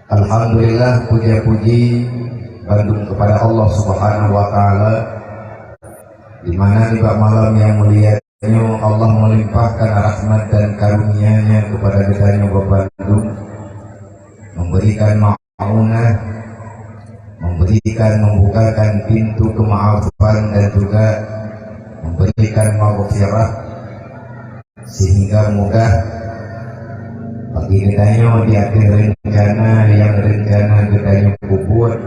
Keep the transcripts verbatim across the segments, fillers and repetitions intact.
Alhamdulillah, puja-puji bandum kepada Allah Subhanahu wa Ta'ala, di mana nibak malam nyang mulia nyoe Allah melimpahkan rahmat dan karunia-Nya kepada geutanyoe bandum, memberikan maunah, memberikan, membukakan pintu kemaafan dan juga memberikan maghfirah, sehingga mudah bagi geutanyoe di akhir rencana yang rencana geutanyoe peubuet,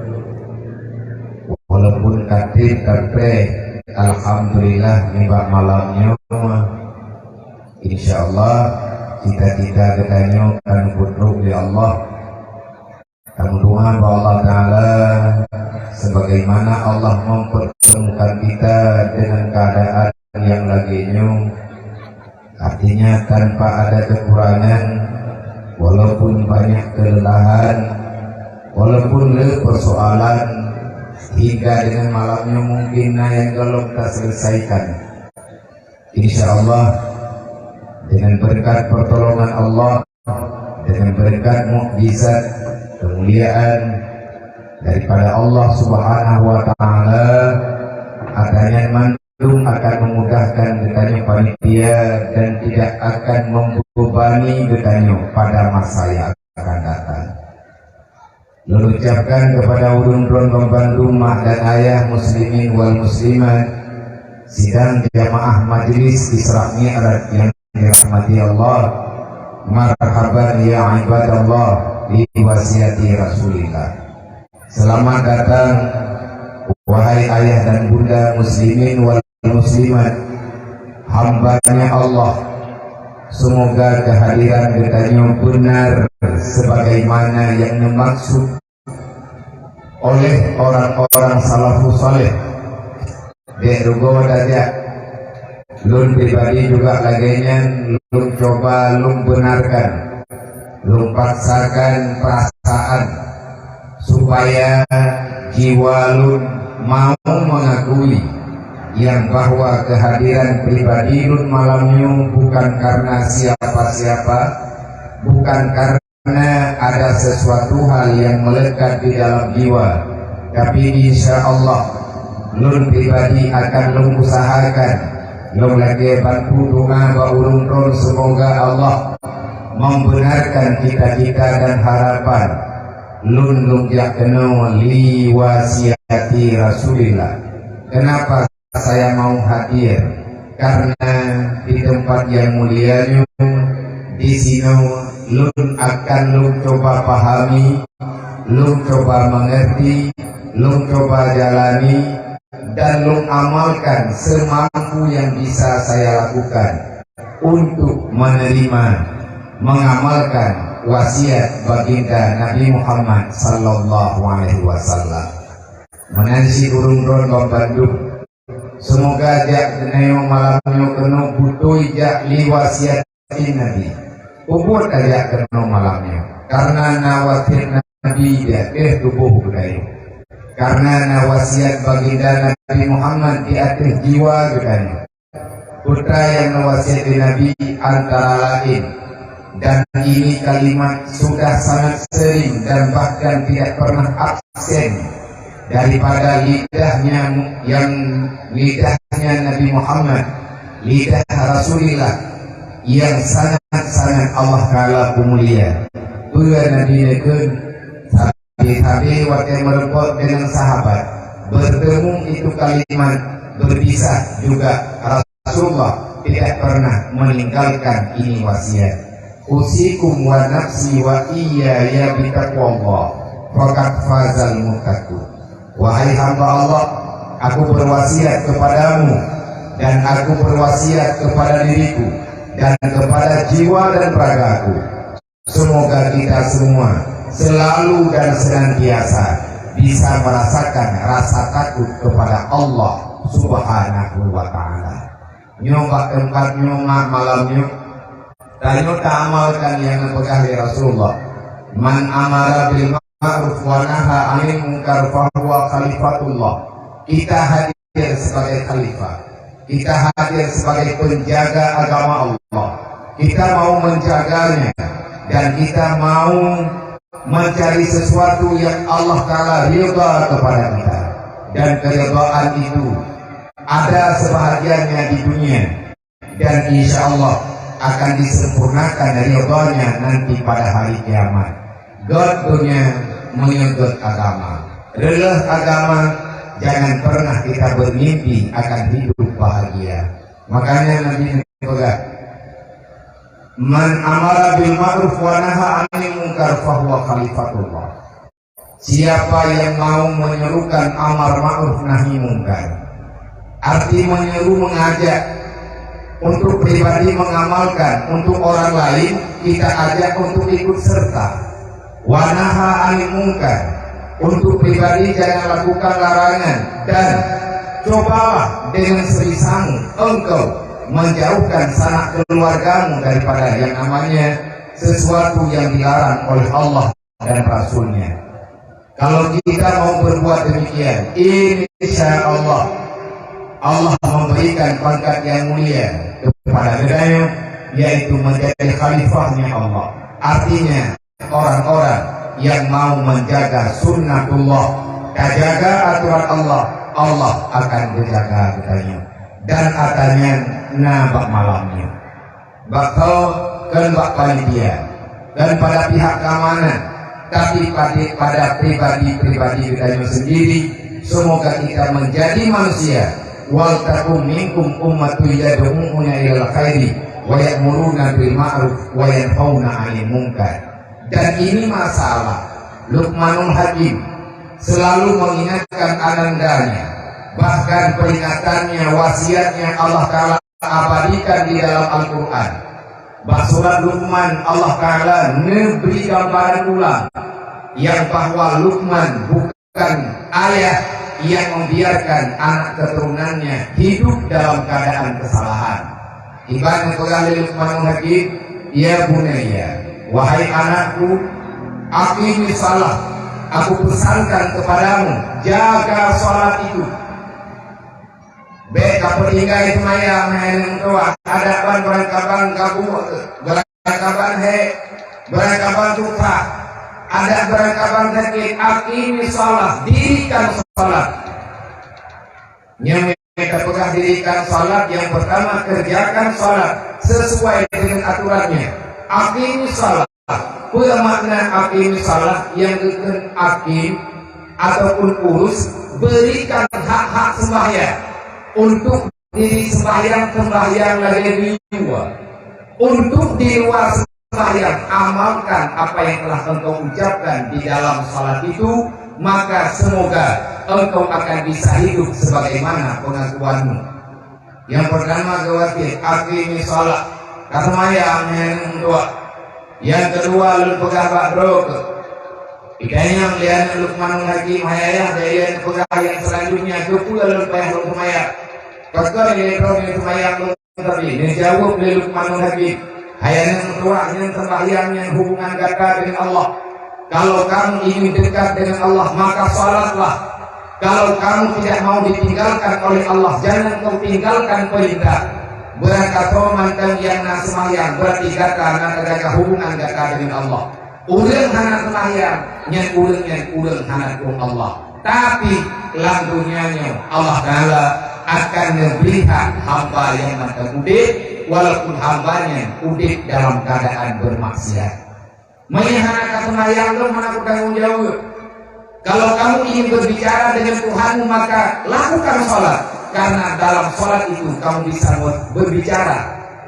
walaupun katreb, tapi alhamdulillah nibak malam nyoe, insya Allah cita-cita geutanyoe akan peutrok lé Allah. Tameudoa bak Allah Ta'ala, sebagaimana Allah mempertemukan kita dengan keadaan yang lagi nyoe, artinya tanpa ada kekurangan, walaupun banyak kelelahan, walaupun le persoalan, hingga dengan malam nyoe mungkin na nyang golom taselesaikan. Insya Allah, dengan berkat pertolongan Allah, dengan berkat mukjizat kemuliaan daripada Allah Subhanahu wa Ta'ala, atanyan mandum akan memudahkan geutanyoe panitia dan tidak akan membebani geutanyoe pada masa yang akan datang. Lôn ucapkan kepada ulôn droe bandum mak dan ayah, muslimin wal muslimat, sidang jamaah majlis Isra Mi'raj yang dirahmati Allah, marhaban ya ibadallah, li wasiati Rasulillah. Selamat datang, wahai ayah dan bunda, muslimin wal muslimat, hambanya Allah. Semoga kehadiran geutanyoe benar sebagaimana yang dimaksud oleh orang-orang salafus saleh. Dek rugoe tajak, lôn pribadi juga lagée nyan, lôn coba lôn benarkan, lôn paksakan perasaan supaya jiwa lôn mau mengakui yang bahwa kehadiran pribadi lôn malam nyoe bukan karena siapa-siapa, bukan karena ada sesuatu hal yang melekat di dalam jiwa, tapi insya Allah lôn pribadi akan lôn usahakan, lôn lagée bantu doa bak ulôn droe, semoga Allah membenarkan cita-cita dan harapan lôn, lôn jak keunoe li wasiati Rasulillah. Kenapa saya mau hadir? Karena di tempat yang mulia nyoe, di sinoe lôn akan lôn coba pahami, lôn coba mengerti, lôn coba jalani, dan lôn amalkan semampu yang bisa saya lakukan untuk menerima, mengamalkan wasiat baginda Nabi Muhammad sallallahu alaihi wasallam. Meunan cit ureuëng droe bandum, semoga jak keunoe malam nyoe keunoe beutôi jak li wasiat Nabi. Peubuet tajak keunoe malam nyoe, karena na wasiat Nabi di ateueh tuboh geutanyoe. Karena na wasiat baginda Nabi Muhammad di ateueh jiwa geutanyoe. Peue nyang na wasiat di Nabi antara lain, dan ini kalimat sudah sangat sering dan bahkan tidak pernah absen daripada lidahnya, yang lidahnya Nabi Muhammad, lidah Rasulillah yang sangat-sangat Allah Ta'ala peumulia. Peue Nabi neukheun, sabe-sabe watée meurumpok dengan sahabat, bertemu itu kalimat, berpisah juga, Rasulullah tidak pernah meninggalkan ini wasiat. Usikum wa nafsi wa iyaya bitaqwallah, faqad fazal muttaqun. Wahai hamba Allah, aku berwasiat kepadamu, dan aku berwasiat kepada diriku, dan kepada jiwa dan ragaku. Semoga kita semua selalu dan senantiasa bisa merasakan rasa takut kepada Allah Subhanahu wa Ta'ala. Nyoe bak teumpat nyoe mak malam nyoe, tanyoe taamalkan nyang geupeugah lé Rasulullah, "Man amara bil ma'ruf wa naha 'anil munkar fahuwa khalifatullah." Kita hadir sebagai khalifah. Kita hadir sebagai penjaga agama Allah. Kita mau menjaganya dan kita mau mencari sesuatu yang Allah Taala ridha kepada kita, dan keridhaan itu ada sebahagiannya di dunia, dan insya Allah akan disempurnakan ridhanya nanti pada hari kiamat. Gét dunia, meunyoe gét agama. Reuloh agama, jangan pernah kita bermimpi akan hidup bahagia. Makanya Nabi peugah, "Man amara bil ma'ruf wa naha 'anil munkar fahuwa khalifatullah." Siapa yang mau menyerukan amar ma'ruf nahi munkar, arti menyeru, mengajak untuk pribadi mengamalkan, untuk orang lain kita ajak untuk ikut serta. Wa naha 'anil munkar, untuk pribadi jangan lakukan larangan, dan cobalah dengan sebisamu engkau menjauhkan sanak keluargamu daripada yang namanya sesuatu yang dilarang oleh Allah dan Rasul-Nya. Kalau kita mau berbuat demikian, insya Allah, Allah memberikan pangkat yang mulia kepada geutanyoe, yaitu menjadi khalifahnya Allah. Artinya, orang-orang yang mau menjaga sunnatullah, menjaga aturan Allah, Allah akan menjaga geutanyoe. Dan atanyan na bak malam nyoe. Bak keu, keu bak panitia, keu pada pihak keamanan, tapi pada, pada pribadi-pribadi geutanyoe sendiri, semoga kita menjadi manusia. "Wal takum minkum ummatun yad'una ilal khairi wa ya'muruna bil ma'ruf wa yanhauna 'anil munkar." Dan ini masalah Luqmanul Hakim selalu mengingatkan anandanya, bahkan peringatannya, wasiatnya Allah Taala abadikan di dalam Al-Quran. Bak surat Luqman, Allah Taala neubri gambaran ulang, yang bahwa Luqman bukan ayah yang membiarkan anak keturunannya hidup dalam keadaan kesalahan. Iban peugah lé Luqmanul Hakim, "Ya bunayya, wahai anakku, aqimis shalah, aku pesankan kepadamu, jaga salat itu." Bék kapeutinggai seumayang, hai aneuk meutuwah. Adak ban beurangkaban gabuek, beurangkaban hék, beurangkaban susah. Adak beurangkaban sakét, aqimis shalah, dirikan salat. Nyang ka peugah dirikan salat, yang pertama kerjakan salat sesuai dengan aturannya. Aqimis shalah. Peue makna aqimis shalah? Nyang geukheun aqim ataupun urus, berikan hak-hak sembahyang. Untuk diri sembahyang, sembahyang lagée di luwa. Untuk di luwa sembahyang, amalkan apa yang telah engkau ucapkan di dalam salat itu, maka semoga engkau akan bisa hidup sebagaimana pengakuanmu. Nyang pertama geuwasiet, aqimis shalah. Ka seumayang, hai aneuk meutuwah. Nyang keudua, lôn peugah bak droe keuh. Ikanyang lé aneuk Luqmanul Hakim, hai ayah, dan lôn peugah nyang selanjutnya, keupeue lôn payah lôn seumayang? Pakon lé droe nyoe seumayang lôn sabe? Neujaweueb lé Luqmanul Hakim, "Hai aneuk meutuwah, nyan seumbahyang nyan hubungan gata dengan Allah. Kalau kamu ingin dekat dengan Allah, maka salatlah. Kalau kamu tidak mau ditinggalkan oleh Allah, jangan kau tinggalkan perintah. Beurangkasoe mantong nyang na seumayang, berarti gata na tajaga hubungan gata dengan Allah. Ureuëng hana seumayang, nyan ureuëng nyan ureuëng hana tueng Allah. Tapi lam dunia nyoe, Allah Taala akan neubri hak hamba nyang mantong udeb, walaupun hamba nyan udeb dalam keadaan bermaksiat." Meunyoe hana ka seumayang, lôn hana kutanggong jaweueb. Kalau kamu ingin berbicara dengan Tuhanmu, maka lakukan salat, karena dalam salat itu kamu bisa berbicara.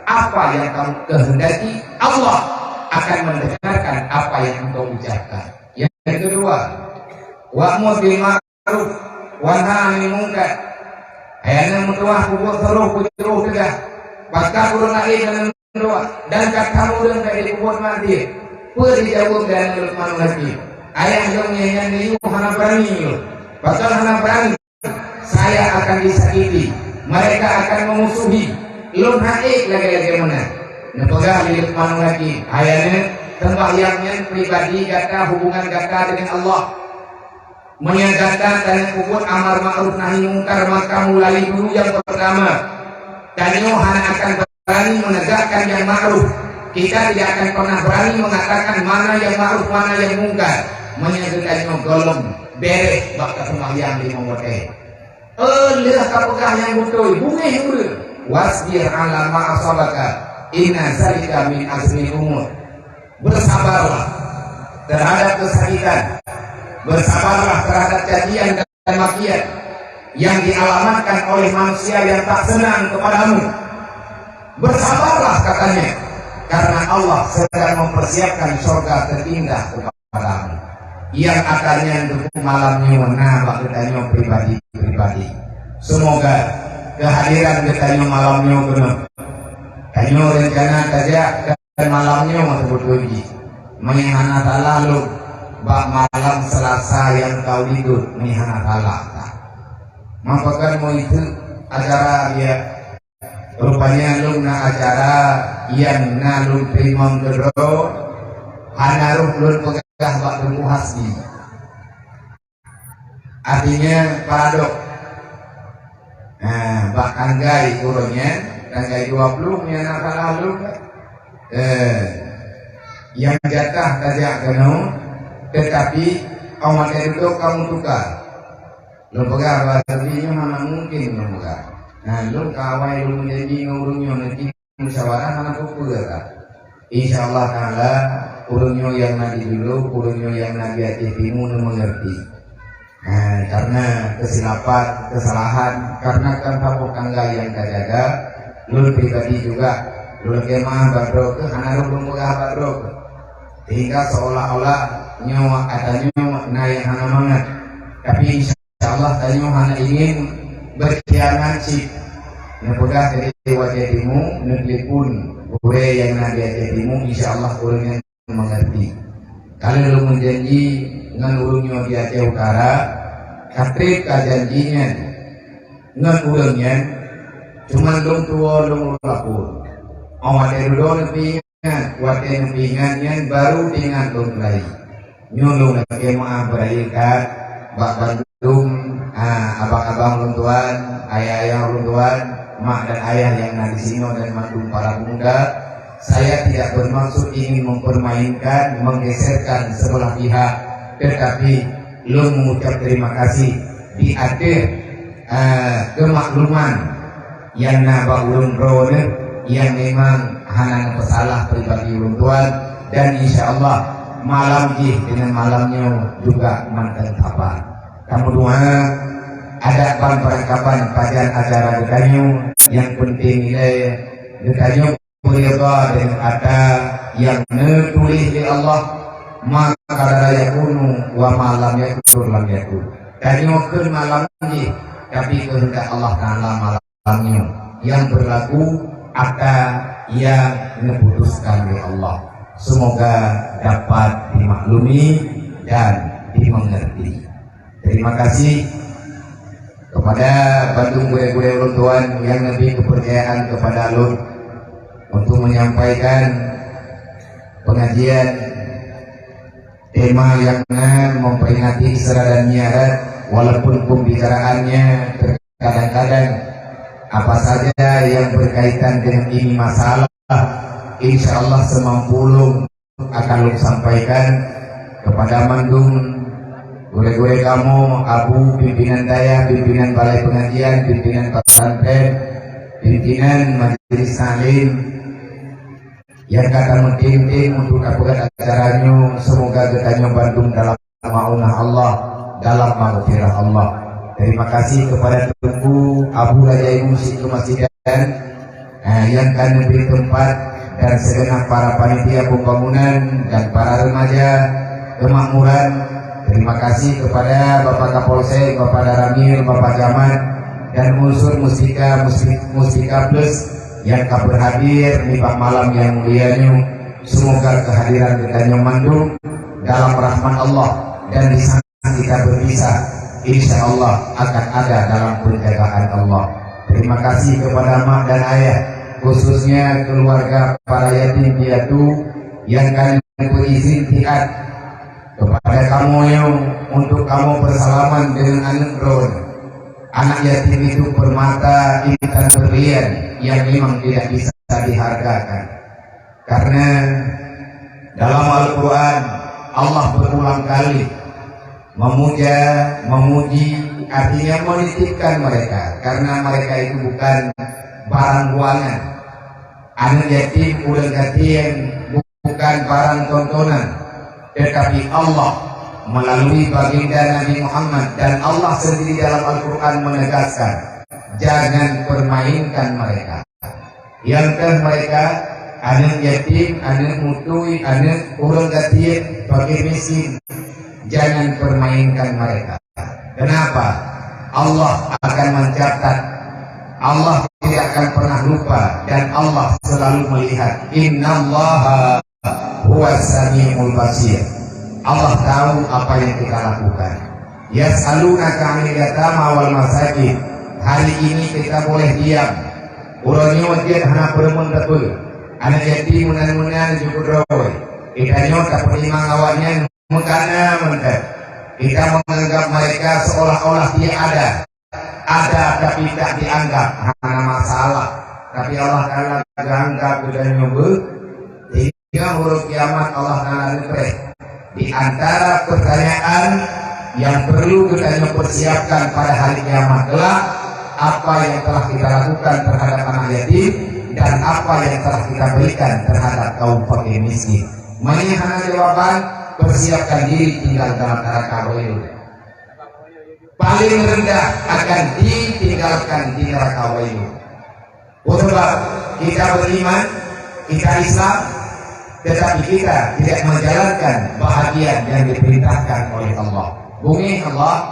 Apa yang kamu kehendaki, Allah akan mendengarkan apa yang engkau ucapkan. Yang kedua, wa'mur bil ma'ruf wa nahi 'anil munkar. Hai aneuk meutuwah, peubuet saroh, peucroh teuga. Pakon ureuëng laén aneuk meutuwah, dan ka tamu ureuëng ka jipeubuet maksiat. Peue jijaweueb lé aneuk Luqmanul Hakim? Ayah lôn nyan, nyan neuyue hana beurani lôn. Pakon hana beurani? Saya akan disakiti. Mereka akan memusuhi. Lôn han ék lagée-lagée meunan. Neupeugah lé Luqmanul Hakim, "Hai aneuk, seumbahyang nyan pribadi gata, hubungan gata dengan Allah. Meunyoe gata tanyoe peubuet amar ma'ruf nahi mungkar, maka mulai dulu nyang pertama, tanyoe hana akan berani menegakkan yang ma'ruf. Kita tidak akan pernah berani mengatakan mana yang ma'ruf, mana yang mungkar, meunyoe geutanyoe gohlom bereh bak taseumbahyang limong watée. Eh, lheueh ka peugah nyang beutôi, beungéh ureuëng. "Wasbir 'ala ma asabaka, inna zalika min azmil umur." Bersabarlah terhadap kesakitan. Bersabarlah terhadap cacian dan makian yang dialamatkan oleh manusia yang tak senang kepadamu. Bersabarlah, katanya, karena Allah sedang mempersiapkan surga terindah kepadamu. Nyang akan nyan teupeu malam nyoe na bak geutanyoe pribadi-pribadi. Semoga kehadiran geutanyoe malam nyoe keunoe. Tanyoe rencana tajak malam nyoe meuteubeutul jih. Meunyoe hana salah lôn, bak malam Selasa nyang ka u likot, meunyoe hana salah. Meupakat meuiseuk acara dia. Rupanya lôn na acara nyang na lôn teurimong keudroe, hana rôh lôn peugah bak Teungku Hasbi. Artinya paradok. Nah, bak tanggai uroe nyan, tanggai dua puluh nyan na salah lôn. Eh, nyang jatah tajak keunoe, tetapi awak watée dudoe kamoe tuka. Lôn peugah bak Nabi nyoe hana mungkin lôn peugah. Nah, lôn ka awai lôn meujanji ngon ureuëng nyoe nanti musyawarah hana peue-peue ka. Insya Allah Taala, ureuëng nyoe nyang na di Lulo, ureuëng nyoe nyang na di Aceh Timu na mengerti. Nah, karena kesilapan, kesalahan, karena kan saboh tangga nyang tajaga, lôn pribadi juga, lôn lakée meu'ah bak droe keuh, hana rôh lôn peugah bak droe keuh. Sehingga seolah-olah nyoe ata nyoe na nyang hana mangat. Tapi insya Allah tanyoe hana ingin berkhianat cit. Neupeugah dari Aceh Timu, neutelepon gurée nyang na di Aceh Timu, insya Allah ureuëng nyan mengerti. Ka lheueh lôn meujanji ngon ureuëng nyoe di Aceh Utara, ka treb ka janji nyan ngon ureuëng nyan, cuman lôn tuwoe lôn lapor. Awai watée dudoe neupeuingat, watée neupeuingat nyan baru teuingat lôn keulayi. Nyoe lôn lakée meu'ah beurayeuk that bak bandum, ah, abang-abang ulôn tuan, ayah-ayah ulôn tuan, mak dan ayah nyang na disinoe dan mandum para pemuda. Saya tidak bermaksud ingin mempermainkan, menggeserkan sebelah pihak, tetapi lôn mengucap terima kasih di ateueh, eh, kemakluman nyang na bak ulôn droeneuh nyang memang hana neupeusalah pribadi ulôn tuan, dan insya Allah malam jih deungon malam nyoe juga mantong saban. Kamoe doa adat ban peurangkaban pajan acara geutanyoe, nyang peunteng ilée geutanyoe Peureuba deungon ata nyang neutuléh lé Allah, ma qadara yakunu wa ma lam yakun lam yakun. Tanyoe kheun malam jih, tapi keuheundak Allah Taala malam nyoe nyang beurlaku ata nyang neuputuskan lé Allah. Semoga dapat dimaklumi dan dimengerti. Terima kasih kepada bandum gurée-gurée ulôn tuan nyang neubri kepercayaan kepada lôn untuk menyampaikan pengajian tema nyang na memperingati Isra dan Mi'raj, walaupun pembicaraannya terkadang-kadang apa saja yang berkaitan dengan ini masalah, insya Allah semampu ulôn akan lôn sampaikan kepada mandum gurée-gurée kamoe, abu, pimpinan dayah, pimpinan balai pengajian, pimpinan pesantren, pimpinan majelis taklim, nyang ka tameutim-tim untuk tapeugét acara nyoe, semoga geutanyoe bandum dalam maunah Allah, dalam maghfirah Allah. Terima kasih kepada Teungku Abu Raja Ibu Syik Keumasidan, eh, nyang ka neubri teumpat dan segenap para panitia pembangunan dan para remaja kemakmuran. Terima kasih kepada Bapak Kapolsek, Bapak Daramil, Bapak Camat, dan unsur Mustika, Mustik-, Mustika Plus nyang ka berhadir nibak malam nyang mulia nyoe. Semoga kehadiran geutanyoe mandum dalam rahmat Allah dan di sana kita berpisah, insya Allah akan ada dalam penjagaan Allah. Terima kasih kepada mak dan ayah, khususnya keluarga para yatim piatu yang kami berizin tiat kepada kamu yang untuk kamu bersalaman dengan anak droen. Anak yatim itu permata intan berlian yang memang tidak bisa dihargakan. Karena dalam Al-Quran, Allah berulang kali memuja, memuji, artinya menitipkan mereka, karena mereka itu bukan barang buangan. Aneuk yatim, ureueng gasien bukan barang tontonan, tetapi Allah melalui baginda Nabi Muhammad dan Allah sendiri dalam Al-Quran menegaskan, jangan permainkan mereka. Nyang teuh mereka, aneuk yatim, aneuk mutui, aneuk ureueng gasien, fakir miskin. Jangan permainkan mereka. Kenapa? Allah akan mencatat. Allah tidak akan pernah lupa dan Allah selalu melihat. Innallaha huwas samiul basir. Allah tahu apa yang kita lakukan. Yas'alunaka 'anil yatama wal masakin. Hari ini kita boleh diam. Uroe nyoe jeuet hana peureumeun teupeu. Aneuk yatim meunan-meunan jeuet keudroe. Geutanyoe tapeutimang awaknyan meukana mantong. Kita menganggap mereka seolah-olah tiada. Ada tapi tak dianggap, hana masalah. Tapi Allah Taala geuanggap geutanyoe beu. Sehingga uroe kiamat Allah Taala neupreh. Di antara pertanyaan yang perlu geutanyoe persiapkan pada hari kiamat kelak, apa yang telah kita lakukan terhadap anak yatim dan apa yang telah kita berikan terhadap kaum fakir miskin. Meunyoe hana jawaban, persiapkan diri tinggal dalam neraka bayu. Paling rendah akan ditinggalkan di neraka bayu. Sebab kita beriman, kita Islam, tetapi kita tidak menjalankan bahagian yang diperintahkan oleh Allah. Bungéh Allah,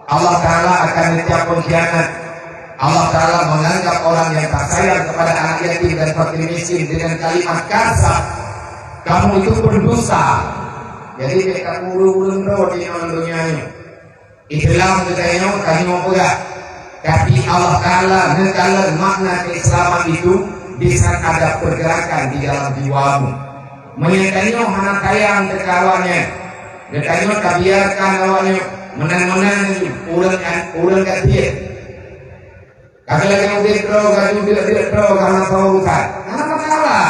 Allah Taala akan mencap pengkhianat. Allah Taala menganggap orang yang tak sayang kepada anak yatim dan fakir miskin dengan kalimat kasar, "Kamu itu pendusta." Jadi, bèk kamu ureueng-ureueng droe di dalam dunia ini. Islam geutanyoe tanyoe peugah, tapi Allah Taala neukalon makna keislaman itu di saat ada pergerakan di dalam jiwamu. Meunyoe tanyoe hana sayang teuka awaknyan, geutanyoe tabiarkan awaknyan meunan-meunan ureueng, ureueng gasien. Ka lagèe udép droe, ka judeuek-deuek droe, ka hana soe urusan. Hana masalah.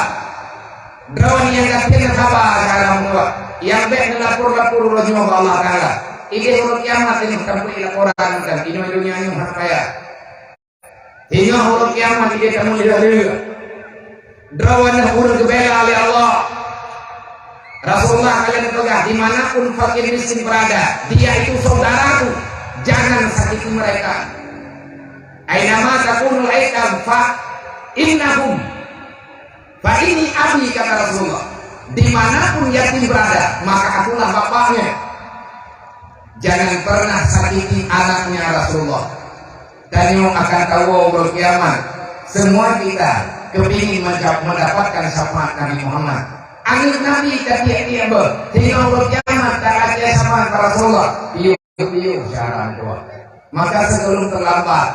Droe nyang gasien saba cara meutuah. Nyang bèk neulapor-lapor uroe nyoe bak Allah Taala. Idéh uroe kiamat nyoe tapeue laporan, dan inoe donya nyoe hana payah. Singoh uroe kiamat idéh tameulheueh-lheueh. Droeneuh ureueng geubela lé Allah. Rasulullah ka lheueh peugah, "Di mana pun fakir miskin berada, dia itu saudaraku. Jangan sakiti mereka." "Aina ma takunu ra'aitahum fa innahum, fa inni abi," kata Rasulullah. "Di mana pun yatim berada, maka akulah bapaknya." Jangan pernah sakiti anaknya Rasulullah. Tanyoe akan tawoe uroe kiamat. Semua kita kepingin menca-, mendapatkan syafaat Nabi Muhammad. Aneuk Nabi tatiek-tiek beuh, sehingga uroe kiamat taateuka syafaat bak Rasulullah. Piôh-piôh syarat doa. Maka sebelum terlambat,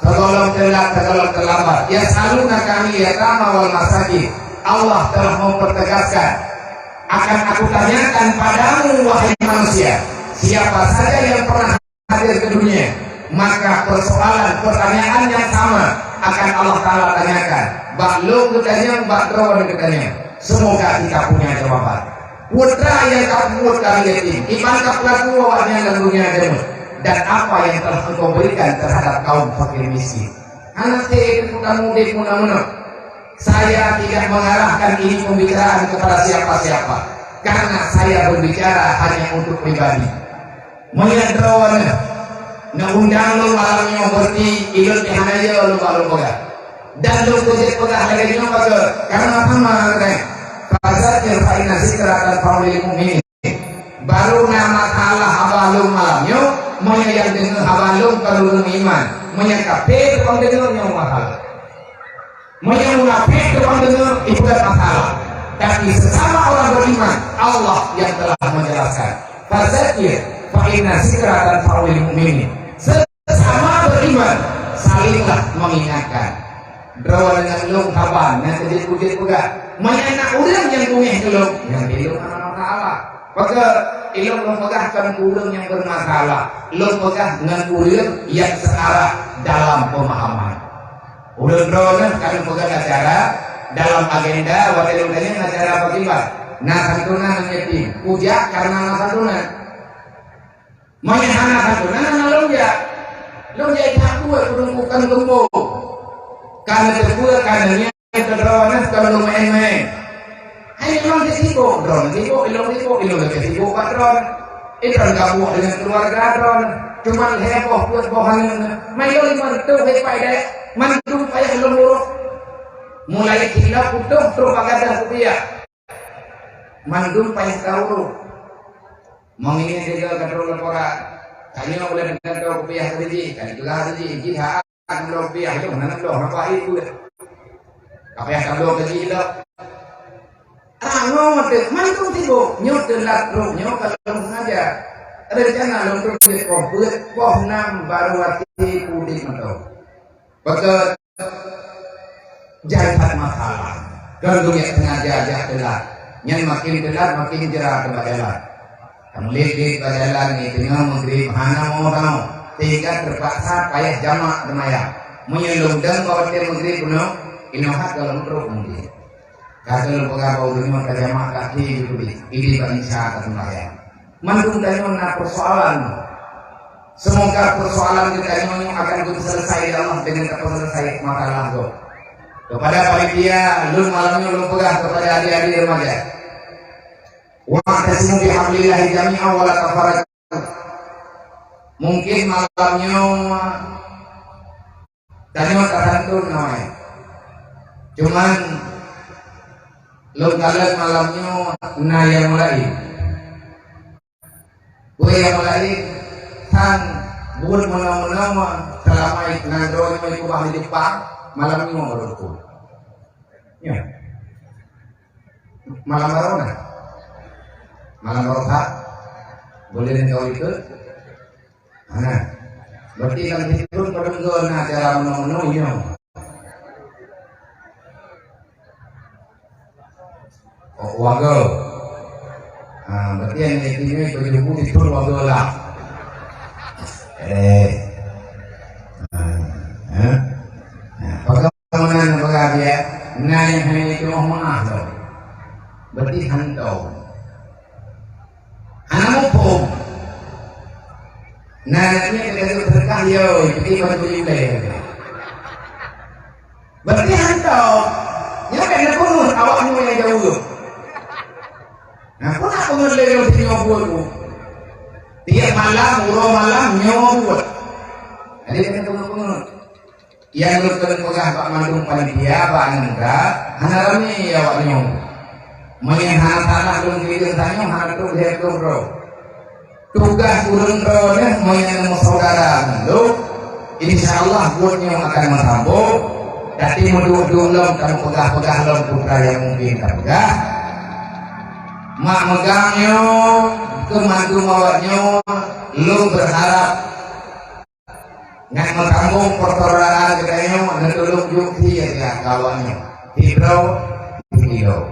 sebelum telat, sebelum terlambat, yas'alunaka 'anil yatama wal masakin. Allah telah mempertegaskan, "Akan Aku tanyakan padamu, wahai manusia, siapa saja yang pernah hadir ke dunia, maka persoalan, pertanyaan yang sama akan Allah Taala tanyakan bak lôn geutanyong, bak droeneuh geutanyong. Semoga kita punya jawaban." Putra nyang ka peubuet keu yatim, iban ka peulaku awaknyan lam dunia jameun, dan apa yang telah Engkau berikan terhadap kaum fakir miskin. Hana teuka kamoe udép meunan-meunan. Saya tidak mengarahkan ini pembicaraan kepada siapa-siapa, karena saya berbicara hanya untuk pribadi. Meunyoe droeneuh neuundang lôn malam nyoe, berarti ulôn pih hana yo lôn bak lôn peugah. Dan lôn kujeuet peugah lagèe nyoe bagoe, karena sama lagèe, "Fadzakir fa inna dzikra tanfa'ul mu'minin." Baru na masalah haba lôn malam nyoe, meunyoe nyang deungö haba lôn kon ureueng iman, meunyoe kafé tukang deungö nyoe masalah. Meunyoe munafék tukang deungö, itu bukan masalah. Tapi sesama orang beriman, Allah yang telah menjelaskan. "Fadzakir, fa inna dzikra tanfa'ul mu'minin." Sesama beriman, salinglah mengingatkan. Droeneuh ngon lôn saban, nyang keujeuet-keujeuet peugah. Meunyoe na ureueng nyang beungéh keu lôn, nyan di lôn hana masalah. Maka ilôn lôn peugah kon keu ureueng nyang bermasalah. Lôn peugah ngon ureueng nyang searah dalam pemahaman. Ureueng droeneuh ka lôn peugah acara, Dalam agenda watée lôn tanyong acara bak kiban, na santunan nyang yatim. Kujak karena na santunan. Meunyoe hana santunan, hana lôn jak. Lôn jak that buet, kudong bukan geumbong. Ka neuteupeue, ka neungieng keu droeneuh, kon lôn meu'én-meu'én. Hai, ilôn sibok, droeneuh sibok, ilôn sibok, ilôn lagée sibok bak droeneuh. Ilôn gabuek deungon keuluwarga droeneuh. Cuman lhée boh peuet boh aneuk. Meunyoe limong teuh, hai pai dek, mandum payah lôn urôh. Mulai kilau putôh trok bak gadoh kupiah. Mandum payah taurôh. Meungieng juga ka trok laporan. Tanyoe ulée meugantoe kupiah tadi jih, ka dipeugah tadi jih, jih ha, ka bloe kupiah, nyoe hana bloe, hana payah ié buet. Ka payah tabloe keu jih lom. Rangoe teuh, mandum sibok. Nyoe teulat trok, nyoe ka lôn sengaja. Rencana lôn trok jeuet poh peuet, poh nam baru até udeb mantong. Beutôi. Jai that masalah. Kon geujak teungaja jak teulat. Nyan makin teulat, makin jra teuh bak jalan. Kamoe lét-lét bak jalan nyoe teungoh meugrib hana mo tanoh. Sehingga teupaksa payah jamak seumayang. Meunyoe lôn dong bak watée meugrib bunoe, inoe that gohlom trok meugrib. Ka lôn peugah bak ureueng nyoe ka jamak ka keu Jihudi. Ideh bak Isya ka seumayang. Mandum tanyoe na persoalan. Semoga persoalan geutanyoe nyoe akan geuselesai lé Allah deungon tapeuselesai masalah gob. Kepada panitia, lôn malam nyoe lôn peugah kepada adik-adik remaja. Wa'tasimu bihablillahi jami'an wa la tafarraqu. Mungkin malam nyoe tanyoe tasantun awai. Cuman lôn kalon malam nyoe na nyang laén. Peue nyang laén, sang buet meunoe-meunoe seulama nan droe nyoe keubah di Jepang, malam nyoe baru lôn phon. Nyoe. Malam baroe na? Malam baroe that? Boleh lôn kawin ke? Hana. Berarti lam situ padum go na acara meunoe-meunoe nyoe. Oh, wago. Ah, berarti yang ini baju bu itu wago lah. Eh. Ah, eh. Nah, bagaimana bagaimana dia? Nah, yang hanya itu mohon maaf loh. Berarti hantu. Hana muphom. Nah, nyan ka geuteuka yo, jadi bantu ilée. Berarti hantom. Nyoe kan neupeungeut awak nyoe nyang jaweueb. Nah, peue na peungeut lé lôn sinyoe buet ku? Tiep malam, uroe malam nyoe buet. Jadi keuneuk peungeut-peungeut. Nyang lôn keuneuk peugah bak mandum panitia, bak aneuk muda, hana ramé awak nyoe. Meunyoe hana salah lôn kirim tanyoe, hana trok lhée ploh droe. Tugaih ureuëng droeneuh meunyoe meusaudara mandum, insya Allah buet nyoe akan meusambông. Tapi meuduek-duek lom tameupeugah-peugah lom peue nyang mungken tapeugah. Mak meugang nyoe keu mandum awak nyoe, lôn beurharap ngon meusambông peusaudaraan geutanyoe neutulông jok sie keu awak nyoe. Sidroe, sidroe.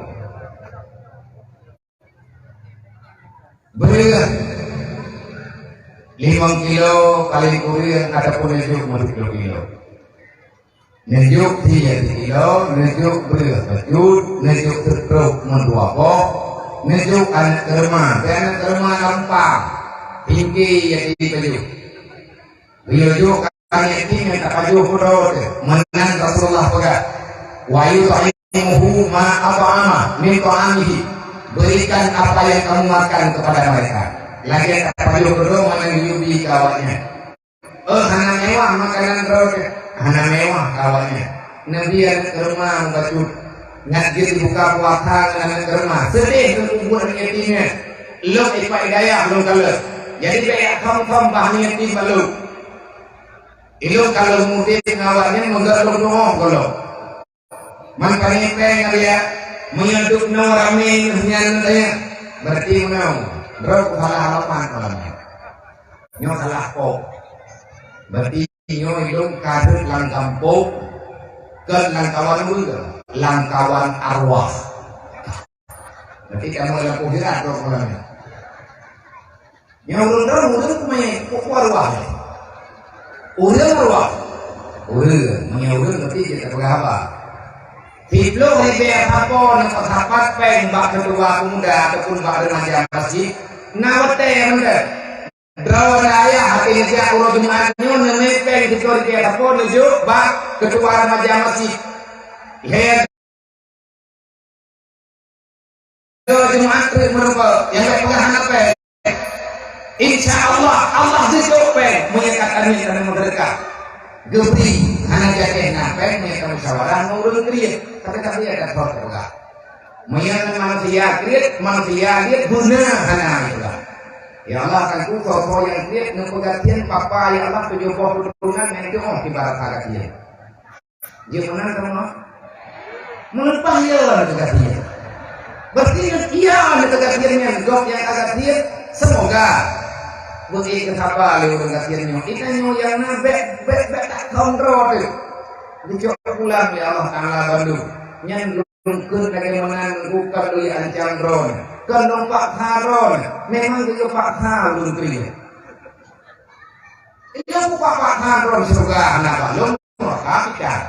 Breueh limong kilo paléng kureueng ataupun neujok meudua ploh kilo. Neujok sie sikilo, neujok breueh bacut, neujok seutrok meudua boh, neujok aneuk keureuman. Di aneuk keureuman gampang, tinggi nyang jipajoh. Geuyue jok aneuk yatim nyang tapajoh keudroe teuh. Meunan Rasulullah peugah, "Wa yut'imuhu ma at'ama min ta'amihi." Berikan apa yang kamu makan kepada mereka. Lagée tapajoh keudroe meunan geuyue bi keu awaknyan. Eh, hana mewah makanan droe teuh. Hana mewah keu awaknyan. Neubi aneuk keureuman bacut. Ngat jeuet buka puasa ngon aneuk keureuman. Seudeh keu bubuet aneuk yatim nyan. Lôn ipat hidayah lôn kalon. Jadi bék yak thom-thom bah aneuk yatim bak lôn. Ilôn ka lôn udeb ngon awaknyan meugét lôn tu'oh gohlom. Man panyépée ngon riyak, meunyoe dubnoe ramé nyan tanya, berarti meunoe, droe salah alamat malam nyoe. Nyoe salah pok. Berarti nyoe ilôn ka rhot lam gampông, kon lam kawan ureuëng, lam kawan arwah. Berarti kamoe lam akhirat droe malam nyoe. Nyoe ureuëng droe, ureuëng kumai, kok arwah nyoe? Ureuëng arwah? Ureuëng, meunyoe ureuëng berarti cit tapeugah haba. Siplôh ribèe sapo neupeusapat péng bak keutua pemuda ataupun bak remaja masjid, na watèe mantong. Droeneuh ayah até neujak uroe Jumat nyoe neumè péng siplôh ribèe sapo neujok bak keutua remaja masjid. Lhèe Keu Jumat treuk meurumpok, nyang bèk peugah hana péng. Insya Allah, Allah geujok péng meunyoe ka tamiet keuneuk meuseudeukah. Geubri hana jadeh na péng meunyoe ka musyawarah ngon ureueng kriet. Tapi, tapi ada thot peugah. Meunyoe manusia kriet, manusia liet guna hana peugah. Ya Allah, kan ku soe-soe nyang kriet neupeugah thien papa, ya Allah, tujoh boh keuturonan nyang jeuet ibarat sagat thien. Jeuet meunan kamoe? Meuleupah ya neuteuka thien. Berarti ya neuteuka thien nyan gob nyang ka thien. Semoga beuki keusaba lé ureueng ka thien nyoe. Ita nyoe nyang na bèk, bèk, bèk tak kontrol teuh. Geucok pulang lé Allah Taala bandum. Nyan lôn kheun lagèe meunan bukan lôn ancam droeneuh. Kon lôn paksa droeneuh. Memang geupaksa ulôn keu nyoe. Ilôn paksa droeneuh syeuruga hana balom. Maka picah.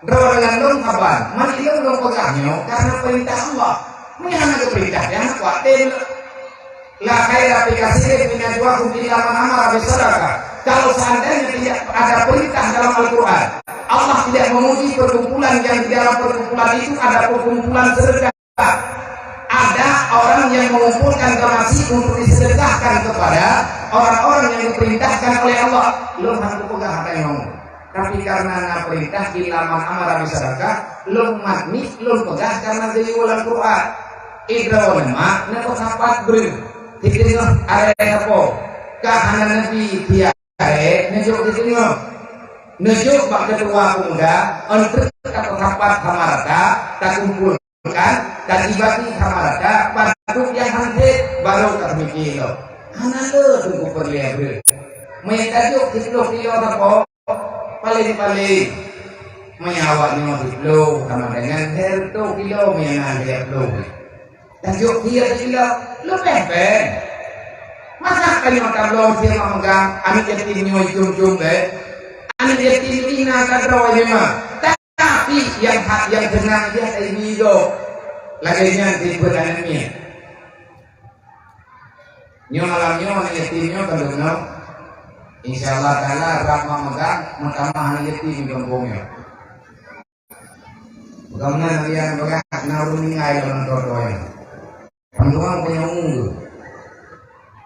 Droe deungon lôn saban, man ilôn lôn peugah nyoe karena peurintah Allah. Meunyo hana geupeurintah, jangan kuatir. La khaira fi katsirin min najwahum illa man amara bisadaqah. Kalau seandainya tidak ada perintah dalam Al-Quran, Allah tidak memuji perkumpulan yang di dalam perkumpulan itu ada perkumpulan sedekah. Ada orang yang mengumpulkan donasi untuk disedekahkan kepada orang-orang yang diperintahkan oleh Allah. Lôn hana peugah hata nyoe. Tapi karena na perintah illa man amara bisadaqah, lôn mat nyoe lôn peugah karena geuyue lam Quran. Idroe mak na sapat breuh. Siteungoh aré sapo. Ka hana nabi tiap aré neujok siteungoh. Neujok bak keutua pemuda, ôn treuk ka sapat sama rata, takumpul kan, dan dibagi sama rata, padub nyang han sép, barô ka peumiké lom. Hana le teungku peureulèe breuh. Meunyo tajok siplôh kilo sapo, paléng-paléng. Meunyo awak nyoe siplôh, sama dengan sireutoh kilo, meunyo na lhèe plôh. Tajok tiga kilo, leubeh bèk. Masa tanyoe tabloe siat megang, aneuk yatim nyoe jom-jom bèk. Aneuk yatim nyoe na ka droe memang. Tapi nyang hak nyang seunang jih ai migo. Lagèe nyan sifeuet aneuk miet. Nyoe malam nyoe aneuk yatim nyoe ka lôn nyoe. Insya Allah Taala rab mak meugah meutamah aneuk yatim di gampông nyoe. Bukan meunan lagèe nyan bagah na ureueng ninggai lam trotoar nyoe. Panduang punya umur.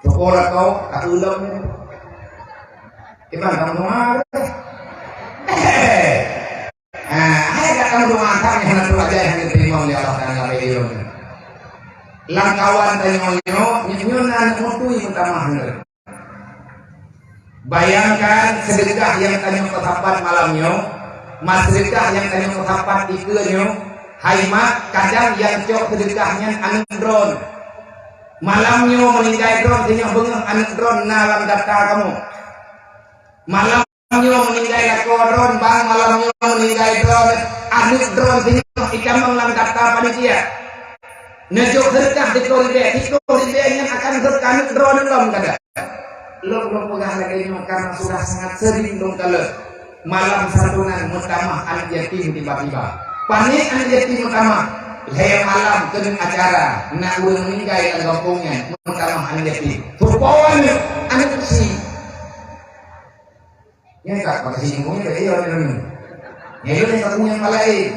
Syukur atau tak ulem. Iban kamu doa. Eh. Ah, hai dak kamu doa tak yang tu aja yang diterima oleh Allah Taala bagi ilmu. Langkawan tanya nyo, nyo nan mutui utama hal. Bayangkan sedekah nyang tanyoe peusapat malam nyoe, ma sedekah nyang tanyoe peusapat dikeue nyoe, hai mak, kadang nyang cok sedekah nyan aneuk droen. Malam nyoe meuninggai droen, sinyoh beungoh aneuk droen na lam daftar kamoe. Malam nyoe meuninggai lakoe droen, bang malam nyoe meuninggai droen, aneuk droen sinyoh itamong lam daftar panitia. Neujok sedekah siplôh ribèe, siplôh ribèe nyan akan rhot keu aneuk droeneuh lom kada. Lôn, lôn peugah lagèe nyoe karena sudah sangat sering lôn kalon. Malam santunan meutamah aneuk yatim tiba-tiba. Pané aneuk yatim meutamah? Lhèe malam keuneuk acara, na ureueng meuninggai lam gampông nyan, meutamah aneuk yatim. Soe po aneuk? Aneuk si. Nyan ka pakai singgung nyan, iya, iya, iya. Nyan, iya, iya, iya.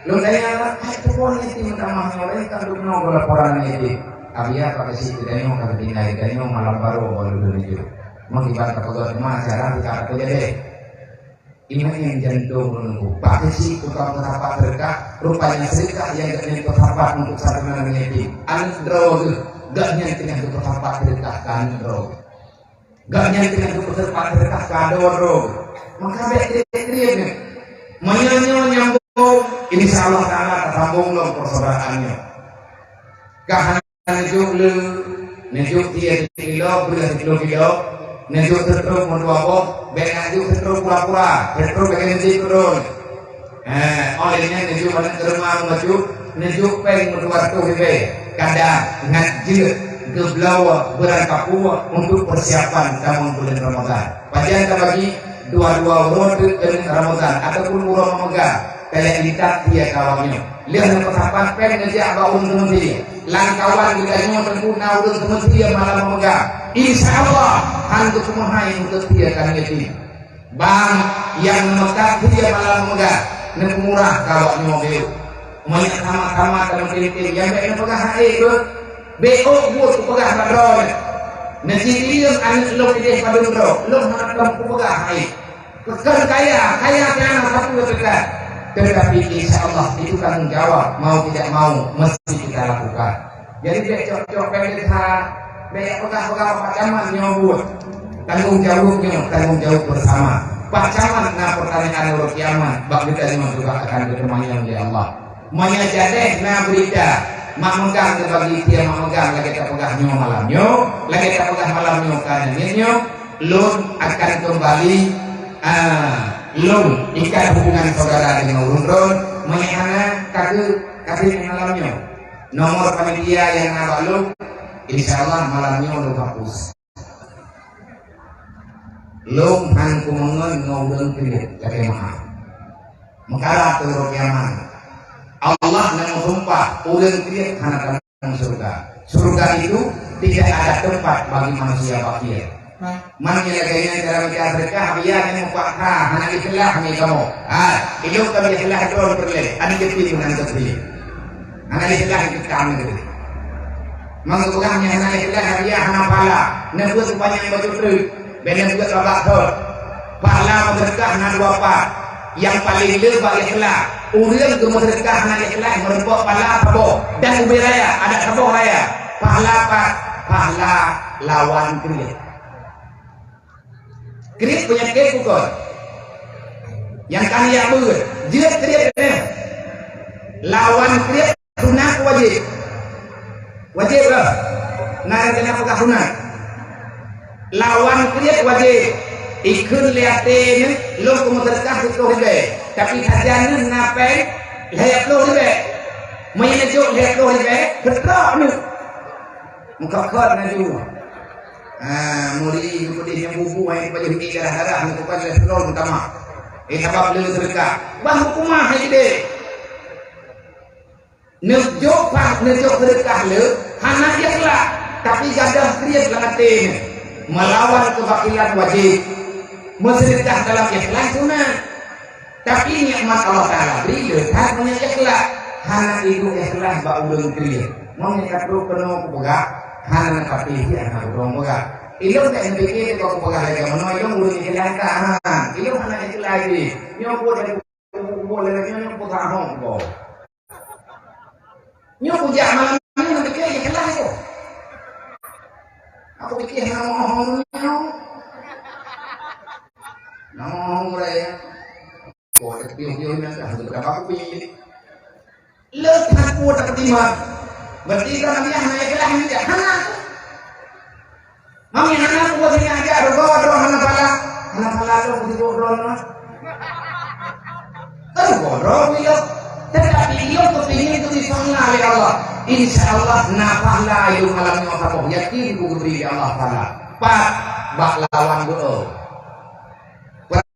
Lôn tanya, "Hai, tu pun yatim tamah nyoe, kan duk nyoe laporan yatim." Abi ya pakai si kita nyoe, kan tinggal kita nyoe, malam baru baru dulu itu. Mau ibarat apa kau cuma acara kita apa jadi. Iman yang jantung menunggu. Pakai si tukang petapat sedekah, rupanya sedekah yang gak nyentuh tapak untuk satu anak yatim. Aneuk droe, gak nyan teuka petapat sedekah ka aneuk droe. Gobnyan teungoh geupeuseupat seudeukah kado droe. Maka bèk kriet-kriet nyoe. Meunyoe nyoe nyambông, insya Allah Taala tasambông lom persaudaraan nyoe. Ka hana neujok le, neujok tiga kilo, beureuh siplôh kilo, neujok seutrôk meudua boh, bèk neujok seutrôk pura-pura, seutrôk lagèe neujok keudroe. Eh, óh lheueh nyan neujok aneuk keureuma meubacut, neujok péng meudua reutôh ribèe, kada ngat jeuet geubloe beurangkapeue untuk persiapan tamong buleuen Ramadhan. Pajan tabagi dua-dua uroe teuk keuneuk Ramadhan ataupun uroe meumeuga. Kaya intat dia kawan nyoe. Lheueh neupeusapat péng neujak bak ureuëng teumeusie. Lam kawan geutanyoe teungku na ureuëng teumeusie malam memeugah. Insya Allah, han geupeumahe untuk dia kan yatim. Bang, nyang meukah dia malam memeugah, neupeumurah kawak nyoe beu. Meunyoe sama-sama teumeutim-tim, nyang bèk neupeugah hai beu. Beu buet kupeugah bak droeneuh. Neusitileueng aneuk lôn idéh padum droe, lôn hana lôn kupeugah hai. Bukan kaya, kaya tiang satu dekat. Tetapi insya Allah itu tanggung jawab, mau tidak mau mesti kita lakukan. Jadi bèk cok-cok pendeta, bèk peugah-peugah Pak Camat nyoe buet. Tanggung jawab nyoe, tanggung jawab bersama. Pak Camat na pertanyaan uroe kiamat, bak geutanyoe juga akan geuteumanyong lé Allah. Meunyoe jadeh na berita, mak megang neubagi tiang mak megang lagèe tapeugah nyoe malam nyoe, lagèe tapeugah malam nyoe ka nyoe nyoe, lôn akan kembali, ah, lôn ikat hubungan saudara dengan ulôn droen, meunyoe hana ka keu-, ka keu malam nyoe. Nomor panitia nyang na bak lôn, insya Allah malam nyoe lôn hapus. Lôn han kumeungon ngon ureuëng kriet, lakèe meu'ah. Meukara teurok nyaman. Allah nyang meusumpah, ureuëng kriet hana tamong syeuruga. Syeuruga itu tidak ada tempat bagi manusia fakir. Man nyang lagèe nyan cara mita seudeukah, biya nyan mupaksa, hana ikhlas ngon kamoe. Ha, ilôn ka ikhlas droe peureulèe, aneuk keupeue meunan keupeue. Hana ikhlas ikam nyoe. Mang geupeugah nyan hana ikhlas, hadiah hana pahala. Neubeuet upanyang baju treuk, bèk neubeuet babah thon. Pahala meuseudeukah na dua pat. Nyang paleng le bak ikhlas. Ureuëng geumeuseudeukah hana ikhlas meurumpok pahala saboh dan ubé raya, adak saboh raya. Pahala pat, pahala lawan kriet. Kriet peunyakét bukon. Nyang ka neujak beuet, jeuet kriet nyan. Lawan kriet sunat wajéb. Wajéb lah. Na nyang keuneuk peugah sunat. Lawan kriet wajéb. Ikheun lé até nyoe, lôn keumeuseudeukah siplôh ribèe. Tapi sajan nyoe na péng lhèe plôh ribèe. Meunyoe neujok lhèe plôh ribèe, seutôt nyoe. Meukhot-khot laju. Ah, muri geupeudeh nyang bubu hai pajoh hiti darah-darah, meukupan lé seulon tamah. Eh, sabab le seudeukah. Bah hukumah hai gede. Neujok pah, neujok seudeukah le, hana ikhlas, tapi gadoh kriet lam até nyoe. Meulawan keubakilan wajéb. Meuseudeukah dalam ikhlas sunat. Tapi nikmat Allah Taala bri le that meunyoe ikhlas. Hana iduek ikhlas bak ureuëng kriet. Meunyoe ka trok keunoe kupeugah, hana patéh jih hana ureuëng peugah. Ilôn tak neupike keu kupeugah lagèe meunoe, ilôn ureuëng ikhlas that. Ha, ilôn hana ikhlas jih. Nyoe buet dari kubu-kubu lagèe nyoe, nyoe peugah hong ko. Nyoe kujak malam nyoe neupike ikhlas ko. Aku pike hana mohong nyoe. Nah, mohong raya. Oh, tapi dia nak dah berapa kopi. Le that buet takeutimang. Berarti kan Nabi hana ikhlas ni jak hana. Mami hana buet ni ajak rugoe droe hana pala. Hana pala tu budi buet droe mah. Kan rugoe droe ilok. Tetapi ilok kepingin tu disona oleh Allah. Insya Allah na pala ilok malam nyoe saboh yakin ku geubri oleh Allah Taala. Pat bak lawan doa.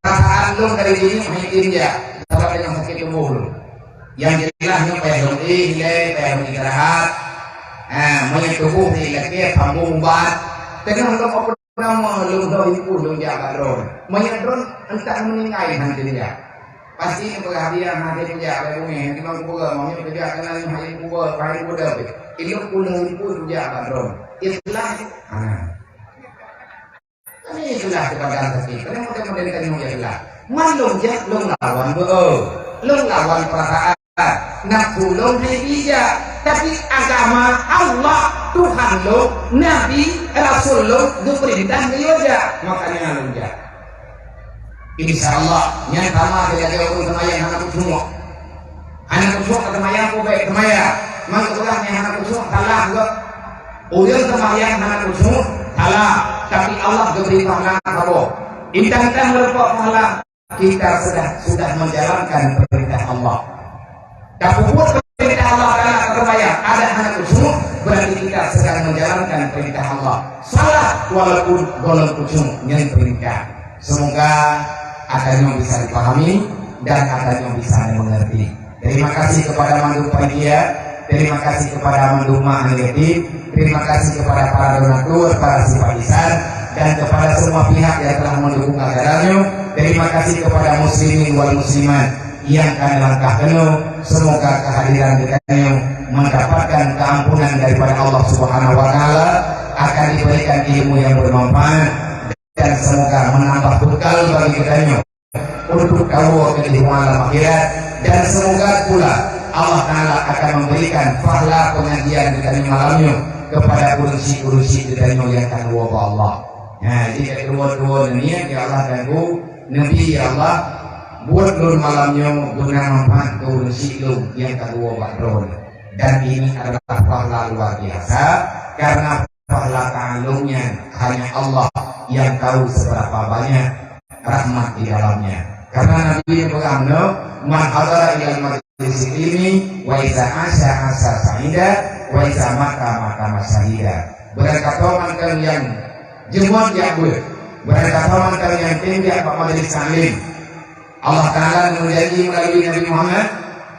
Peurasaan lôn dari jih nyoe hana injak, sabab teungoh sakét tuboh lôn. Nyang jeulaih nyoe payah lôn éh ilèe, payah lôn istirahat. Ha, meunyoe tuboh ilakèe sambông ubat. Teungoh lôn operasi nama lôn dong impun lôn jak bak droe. Meunyoe droe entah meuninggai hana injak. Pasti neupeugah hadiah hana injak bak bumi, hana inong kupeugah, meunyoe keujak keunan hana kupeugah, hana kupeugah. Ilôn pun impun kujak bak droe. Ikhlas. Ha. Kami itulah keadaan hati. Kami model-model tanyong je lah. Man lôn jak lôn lawan beu. Lôn lawan perasaan. Nafsu lôn hai bijak. Tapi agama Allah, Tuhan lôn, Nabi, Rasul lôn, geupeurintah geuyue jak. Makanya lôn jak. Insya Allah, nyan sama lagèe ureueng seumayang hana khusyuk. Hana khusyuk ka seumayang, peue bèk seumayang. Man geupeugah nyan hana khusyuk, salah geuh. Ureueng seumayang hana khusyuk, salah. Tapi Allah geubri pahala saboh. Intan-intan meureumpok pahala, kita sudah, sudah menjalankan perintah Allah. Tapeubuet perintah Allah Taala ka seumayang, adak hana khusyuk, berarti kita sedang menjalankan perintah Allah. Salah walaupun gohlom khusyuk, nyan perintah. Semoga ata nyoe bisa dipahami. dan geutanyoe bisa mengerti. Terima kasih kepada mandum panitia, terima kasih kepada mandum mak aneuk yatim, terima kasih kepada para donatur, para simpatisan, dan kepada semua pihak yang telah mendukung acara nyoe. Terima kasih kepada muslimin wal muslimat yang ka neulangkah keunoe. Semoga kehadiran geutanyoe mendapatkan keampunan daripada Allah Subhanahu wa Taala, akan diberikan ilmu yang bermanfaat, dan semoga menambah bekal bagi geutanyoe untuk tawoe keudéh alam akhirat, dan semoga pula Allah Taala akan memberikan pahala pengajian geutanyoe malam nyoe kepada ureueng syik-ureueng syik geutanyoe nyang ka neuwoe bak Allah. Nah, jadi ka tuwoe-tuwoe neuniet, "Ya Allah, dan bu Nabi, ya Allah, buet lôn malam nyoe beuna manfaat keu ureueng syik lôn nyang ka neuwoe bak Droeneuh." Dan ini adalah pahala luar biasa, karena pahala ta'alum nyan hanya Allah yang tahu seberapa banyak rahmat di dalamnya. Karena Nabi yang peugah, "Man hadara ilal majlis ilmi, wa iza asya asya sa'ida, wa iza mata mata masyahida." Barangkapeue mantong nyang jeuet jak beuet, barangkapeue mantong nyang tem jak bak majlis taklim, Allah Taala meujanji melalui Nabi Muhammad,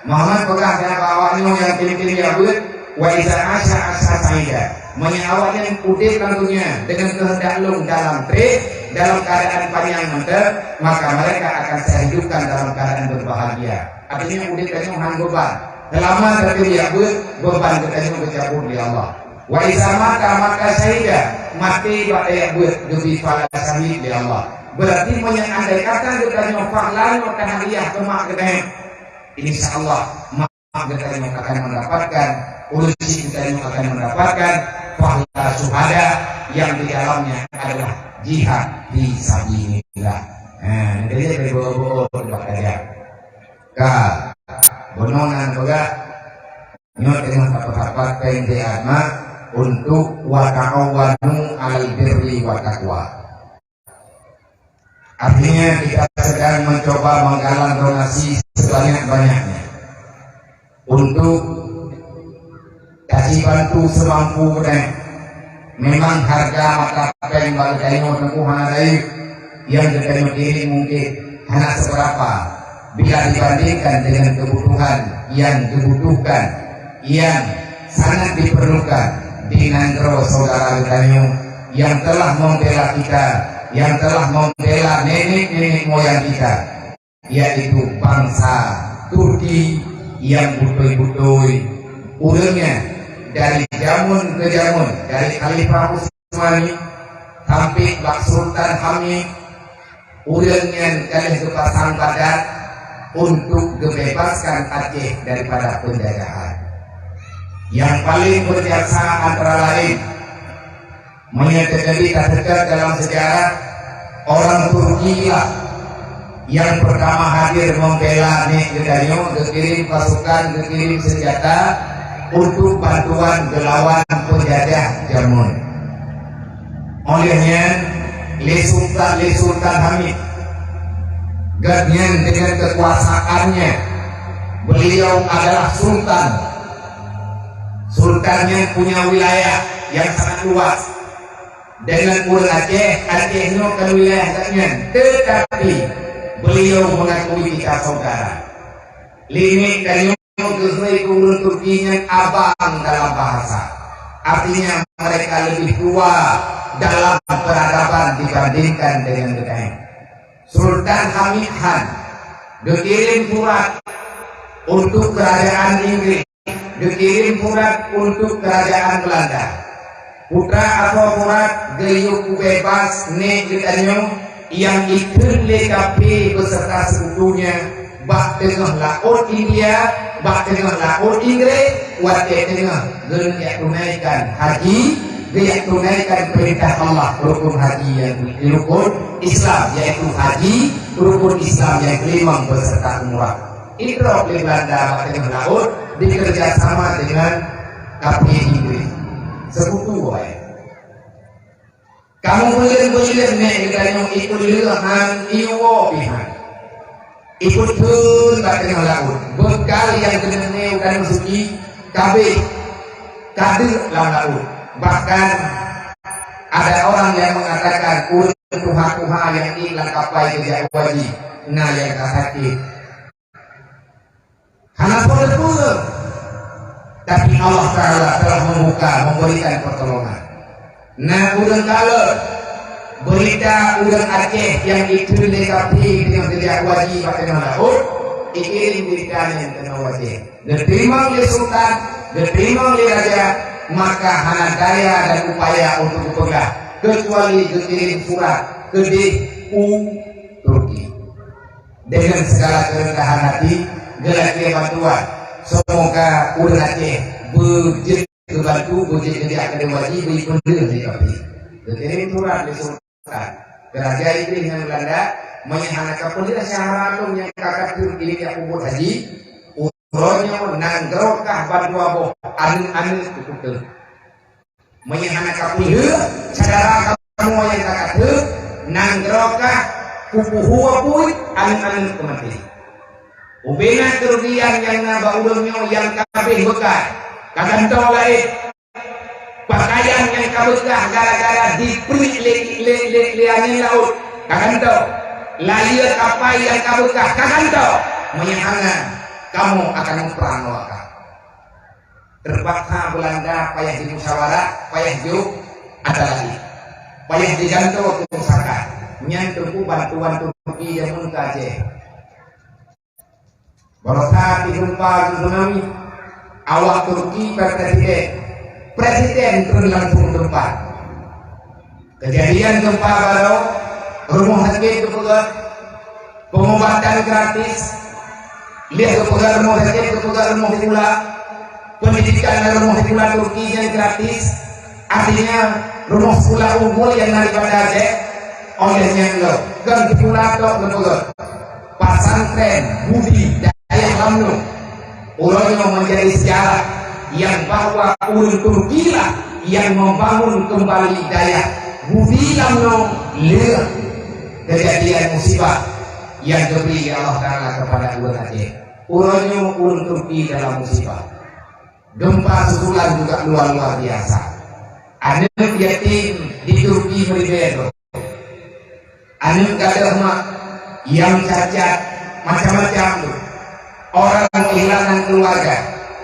Muhammad peugah keu awaknyoe nyang tem-tem jak beuet, "Wa iza asya asya sa'ida." Meunyoe awaknyan udeb lam dunia dengan kehendak lôn dalam treb, dalam keadaan panyang mantong, maka mereka akan saya hidupkan dalam keadaan berbahagia. Artinya udeb tanyoe han beban. Selama tem jak beuet, beban geutanyoe geucabut lé Allah. "Wa iza mata mata syahida," maté bak tajak beuet geubri pahala syahid lé Allah. Berarti meunyoe andai kata geutanyoe pahala nyoe tahadiah keu mak geutanyoe, insya Allah mak geutanyoe akan mendapatkan, ureueng syik geutanyoe akan mendapatkan pahala syuhada yang di dalamnya adalah jihad fi sabilillah. Ha, jadi beu-beu bak tajak. Ka, bunoe nan peugah, Nyoe teungoh sapat-sapat P N J A mak untuk wa ta'awanu 'alal birri wa taqwa. Artinya kita sedang mencoba menggalang donasi sebanyak-banyaknya untuk taci bantu semampu geutanyoe. Memang harga mata péng bak geutanyoe teungku hana rayeuk, nyang geutanyoe kirim mungkin hana seberapa bila dibandingkan dengan kebutuhan yang dibutuhkan, yang sangat diperlukan di nanggroe saudara geutanyoe yang telah membela kita, yang telah membela nenek-nenek moyang kita, yaitu bangsa Turki yang beutôi-beutôi ureuëng nyan dari jameun ke jameun, dari Khalifah Utsmani sampai bak Sultan Hamid, ureuëng nyan ka lheueh geupasang badan untuk geubebaskan Aceh daripada penjajahan. Yang paling berjasa antara lain, meunyoe teukeudi tateuka dalam sejarah, orang Turki lah yang pertama hadir membela nek geutanyoe, geukirim pasukan, geukirim senjata untuk bantuan geulawan penjajah jameun. Oleh nyan, lé Sultan, lé Sultan Hamid, gobnyan dengan kekuasaannya, beliau adalah sultan. Sultan nyan punya wilayah yang sangat luas. Dengan ureuëng Aceh, Aceh nyoe kan wilayah gobnyan, tetapi beliau mengakui kita saudara. Lé nek tanyoe geuhôi keu ureuëng Turki nyan abang dalam bahasa. Artinya mereka lebih tua dalam peradaban dibandingkan dengan geutanyoe. Sultan Hamid Han geukirim surat untuk kerajaan Inggris, geukirim surat untuk kerajaan Belanda. Putra Asoe Furat geuyue peubeubaih nek geutanyoe nyang jikheun lé kafé beserta seukutunya bak teungoh laôt India, bak teungoh laôt Inggris, watée teungoh geuneuk jak tunaikan haji, geujak tunaikan peurintah Allah, rukun haji nyang rukun Islam, yaitu haji, rukun Islam nyang keulimong beserta umrah. Idrop lé Belanda bak teungoh laôt dikeureuja sama deungon kafé Inggris. Seukutu wae. Kamoe buleuen-buleuen nek geutanyoe ipeuleueh han, iwoe pih han. Ipeutheun bak teungoh laôt. Beukal nyang keuneuk neuh u Tanoh Suci ka abéh, ka deuek lam laôt. Bahkan ada orang yang mengatakan ureuëng tuha-tuha nyang ék lam kapai geujak u haji, na nyang ka sakét. Hana peue-peue. Tapi Allah Taala telah membuka, memberikan pertolongan. Na ureuëng kalon beurita ureuëng Aceh nyang jikheun lé kaphé teungoh geujak haji bak tanoh laôt, ikirim beurita nyan keunoe u Aceh. Geuteurimong lé sultan, geuteurimong lé raja, maka hana daya dan upaya untuk geupeugah, keucuali geukirim surat keudeh u Turki. Dengan segala kerendahan hati, geulakée bantuan. Semoga ureuëng Aceh beujeuet geubantu, beujeuet geujak keudeh haji, beu ipeuleueh lé kaphé. Geukirim surat lé sultan. Raja Inggréh ngon Beulanda, meunyoe hana kapeuleueh syedara lôn nyang ka kateuk ileumèe peubuet haji, uroe nyoe nanggroe kah bandua boh aneuëk-aneuëk keu kuteuk. Meunyoe hana kapeuleueh syedara kamoe nyang ka kateuk, nanggroe kah kupeuhue buet aneuëk-aneuëk keu maté. Ubena keurugian nyang na bak ureuëng nyoe nyang ka habéh beukai, ka gantoe laén. Peukayan nyang ka beukah gara-gara dipriek lé, lé, lé, lé angén laôt, ka gantoe. Layeue kapai nyang ka beukah, ka gantoe. Meunyoe hana, kamoe akan muprang awak kah. Teupaksa Beulanda payah jimusyawarah, payah jiôh atra laén. Payah jigantoe keu pusaka. Nyan teungku bantuan Turki jameun ka Aceh. Barosa di gempa tsunami, awak Turki presiden, presiden treun langsung teumpat. Keujadian gempa baroe, rumoh sakét geupeugöt, peungubatan gratis, lheueh geupeugöt rumoh sakét, geupeugöt rumoh sikula, peundidikan lam rumoh sikula Turki nyan gratis. Artinya, rumoh sikula unggul nyang na di Banda Aceh, oleh nyan lom, kon sikula tok geupeugöt. Pesantren Budi Dayah Lamno. Uroe nyoe menjadi sejarah yang bahwa ureuëng Turki lah yang membangun kembali dayah Budi Lamno lheueh kejadian musibah yang diberi Allah Taala kepada ureuëng Aceh. Uroe nyoe ureuëng Turki dalam musibah. Gempa susulan juga luar, luar biasa. Aneuëk yatim di Turki meuribèe droe. Aneuëk gadôh mak nyang cacat, macam-macam tu. Orang kehilangan keluarga,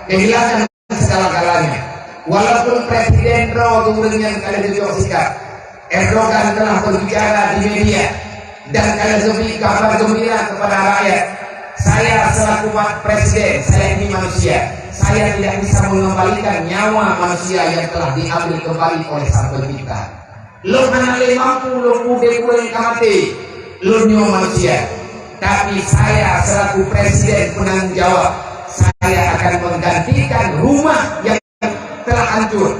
kehilangan segala-galanya. Walaupun presiden droe ureuëng nyan ka lheueh geujok sikap, Erdogan telah berbicara di media dan ka lheueh geubri kabar gembira kepada rakyat. Saya selaku ma-, presiden, saya ini manusia. Saya tidak bisa mengembalikan nyawa manusia yang telah diambil kembali oleh Sang Pencipta. Lôn hana lé mampu lôn udeb ureuëng ka maté, lôn nyoe manusia. Tapi saya selaku presiden penanggung jawab, saya akan menggantikan rumah yang telah hancur.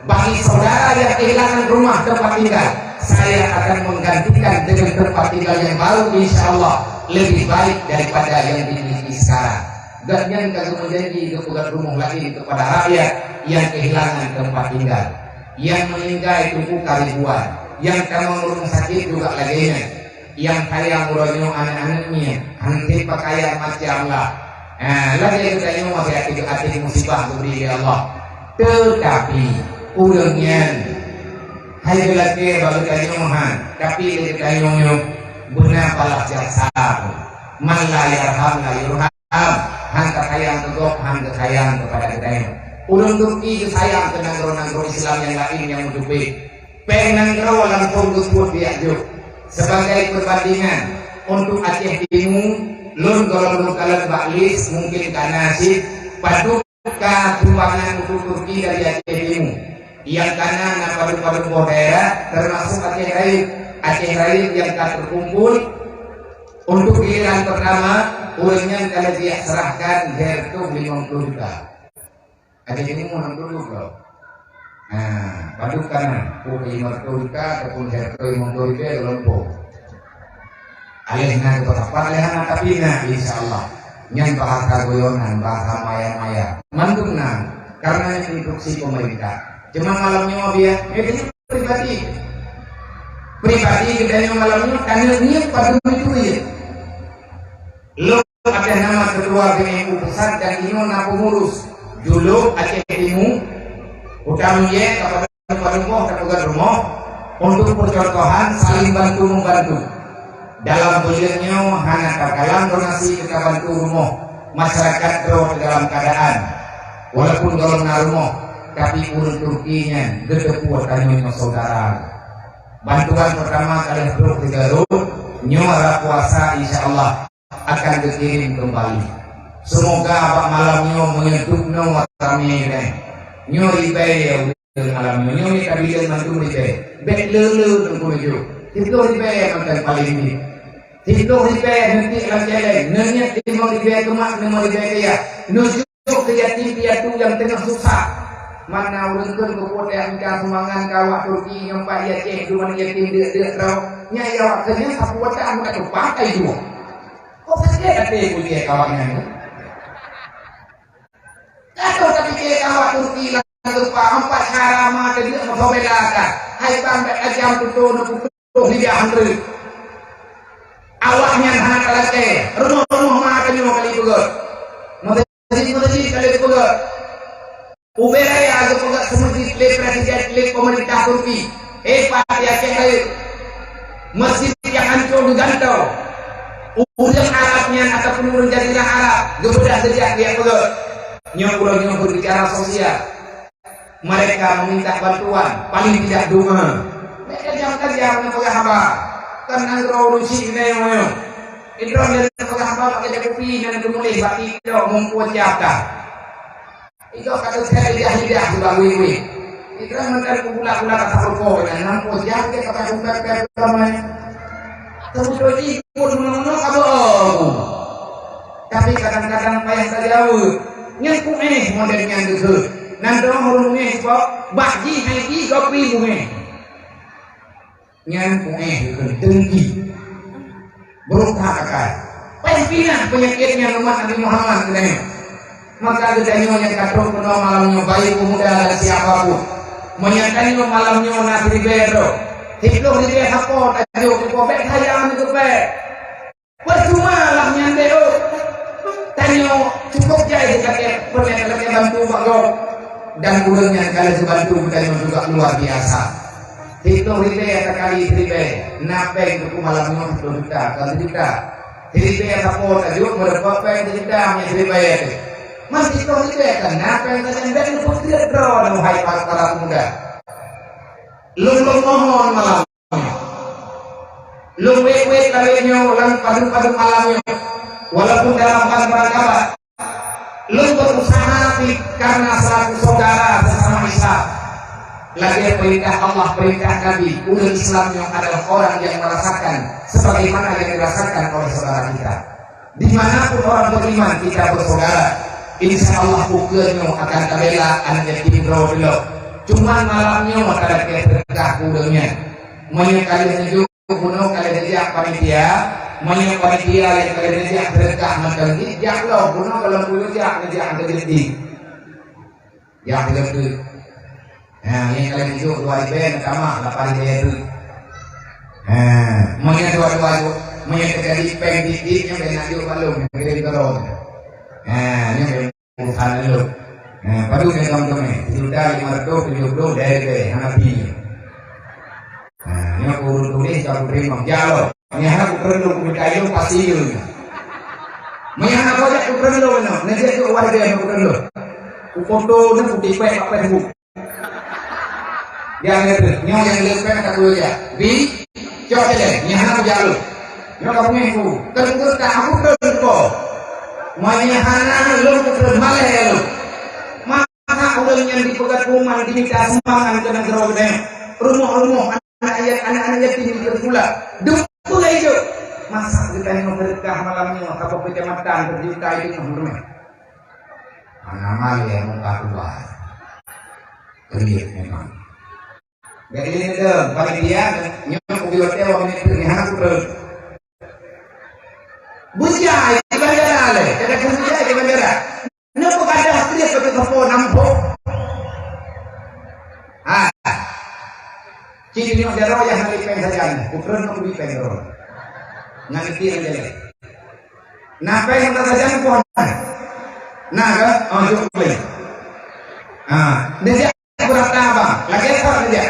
Bagi saudara yang kehilangan rumah tempat tinggal, saya akan menggantikan dengan tempat tinggal yang baru, insya Allah lebih baik daripada yang dimiliki sekarang. Gobnyan ka geumeujanji geupeugöt rumoh laén kepada rakyat yang kehilangan tempat tinggal. Yang meninggal itu bukan ribuan, yang tamong rumoh sakét juga lagèe nyan. Nyang sayang uroe nyoe aneuëk-aneuëk miet, han sép peukayan macam lah. Ha, lagèe geutanyoe masih até, até musibah geubri lé Allah. Teutapi, ureuëng nyan, hai geulakèe bak geutanyoe han, tapi lé geutanyoe nyoe beuna balas jasa. Man la yarham la yurham. Han tasayang keu gob, han geusayang keupada geutanyoe. Ureuëng Turki geusayang keu nanggroe-nanggroe Islam nyang laén nyang meuteupeue. Péng nanggroe langsung geupeubuet biak jôh. Sebagai perbandingan, untuk Aceh Timu, lôn gohlom lôn kalon bak lis mungkin ka na cit padub ka sumbangan untuk Turki dari Aceh Timu. Nyang ka na, na padub-padub boh daerah, termasuk Aceh Rayek. Aceh Rayek nyang ka terkumpul untuk giliran pertama, ureuëng nyan ka lheueh jiserahkan lhèe reutôh limong ploh juta. Aceh Timu enam puluh dua. Nah, padub ka na, peuet lima reutôh juta ataupun seratus lima puluh ribu lompok. Aléh na keu pat-pat lé hana, tapi na, insya Allah. Nyan bahasa guyonan, bahasa maya-maya. Mandum na, karena instruksi pemerintah. Cuma malam nyoe biar, eh, pribadi. Pribadi geutanyoe malam nyoe, tanyoe niet padum itu, ya. Lôn atas nama Ketua B M U Pusat dan inoe na pengurus Juluk Aceh Timu, Kota Mie, Kabupaten Padum Boh, Kabupaten Rumoh, untuk percontohan saling bantu membantu. Dalam buleuen nyoe hana takalang donasi keu tabantu rumoh. Masyarakat droe dalam keadaan, walaupun gohlom na rumoh, tapi ureuëng Turki nyan geuteupeue tanyoe nyoe saudara. Bantuan pertama ka lheueh trok sigoe, nyoe rap puasa insya Allah akan geukirém keumbali. Seumoga bak malam nyoe meunyoe dum nyoe ramé nyoe ribée ya. Malam nyoe nyoe tabileuen mandum ribée. Bék le-le teungku neujok. Siplôh ribée mantong paleng jih. Siplôh ribée neutiek lam céléng. Neuniet limong ribée keumak, limong ribée keuyak. Neujok keu yatim piatu nyang teungoh susah. Mana ureuëng kheun keupeue teuka sumbangan keu awak Turki nyang pat i Aceh, dumnan yatim deuk-deuk droe. Nyan awak kheun nyan sapeue watèe meuka tumpah kai jua. Kok sakét até kuliah kawan nyan? Ka troh tapike keu awak Turki lam geumpa, empat cara ma teubiet meusobela ka. Hai bang, bèk tajam tutoe neukutoh lidah han reuek. Awaknyan hana talakée, rumoh-rumoh ma tanyoe ka jipeugöt. Meuseujid-meuseujid ka jipeugöt. Ubé raya geupeugöt seumeujid lé presiden lé peumeurintah Turki. Eh, pat di Aceh Rayeuk. Meuseujid nyang ancô geugantoe. Ureuëng Arab nyan ataupun ureuëng jazirah Arab geubeudah geujak geujak peugöt. Nyoe uroe nyoe beubicara sosial. Mereka meminta bantuan, paling tidak doa. Mereka diam-diam nyan peugah haba. Kan nanggroe ureuëng syiek nyoe. Idroe nyan peugah haba bak keudè kupi nyan geumuléh bak TikTok mumpung siap dah. Igoe ka teuthèe lidah-lidah di bak wéh-wéh. Igoe mantong peugula-gula ka sapeue nyan, lam pojang ke pakai umpet-umpet ramai. Teubeutôi jih pun meunyoe-meunyoe ka bohong. Tapi kadang-kadang payah tajaweueb. Nyan kuéh model nyan geukheun. Nan dong ureuëng éh bak, bak jih hai jih gopi bungéh. Nyan kuéh keu teungki. Brok that akai. Paih pinah peunyakét nyan umat Nabi Muhammad keunoe. Maka geutanyoe nyang ka troh keunoe malam nyoe, baik pemuda dan siapa pun. Meunyoe tanyoe malam nyoe na siribèe droe, siplôh ribèe sapo tajok keu po, bèk sayang keu po. Peurcuma lah nyan deh, oh. Tanyoe cukup jai seulakèe peureulèe bantu bak gob. Dan ureuëng nyang ka lheueh geubantu geutanyoe juga luar biasa. Siplôh ribèe takali siribèe, na péng teungku malam nyoe siplôh juta, kon sijuta. Siribèe sapo tajok meureumpok péng sijuta meunyoe siribèe teuh. Man siplôh ribèe kan na péng sajan, bèk neupeukeuet droe, hai para pemuda. Lôn mohon malam Lôn wék-wék lalé nyoe lam padub-padub malam nyoe, walaupun dalam ban-ban kabat. Lôn berusaha pih karena selaku saudara sesama Islam. Lagèe perintah Allah, perintah Nabi, ureuëng Islam nyoe adalah orang yang merasakan sebagaimana yang dirasakan oleh saudara kita. Di mana pun orang beriman, kita bersaudara. Insya Allah, ukeue nyoe akan tabela aneuk yatim droe teuh. Cuman malam nyoe talakèe seudeukah keu ureuëng nyan. Meunyoe ka lheueh neujok bunoe ka lheueh neujak panitia, meunyoe panitia nyang ka lheueh neujak seudeukah mantong jih, jak lom bunoe gohlom peue jak neujak keu jeuet jih. Jak keu jeuet. Ha, nyang ka lheueh neujok dua ribèe, meutamah lapan ribèe teuk. Ha, meunyoe dua-dua jok, meunyoe teujadi péng tiep-tiep nyan bèk neujok bak lôn, nyan keu lôn keudroe. Ha, nyan urusan lôn. Ha, padub nyan kamoe teumé, sijuta limong reutôh tujoh plôh, dai ribèe, hana pi. Ha, nyoe ureuëng tuléh ka kuteurimong, jak lom. Meunyo hana kupeureulee, kumita yum pasti yum. Meunyo hana kujak kupeureulee nyoe, neujak keu warga nyang kupeureulee. Kufoto nyoe kutipék bak Facebook. Nyang leubeh, nyoe nyang leubeh ka kujak. Bi, cok saja, meunyo hana kujak lôn. Nyoe ka beungéh ku, keu lôn ka aku peureulee ko. Meunyo hana lôn kupeureulee, malèe lôn. Maka ureuëng nyang dipeugöt rumoh dimita sumbangan keu nanggroe geutanyoe. Rumoh-rumoh Aneuk ya-, aneuk-aneuk yatim di sikula. Dum peue laju. Masa geutanyoe seudeukah malam nyoe saboh keucamatan seujuta deungoh meurumoh. Hana malèe muka tuha. Kriet memang. Jadi, ini tu, panitia, nyoe kubi watèe awak meunit ni, hana kupeureulee. Beujai di bandara lé, kadang-kadang beujai di bandara. Nyoe peukadah kriet bak teumpat nampok. Ha. Cit nyoe jaroe nyang hana lipéng sajan, kupeureulee kubi péng droe. Ngan lipéng jaroe. Na péng mata sajan pun. Na ka? Oh, jok péng. Ha. Dia jak berata bang. Lagèe apa dia?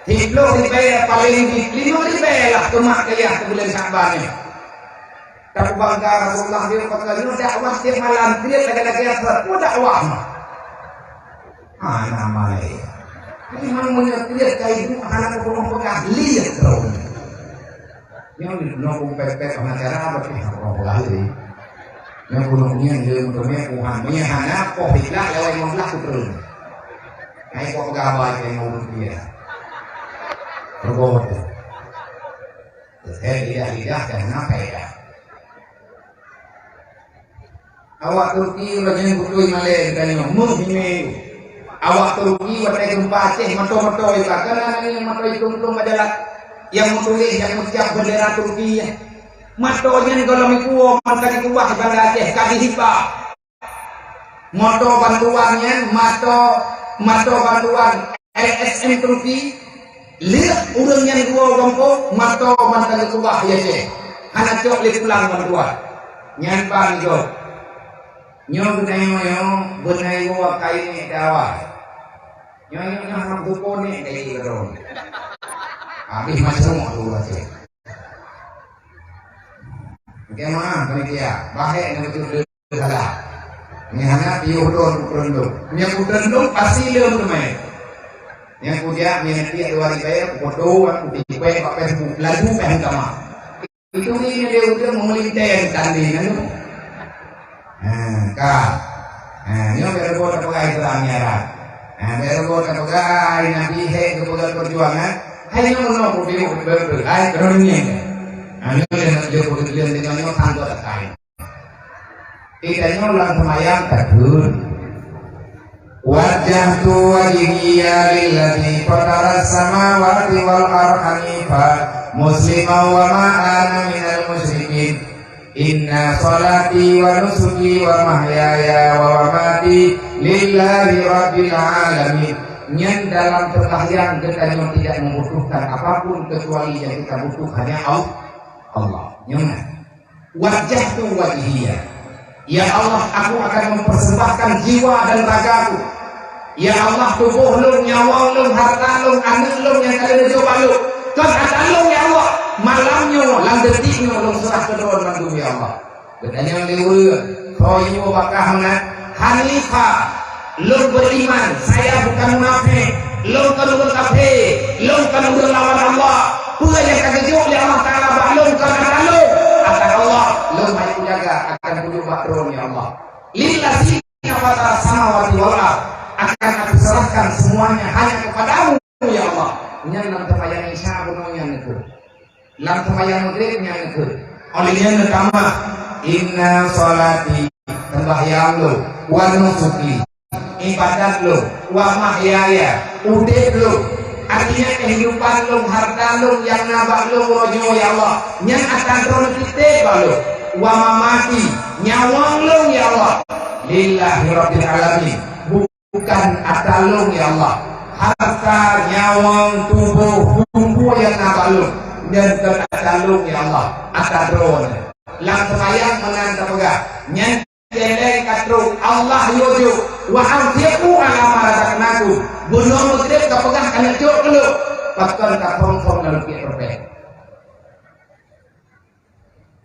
Siplôh ribèe paléng di, limong ribèe lah keumak kayah keu buleuen Syakban nyoe. Tapeubangga Rasulullah di pakon nyoe dakwah tiep malam, tiep lagèe-lagèe apa pun dakwah. Hana malèe. Jadi, meunyoe tiep ka ibu, hana peue peugah, liek droe. Nyoe, nyoe pun pepet pengacara apa sih? Apa lagi? Nyoe gunung nyan, dia untuk nyoe Tuhan. Nyoe hana poh ikhlas, lewat lima belas tu terus. Nah, itu apa gabar saya mau dia? Perbuatan. Saya lidah-lidah dan kenapa ya? Awak Turki ureueng nyan beutôi malèe geutanyoe, meuh hime. Awak Turki watèe geumpa Aceh, moto-moto iba. Kana nanggroe moto itong-tong bak jalan nyang meutuléh, nyang meucap bendera Turki. Moto nyan gohlom ikuwoe mantong ikuwah Banda Aceh ka jihiba. Moto bantuan nyan, moto, moto bantuan L S M Turki. Lheueh ureueng nyan dua gampông, moto mantong geukeubah di Aceh. Hana cok lé pulang bantuan. Nyan ban gob. Nyoe geutanyoe nyoe beunai woe kain nèk dawa. Nyoe, nyoe, nyoe hana beutôi nèk kain droe. Habéh macam tu Aceh. Oke, maaf, panitia. Bahek nyoe beutôi. Salah. Nyan hana piôh lôn kuteureundong. Nyan kuteureundong pasti lôn teumé. Nyan kujak, nyan tiek dua ribèe, kufoto, kupipèe bak Facebook, laju pèh utama. Itu ni dia udah memelintang tanding kan tu. Ha, ka. Ha, nyoe biar buat apa gaya terang ni arah. Ha, biar buat apa gaya Nabi hek kepegang perjuangan. Hai nyoe nyoe kupiôh, betul. Hai, kerana ni. Ha, nyoe dia nak jauh kemudian dengan nyoe tanggung akai. Geutanyoe lam seumayang takheun, "Wajjahtu wajhiya lilladzi fataras samawati wal arda hanifan musliman wa ma ana minal musyrikin. Inna sholati wa nusuki wa mahyaya wa mamati lillahi rabbil alamin." Nyan dalam sembahyang geutanyoe tidak membutuhkan apapun kecuali yang kita butuh hanya Al-, Allah. Nyoe na. Wajjahtu wajhiya. Ya Allah, aku akan mempersembahkan jiwa dan ragaku. Ya Allah, tuboh lôn, nyawöng lôn, hareuta lôn, aneuk lôn nyang ka lheueh neujoh bak lôn. Kon atra lôn, ya Allah. Malam nyoe, lam detik nyoe, lôn seurah keu Droe mandum, ya Allah. Geutanyoe lé ureueng, soe yue bakah meunan, Hanifa. Lôn beriman, saya bukan munafik. Lôn kon ureueng kafé, lôn kon ureueng lawan Allah. Peue nyang ka geujok lé Allah Taala bak lôn kon atra lôn, atra Allah. Lôn hana kujaga, akan kujok bak Droe, ya Allah. Lillazina fataras samawati wal ard, akan aku serahkan semuanya hanya kepada-Mu, ya Allah. Nyan lam teumpat nyang Isya bunoe nyan neukheun. Lam seumayang Maghrib nyan neukheun. Óh lheueh nyan neutamah, "Inna sholati," seumbahyang lôn, "wa nusuki," ibadat lôn, "wa mahyaya," udeb lôn. Artinya kehidupan lôn, hareuta lôn nyang na bak lôn uroe nyoe, ya Allah, nyan atra Droe neutitép bak lôn. "Wa mamati," nyawöng lôn, ya Allah, "lillahi rabbil alamin." Bukan atra lôn, ya Allah. Hareuta, nyawöng, tuboh, tuboh nyang na bak lôn, nyan kon atra lôn, ya Allah, atra Droeneuh. Lam seumayang meunan tapeugah, nyan céléng ka trok, Allah yue jok, "Wa anfiqu ala ma razaqnakum." Bunoe Maghrib ka peugah keuneuk jok keu lôn, pakon ka phon-phon lam rupiah rupée.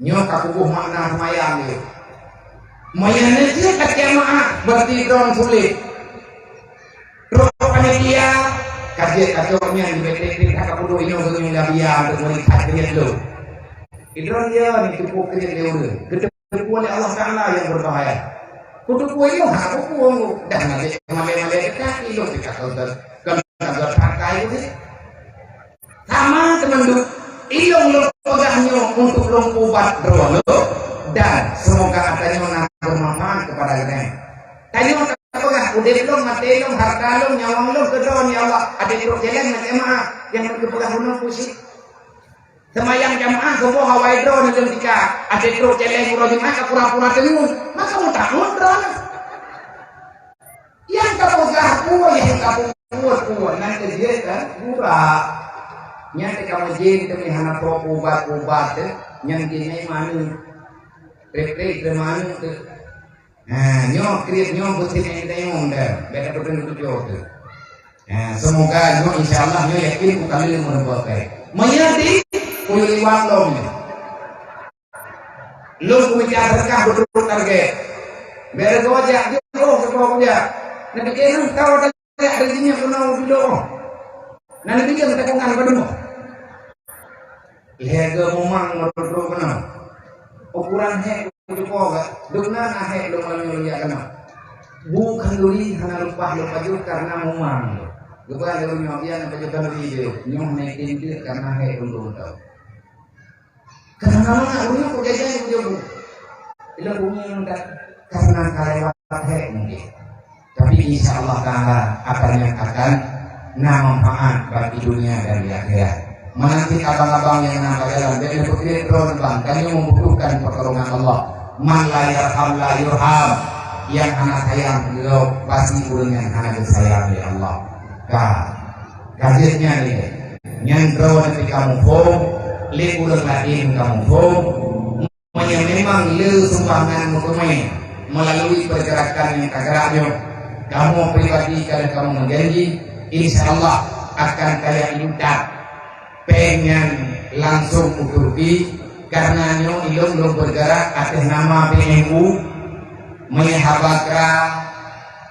Nyoe ka kuboh makna seumayang nyoe. Meunyoe neujeuet lam jeumaáh, berarti droen sulet. Trok panitia, ka jeuet ka trok nyan, jibeuet treb-treb that ka peuduek inoe geungieng Gambia untuk meulihat keuneuk lôn. Di droen ya, ni cukup keuneuk lé ureueng. Geuteupeue lé Allah Taala nyang beubahaya. Kuteupeu inoe, ha, kuteupeu inoe. Dah na jeuet malée-malée dekat, ilôn dekat kaunter. Kan kaunter pakai tu. Sama teuma lôn, ilôn lôn peugah nyoe untuk lôn ubat droe lôn, dan semoga atra nyoe na bermanfaat kepada geutanyoe. Tanyoe tapeugah udeb lôn, maté lôn, hareuta lôn, nyawöng lôn keu droe, ya Allah. Até trok céléng, maté maaf, nyang lôn peugah bunoe pusi. Seumayang jamaah suboh awai droe lôn tika, até trok céléng uroe Jumat ka pura-pura teungeut. Maka meutakot droe. Nyang tapeugah peue, nyang tapeubuet peue, nyan keu jeuet kan? Gura. Nyan teuka meujén teumé hana po ubat-ubat teuh, nyan keuneuk maneuek. Treb-treb keu maneuek teuh. Ha, nyoe kriet nyoe beusit nyang teunyong deh, beda beutôi tujoh teuh. Ha, semoga nyoe insya Allah nyoe yakin bukan lé meureumpok kai. Meunyoe di, kuyue liwat lom nyoe. Lôn kumita seudeukah beutrok target. Bèk reugoe jak, jeuet oh, seupôt kujak. Neupike nyoe tao tajak rezekinya keunoe u Siloam. Na neupike takongan padum. Lhèe geu mumang meureutrok keunoe. Ukuran hék kucupo gak, dum na hék lôn meunyoe jak keunoe. Bu khanduri hana lumpah lôn pajoh kareuna mumang. Geupeugah lé ureueng nyoe, "Bian pajoh khanduri jih, nyoe hana item jeuet kareuna hék lôn lôn tao." Kadang-kadang ureueng nyoe peugah-peugah, ilôn bumi nyoe dak karena ka lewat hék mungkin. Tapi insya Allah Ta'ala akan, nyan akan na manfaat bagi dunia dan di akhirat. Meunanti abang-abang nyang na bak jalan, bèk neupeukreuet droe bang, tanyoe membutuhkan pertolongan Allah. Man la yarham la yurham. Nyang hana sayang keu gob, pasti ureueng nyan hana geusayang lé Allah. Ka. Ka jeuet nyan lé. Nyan droeneuh pih kamoe phon, lé ureueng laén kamoe phon. Meunyoe memang le sumbangan meuteumé meulalu pergerakan nyang ka gerak nyoe, kamoe pribadi ka lheueh kamoe meujanji, insya Allah akan kaya iutab péng nyan langsung u Turki, kareuna nyoe ilôn lôn bergerak ateueh nama B M U. Meunyoe haba kra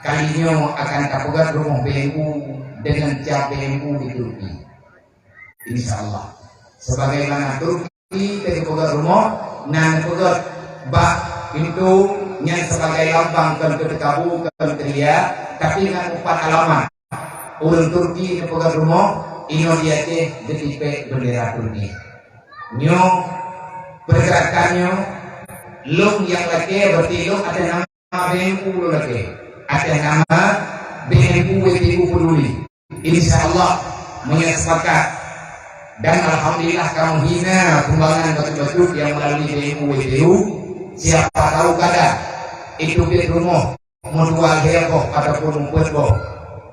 kali nyoe akan tapeugöt rumoh B M U deungon cap B M U di Turki. Insya Allah. Sebagaimana Turki teupeugöt rumoh, nan peugöt bak pintoe nyan sebagai lambang kon keu teukabu, kon keu lia, tapi ngon upat alamat. Ureueng Turki teupeugöt rumoh, inoe di Aceh geutipék bendera Turki. Nyoe pergerakan nyoe, lôn nyang lakèe, berarti lôn ateueh nama B M U lôn lakèe. Ateueh nama B M U W T U Peduli. Insya Allah, meunyoe sepakat. Dan alhamdulillah, kamoe hina sumbangan bacut-bacut nyang meulalu B M U W T U. Siapa tahu kadang itu pih rumoh meudua lhèe boh ataupun meupat boh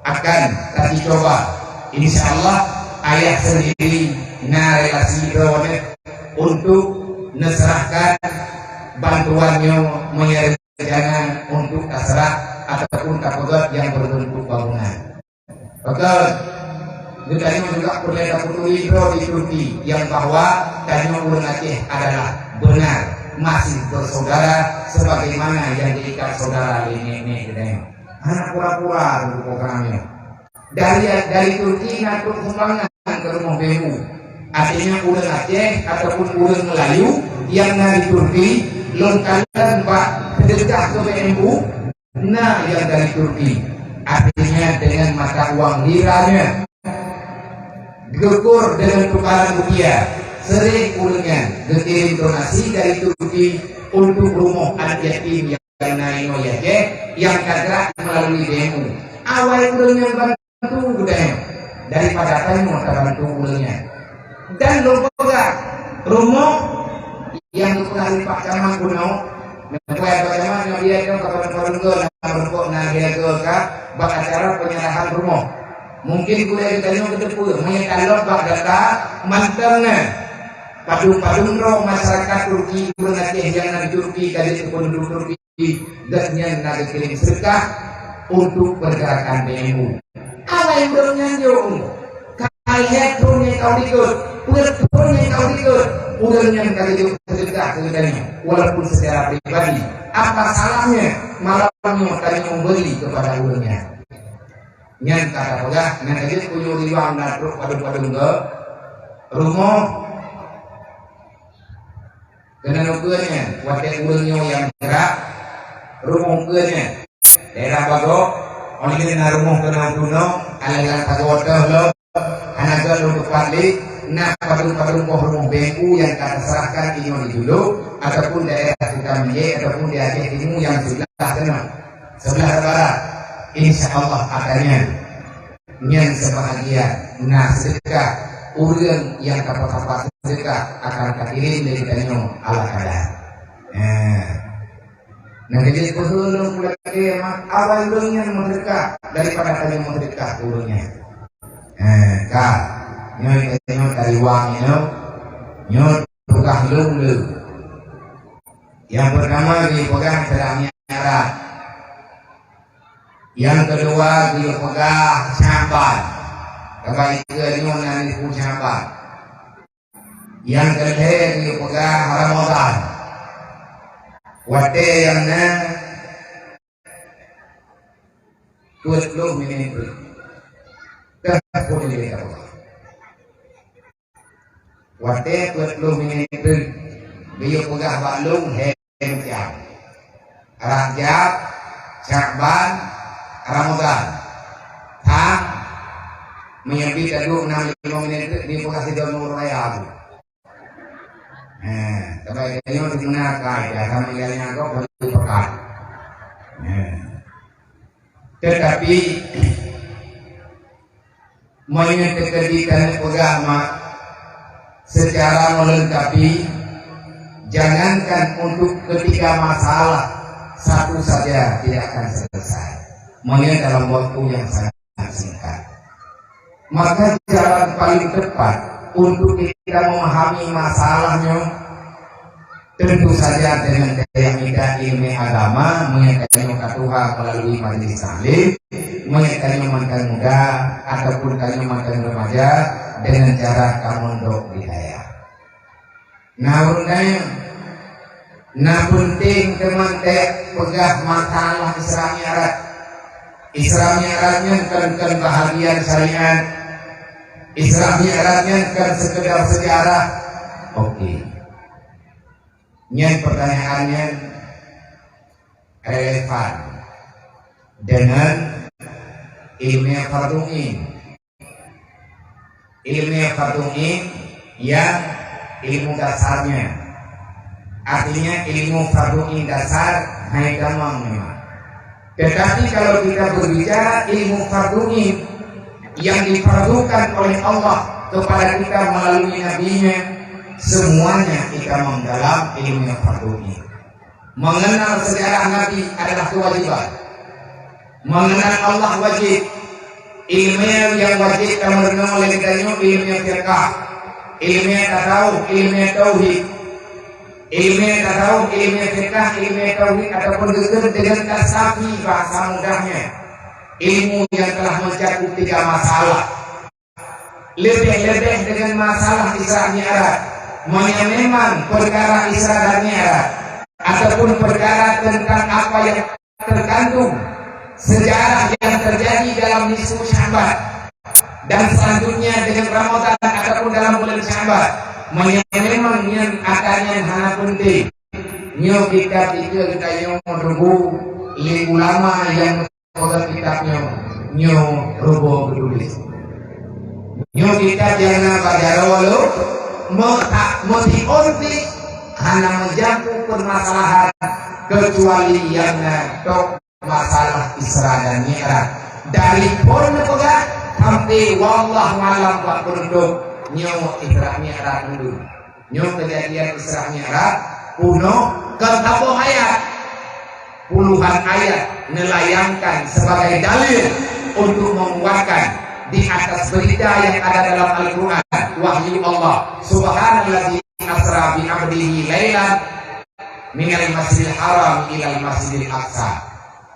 akan taji coba. Insya Allah, ayah sendiri na relasi droeneuh untuk neuserahkan bantuan nyoe meunyoe rencana untuk taseurah ataupun tapeugöt nyang berbentuk bangunan. Betul. Geutanyoe juga peureulèe tapeuturi droe di Turki nyang bahwa tanyoe ureueng Aceh adalah benar masih bersaudara sebagaimana yang diikat saudara lé nèk-nèk geutanyoe. Hana pura-pura tu program nyoe. Dari, dari Turki na trok sumbangan keu rumoh B M U. Artinya ureueng Aceh ataupun ureueng Melayu nyang na di Turki, lôn kalon bak seudeukah keu B M U, na nyang dari Turki. Artinya dengan mata uang liranya. Geukur dengan tukaran rupiah, sering ureueng nyan geukirém donasi dari Turki untuk rumoh anak yatim nyang na inoe di Aceh, nyang ka gerak meulalu B M U. Awai ureueng nyan bantu geutanyoe daripada tanyoe tabantu ureueng nyan. Dan lôn peugah, rumoh nyang geupeugah lé Pak Camat bunoe, neupeugah Pak Camat nyoe, dia nyoe ka padum-padum goe, na rukok, na dia goe ka bak acara penyerahan rumoh. Mungkin gurèe geutanyoe geuteupeue, meunyoe talot bak data mantong nyan. Padum-padum droe masyarakat Turki ureueng Aceh nyang na di Turki, ka jeuet keu peunduduek Turki, gobnyan na geukirém seudeukah untuk pergerakan B M U. Awai ureueng nyan jok, ka lhèe thon nyang ka u likot, peuet thon nyang ka u likot, ureueng nyan ka geujok seudeukah keu geutanyoe, walaupun secara pribadi. Apa salahnya malam nyoe tanyoe memberi kepada ureueng nyan? Nyan ka tapeugah, nyan ka jeuet kuyue riwang na trok padum-padum goe rumoh. Keunan ukeue nyan, watèe ureueng nyoe nyang gerak, rumoh ukeue nyan. Daerah Bagok, oh lheueh na rumoh keunan bunoe, alah lam sagoe teuh lom, hana gèt lôn teupat lé, na padum-padum boh rumoh B M U nyang ka teuseurahkan inoe di Dulok, ataupun daerah Sukamijé, ataupun di Aceh Timu nyang seublah keunoe. Seublah barat, insya Allah akan nyan. Nyan seubahagian na seudeukah, ureueng nyang ka pat-pat seudeukah akan takirém lé geutanyoe ala kadar. Nah, na jadi peue lôn lakèe, awai ureueng nyan meuseudeukah daripada tanyoe meuseudeukah keu ureueng nyan. Nah, ka. Nyoe tanyoe tariwang nyoe. Nyoe tugaih lôn le. Nyang peurtama geupeugah teurimong nyan. Nyang keudua geupeugah Sya'ban. Kaba ikeue nyoe na nisfu Sya'ban. Nyang keulhèe geupeugah Ramadhan. Watée nyang na peuet ploh minit teuk, ka phon lé Allah. Watée peuet ploh minit teuk, geuyue peugah bak lôn, "Hai Mutiara, Rajab, Syakban, Ramadhan." Tang, meunyoe bi taduek nam limong minit teuk, dipeugah sidroe ureuëng raya tu. Eh, tapi tanyoe di mana ka, ya, sama jalannya kok, baru pekat. Eh. Tetapi, meunyoe teukeudi tanyoe peugah mak secara melengkapi, jangankan untuk ketika masalah, satu saja tidak akan selesai. Meunyoe dalam waktu yang sangat singkat. Maka jalan paling tepat untuk kita memahami masalah nyoe, tentu saja dengan gaya minta ilmu agama, meunyoe tanyoe ka tuha melalui majlis taklim, meunyoe tanyoe mantan muda ataupun tanyoe mantan remaja, dengan cara ka mondok di dayah. Na ureuëng na peunteng teuma teupeugah masalah Isra Mi'raj. Isra Mi'raj nyan kon, kon bahagian syariat. Isra Mi'raj nyan kon sekedar sejarah. Oke. Nyan pertanyaan nyan relevan dengan ilmu fardhu ain. Ilmu fardhu ain yang ilmu dasarnya. Artinya ilmu fardhu ain dasar hai tamong memang. Tetapi kalau kita berbicara ilmu fardhu ain yang difardukan oleh Allah kepada kita melalui nabinya, semuanya kita dalam ilmu fardhu ain. Mengenal sejarah Nabi adalah kewajiban. Mengenal Allah wajib. Ilmu yang wajib tameurunoe lé geutanyoe ilmu fiqah, ilmu tasawuf, ilmu tauhid. Ilmu tasawuf, ilmu fiqah, ilmu tauhid ataupun geukheun dengan tasafi bahasa mudahnya, ilmu yang telah mencakup tiga masalah. Leubeh-leubeh dengan masalah Isra Mi'raj. Meunyoe memang perkara Isra dan Mi'raj ataupun perkara tentang apa yang terkandung sejarah yang terjadi dalam nisfu Sya'ban dan selanjutnya dengan Ramadan ataupun dalam bulan Sya'ban, meunyoe memang nyan ata nyan hana penting, nyoe kitab itu geutanyoe rubu lé ulama yang peugah kitab nyoe, nyoe ruboh geutuléh. Nyoe kitab nyang na bak jaroe lôn, meutak meusiôn pih hana meujampu permasalahan, keucuali nyang na tok masalah Isra dan Mi'raj. Dari phon neupeugah sampai wallahu alam bak penutup, nyoe Isra Mi'raj dulu. Nyoe kejadian Isra Mi'raj, peunoh kon saboh ayat. Puluhan ayat neulayangkan sebagai dalil untuk menguatkan di atas berita yang ada dalam Al-Quran, wahyu Allah. Subhanalladzi asra bi abdihi lailan minal masjidil haram ilal masjidil aqsa.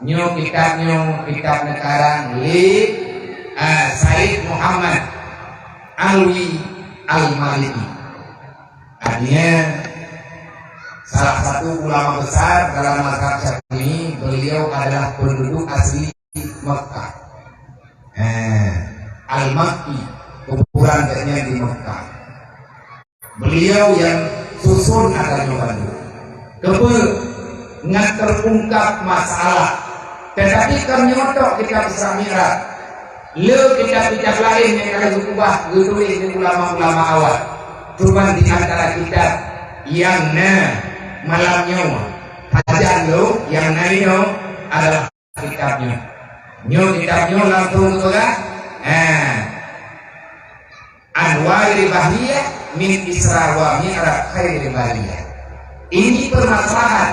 Nyoe kitab nyoe, kitab neukarang lé, ah, Said Muhammad Alwi Al-Maliki. Artinya, salah satu ulama besar dalam mazhab Syafi'i, beliau adalah penduduk asli Mekah. Eh, Al-Makki, kuburan gobnyan di Mekah. Beliau nyang susun ata nyoe bandum. Keupeue? Ngat terungkap masalah. Tetapi kon nyoe tok kitab Isra Mi'raj. Le kitab-kitab laén nyang ka geukeubah geutuléh lé ulama-ulama awai. Cuman di antara kitab nyang na malam nyoe, sajan lôn nyang na inoe adalah kitab nyoe. Nyoe kitab nyoe langsung geupeugah, eh, Anwaril Bahriyah min Isra wa Mi'raj Khairil Bariyah. Ini permasalahan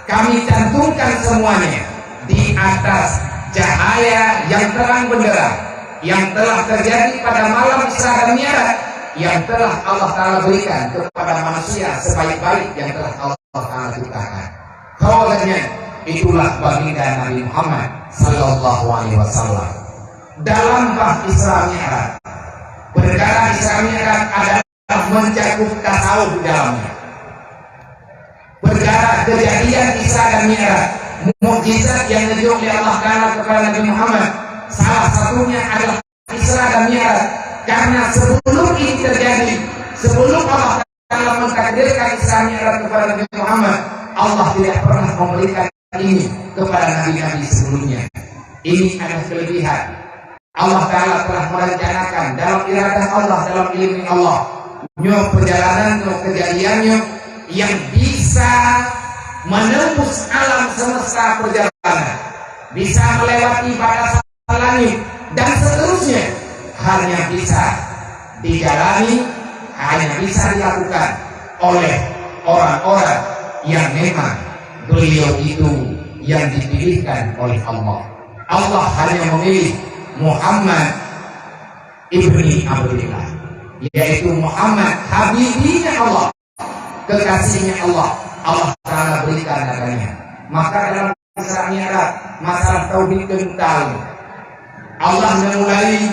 kami cantumkan semuanya di atas cahaya yang terang benderang yang telah terjadi pada malam Isra dan Mi'raj, yang telah Allah Taala berikan kepada manusia sebaik-baik yang telah Allah Taala ciptakan. Khawatirnya itulah baginda Nabi Muhammad sallallahu alaihi wasallam. Dalam bab Isra Mi'raj, perkara Isra Mi'raj adalah mencakup tasawuf di dalamnya. sejarah kejadian Isra dan Mi'raj, mukjizat yang dijok oleh Allah Taala kepada Nabi Muhammad, salah satunya adalah Isra dan Mi'raj. Karena sebelum ini terjadi, sebelum Allah Taala mentakdirkan Isra Mi'raj kepada Nabi Muhammad, Allah tidak pernah memberikan ini kepada nabi-nabi sebelumnya. Ini adalah kelebihan. Allah Taala telah merencanakan dalam iradah Allah, dalam ilmu Allah. Nyoe perjalanan, nyoe kejadian nyoe yang bisa menembus alam semesta perjalanan, bisa melewati batasan langit, dan seterusnya, hanya bisa dijalani, hanya bisa dilakukan oleh orang-orang yang memang beliau itu yang dipilihkan oleh Allah. Allah hanya memilih Muhammad ibni Abdillah, yaitu Muhammad habibinya Allah, kekasihnya Allah. Allah Taala berikan katanya. Maka dalam Isra Mi'raj, masalah tauhid kental. Allah memulai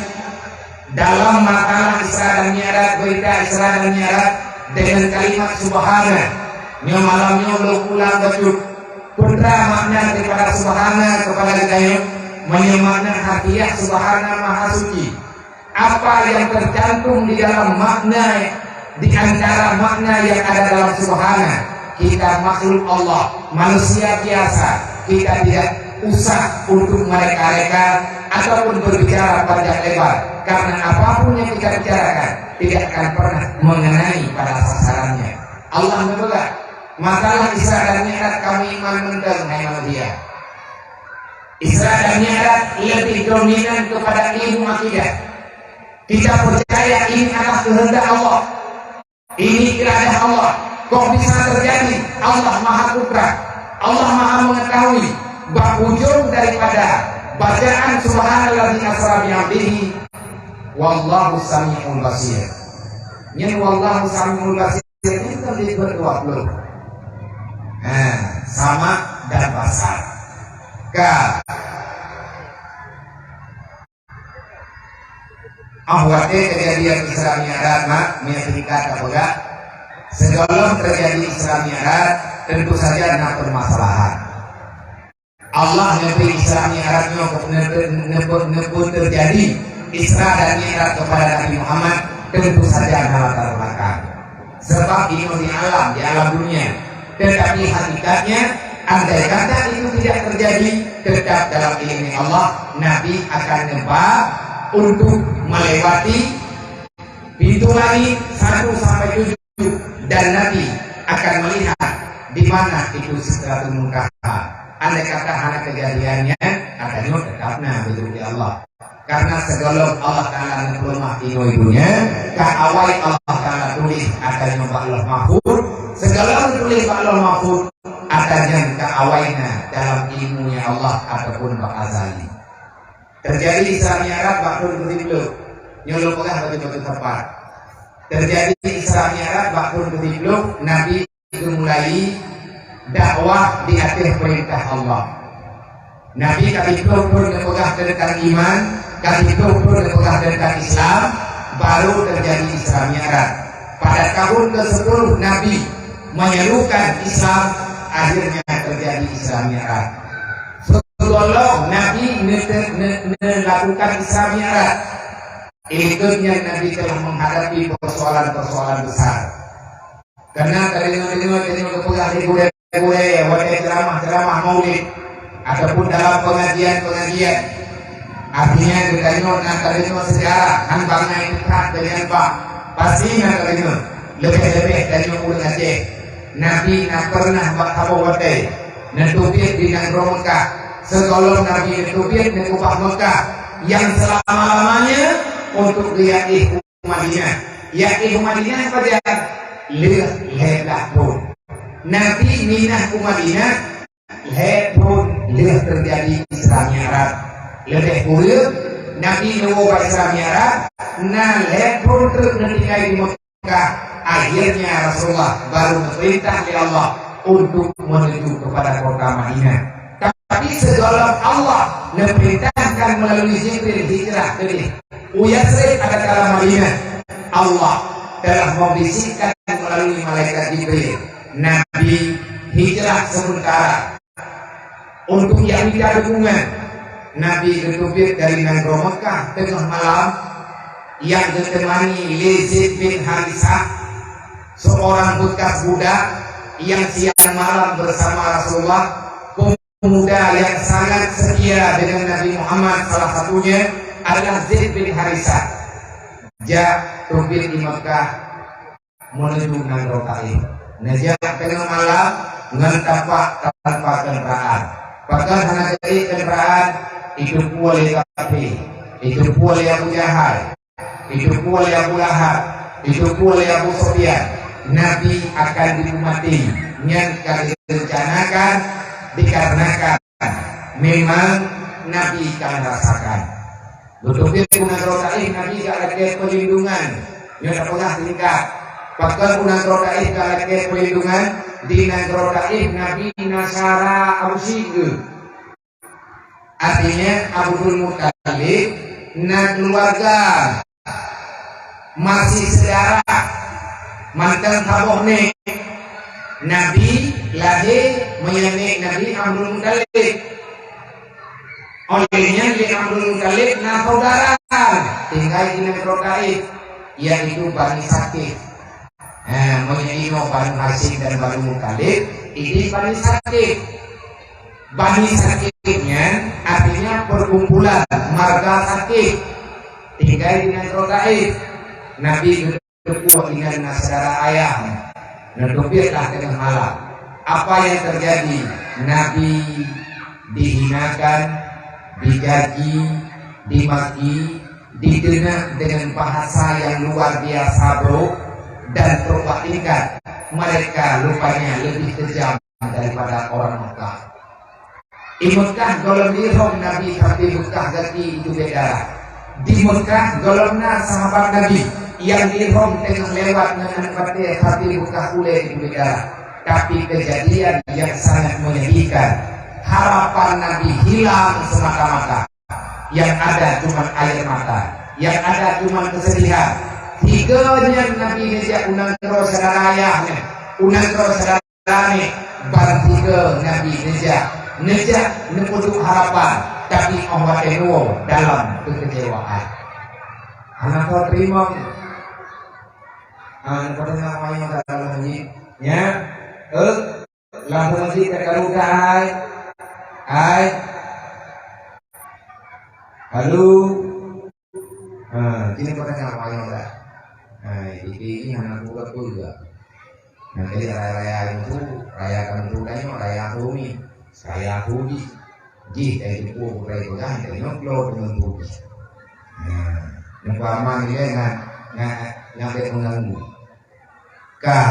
dalam makalah Isra dan Mi'raj, berita Isra dan Mi'raj dengan kalimat subhana. Nyoe malam nyoe lôn ulang bacut. Peue makna daripada subhana kepada geutanyoe? Meunyoe makna harfiah subhana maha suci. Apa yang tercantum di dalam makna, di antara makna yang ada dalam subhana, kita makhluk Allah, manusia biasa, kita tidak usah untuk mereka-reka ataupun berbicara panjang lebar, karena apapun yang kita bicarakan tidak akan pernah mengenai pada sasarannya. Allah memegang masalah Isra dan Mi'raj, kamu iman mantong, hai manusia. Isra dan Mi'raj lebih dominan kepada ilmu akidah. Kita percaya ini adalah kehendak Allah. Ini iradah Allah. Kok bisa terjadi? Allah Maha Kudrah. Allah Maha Mengetahui. Bak ujung daripada bacaan subhanalladzi asra bi abdihi, wallahu sami'un basir. Nyan wallahu sami'un basir nyan kan di berdua puluh. Nah, sama dan basar. Ka. Ah, watée kejadian Isra Mi'raj, mak, meunyoe singkat tapeugah, sigohlom terjadi Isra Mi'raj, tentu saja na permasalahan. Allah neubri Isra Mi'raj nyoe keu-, neubri, neubri, neubri terjadi Isra dan Mi'raj kepada Nabi Muhammad, tentu saja na latar belakang. Sebab inoe di alam, di alam dunia. Tetapi hakikatnya, andai kata itu tidak terjadi, tetap dalam ilmu Allah, Nabi akan neuba untuk melewati pintu langit satu sampai tujuh, dan Nabi akan melihat di mana itu Sidratul Muntaha. Andai kata hana kejadiannya, katanya tetap na beujeuet di Allah. Karena sigohlom Allah Taala neupeuleumah inoe dunia, ka awai Allah Taala tuléh ata nyoe bak Lauh Mahfuz. Sigohlom tuléh bak Lauh Mahfuz, ata nyan ka awai na dalam ilmunya Allah ataupun bak azali. Terjadi Isra Mi'raj bak thon keusiplôh. Nyoe lôn peugah bacut-bacut teumpat. Terjadi Isra Mi'raj bak thon keusiplôh, Nabi geumulai dakwah di ateueh peurintah Allah. Nabi ka siplôh thon neupeugah teuntang iman, ka siplôh thon neupeugah teuntang Islam, baru terjadi Isra Mi'raj. Pada tahun kesepuluh Nabi menyerukan Islam, akhirnya terjadi Isra Mi'raj. Sigohlom Nabi ne-, ne-, ne-, melakukan Isra Mi'raj, itu nyan Nabi telah menghadapi persoalan-persoalan besar. Karena tadeungoe-deungoe, tanyoe geupeugah lé gurée-gurée watée ceramah-ceramah maulid ataupun dalam pengajian-pengajian. Artinya, geutanyoe na tadeungoe sejarah, han bangai that deungon bah. Pasti na tadeungoe, leubeh-leubeh tanyoe ureuëng Aceh. Nabi na pernah bak saboh watée neuteubiet di nanggroe Meukah. Sigohlom Nabi neuteubiet neukeubah Meukah nyang selama-lamanya untuk geuyaéh Madinah. Yaéh Madinah pajan? Lheueh lhée blaih thon. Nabi minah u Madinah lhée thon lheueh teujadi Isra Mi'raj. Leubeh kureueng, Nabi neuwoe bak Isra Mi'raj na lhée thon treuk neutinggai di Meukah. Akhirnya Rasulullah baru neupeurintah lé Allah untuk menuju kepada kota Madinah. Tapi sigohlom Allah neupeurintahkan melalui Jibril hijrah keudeh u Yasrib, ada kala Madinah, Allah telah membisikkan melalui malaikat Jibril, Nabi singgah sementara untuk jak mita dukungan. Nabi geuteubiet dari nanggroe Meukah teungoh malam, nyang geuteumani lé Zaid bin Harisah, seorang bekas budak yang siang malam bersama Rasulullah. Pemuda yang sangat setia dengan Nabi Muhammad, salah satunya adalah Zaid bin Harisah. Jak teubiet di Meukah menuju nanggroe Taif. Neujak teungoh malam ngon tapak tanpa kendaraan. Pakon hana geuék kendaraan, jiteupeue lé kafé, jiteupeue lé Abu Jahal, jiteupeue lé Abu Lahab, jiteupeue lé Abu Sufyan. Nabi akan dihukum maté. Nyan ka direncanakan dikarenakan memang Nabi ka merasakan. Beutôi u nanggroe Taif Nabi ka lakée peulindungan. Nyoe tapeugah singkat. Pakon u nanggroe Taif ka lakée peulindungan? Di nanggroe Taif Nabi na syedara Abu Syik geuh. Artinya Abdul Muttalib na keluarga, masih syedara, mantong saboh nék. Nabi lahé meunyoe nék Nabi Abdul Muttalib. Oleh nyan lé Abdul Muttalib na saudara tinggai di nanggroe Taif, yaitu Bani Saqif. Eh, meunyoe inoe Bani Hasyim dan Bani Muttalib, ini Bani Saqif. Bani Saqif nyan artinya perkumpulan marga Saqif. Tinggai di nanggroe Taif. Nabi geuteupeue inan na syedara ayah. Neuteubietlah teungoh malam. Apa yang terjadi? Nabi dihinakan, dicaci, dimaki, diteunak dengan bahasa yang luar biasa buruk, dan trok bak tingkat mereka rupanya lebih kejam daripada orang Mekah. Di Mekah gohlom dirhom Nabi sampai beukah gaki itu beda. Di Mekah gohlom na sahabat Nabi yang dirhom teungoh lewat ngon aneuk batée sampai beukah ulée itu beda. Tapi kejadian yang sangat menyedihkan, harapan Nabi hilang semata-mata. Yang ada cuma air mata, yang ada cuma kesedihan. Tiga nyan Nabi neujak u nanggroe syedara ayah nyan, u nanggroe syedara nyan, ban tiga Nabi neujak, neujak neupeuduek harapan, tapi óh watée nyoe dalam keukeucewaan. Hana teurimong. Ah, neupeudeuh ngon ayah dalam nyan, ya. Eh, Langsung cit takaru ka hai. Hai. Halo. Ha, sini kau tanya apa yang dah. Hai, di sini hana buka pun juga. Nanti raya-raya itu, raya kamu tu tanya, raya Hudi. Saya Hudi. Jih dari itu pun bukai pegang, dari nyok lo dengan Hudi. Nah, nampak aman ni kan, nak, nak, nak mengganggu. Ka.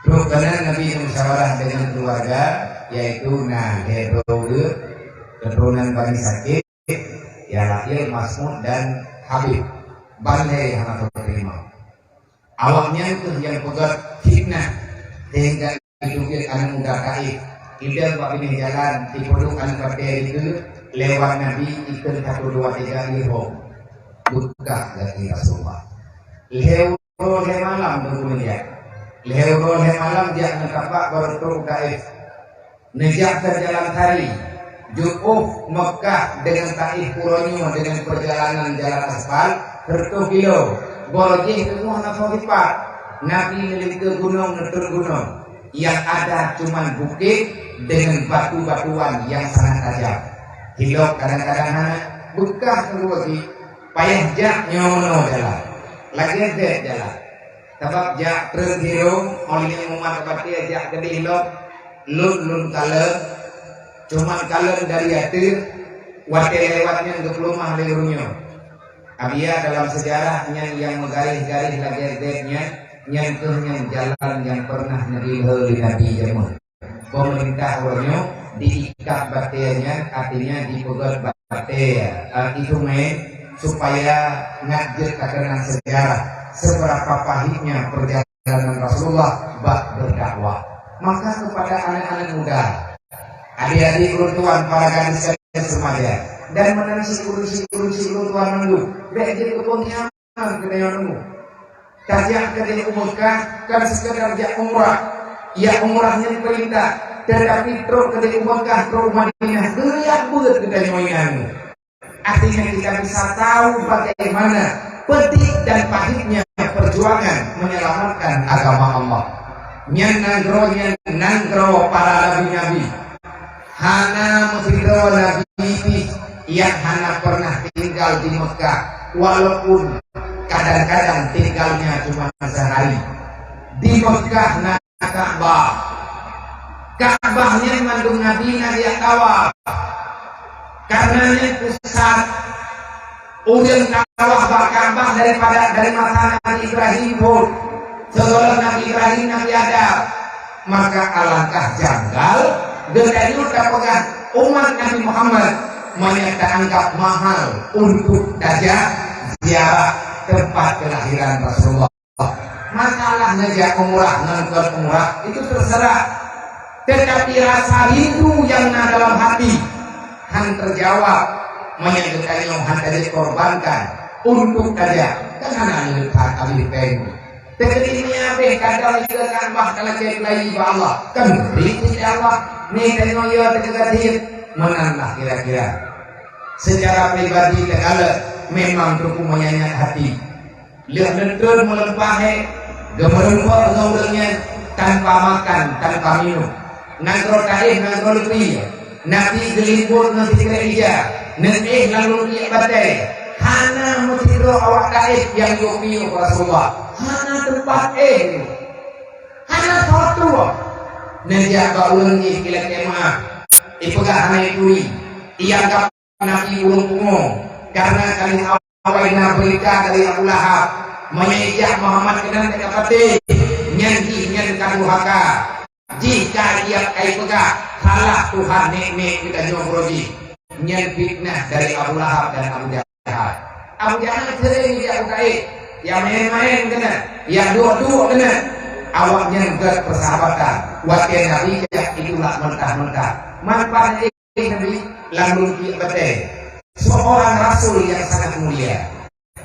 Trok keunan Nabi meumusyawarah deungon keuluwarga, yaitu na lhèe droe ureueng keuturonan Bani Saqif, Yahya, Mas'ud dan Habib. Ban lhèe hana teurimong. Awaknyan kheueh nyang peugöt fitnah sehingga jiteubiet aneuk muda Taif. Idong bak binéh jalan, jipeuduek aneuk batèe dikeue, lewat Nabi ikheun satu dua tiga, ilhom. Beukah gaki Rasulullah. Lhèe uroe lhèe malam teungku neujak. Lhèe uroe lhèe malam jak ngon tapak barô trok u Taif. Neujak teujalan tari, jiôh Meukah deungon Taif uroe nyoe deungon peurjalanan jalan aspal, sireutoh kilo. Barô jih teungoh na soe sipat. Nabi neulingkeu gunong, neutron gunong. Nyang ada cuma bukét deungon batu-batuan nyang sangat tajam. Hilok kadang-kadang hana, beukah teungku gaki. Payah jak nyoe meunoe jalan. Lagèe bèk jalan. Sabab jak treun sirông, óh lheueh nyan mumat batèe jak keudéh lom, lôn lôn kalon, cuma kalon dari ateueh, watèe lewat nyan geupeuleumah lé ureueng nyoe. Abia dalam seujarah nyan nyang meugaréh-garéh lagèe bèk nyan, nyan kheueh nyan jalan nyang peureunah neudilhô lé Nabi jameun. Peumeurintah uroe nyoe diikat batèe nyan, artinya jipeugöt batèe, eh, instrumen supaya ngat jeuet takeunang seujarah seberapa pahitnya perjalanan Rasulullah bak berdakwah. Maka kepada anak-anak muda, adik-adik ulôn tuan, para gadis dan remaja, dan meunan si ureueng-ureueng si ulôn tuan mandum, bèk jeuet keu peungiang Keunoe tajak keudéh u Meukah kon seukeudar jak umrah, Ya, umrah nyan peurintah, teutapi trok keudeh u Meukah, trok u Madinah, geuriak beuet geutanyoe nyan. Artinya kita bisa tahu bagaimana pedih dan pahitnya perjuangan menyelamatkan agama Allah. Nyan nanggroe nyan nanggroe para nabi-nabi. Hana meusidroe nabi pih nyang hana pernah tinggal di Meukah, walaupun kadang-kadang tinggalnya cuma sehari. Di Meukah na Ka'bah. Ka'bah nyan mandum nabi na geujak tawaf. Karena nyan pusat. Ureuëng tawaf bak Ka'bah daripada, dari masa Nabi Ibrahim pun. Sebelum Nabi Ibrahim, Nabi Adam. Maka alangkah janggal geutanyoe tapeugah umat Nabi Muhammad meunyoe taanggap mahal untuk tajak ziarah tempat kelahiran Rasulullah. Masalah neujak umrah ngon kon umrah, itu terserah. Tetapi rasa rindu yang na dalam hati han terjawab meunyoe geutanyoe han tajak korbankan untuk tajak. Kan hana leupat abéh péng. Teukeudi meunyoe abéh kadang juga tambah kalau cek lagi bak Allah. Kan beri sisi Allah. Ni tanyoe ya teuka gatin. Menanlah kira-kira. Secara pribadi teukaleuh memang teupeu meunyenyat hati. Lheueh neutron meuleumpah hé, geumeureumpok ngon ureuëng nyan tanpa makan, tanpa minum. Nanggroe Taif nanggroe leupie, Nabi geulimbot ngon sikrek ija, neuéh lam rukiek batée. Hana meusidroe awak Taif nyang yue piôh Rasulullah. Hana teumpat éh. Hana foto. Neujak bak ureuëng jih ilakée meu'ah. Ipeugah hana ituri. Ianggap Nabi ureuëng pungo, karena kali awai na beurita dari Abu Lahab, meunyoe ijak Muhammad keunan teuka patéh, nyan jih nyan ka durhaka. Jih ka iyak kai peugah, salah Tuhan nek-nek geutanyoe uroe jih. Nyan fitnah dari Abu Lahab dan Abu Jahal. Abu Jahal sering ijak u Taif, ya main-main keunan, ya duek-duek keunan. Awaknyan gét persahabatan. Watée Nabi jak itulah mentah-mentah. Manfaat Nabi lam rukiek batée, seorang rasul yang sangat mulia.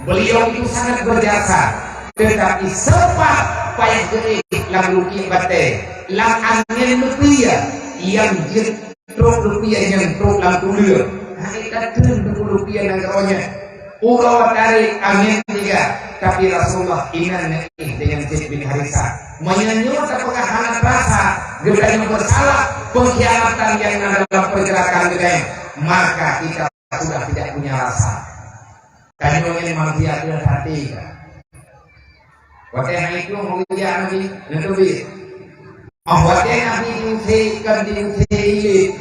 Beliau itu sangat berjasa, tetapi sempat payah geuéh lam rukiek batée, lam angén leupie nyang jeuet trok leupie nyang trok lam tuleueng. Hai ka teun teupeu leupie nanggroe nyan. Uroe tarek angén tiga, tapi Rasulullah inan neuéh deungon Zaid bin Harisah. Meunyoe nyoe tapeugah hana teurasa geutanyoe beusalah pengkhianatan nyang na dalam pergerakan geutanyoe, maka kita sudah tidak punya rasa. Tanyoe nyan manusia keuh hati ka. Watée hana itu meujak Nabi, neuteubiet. Oh, watée Nabi diusé, kon diusé ilée,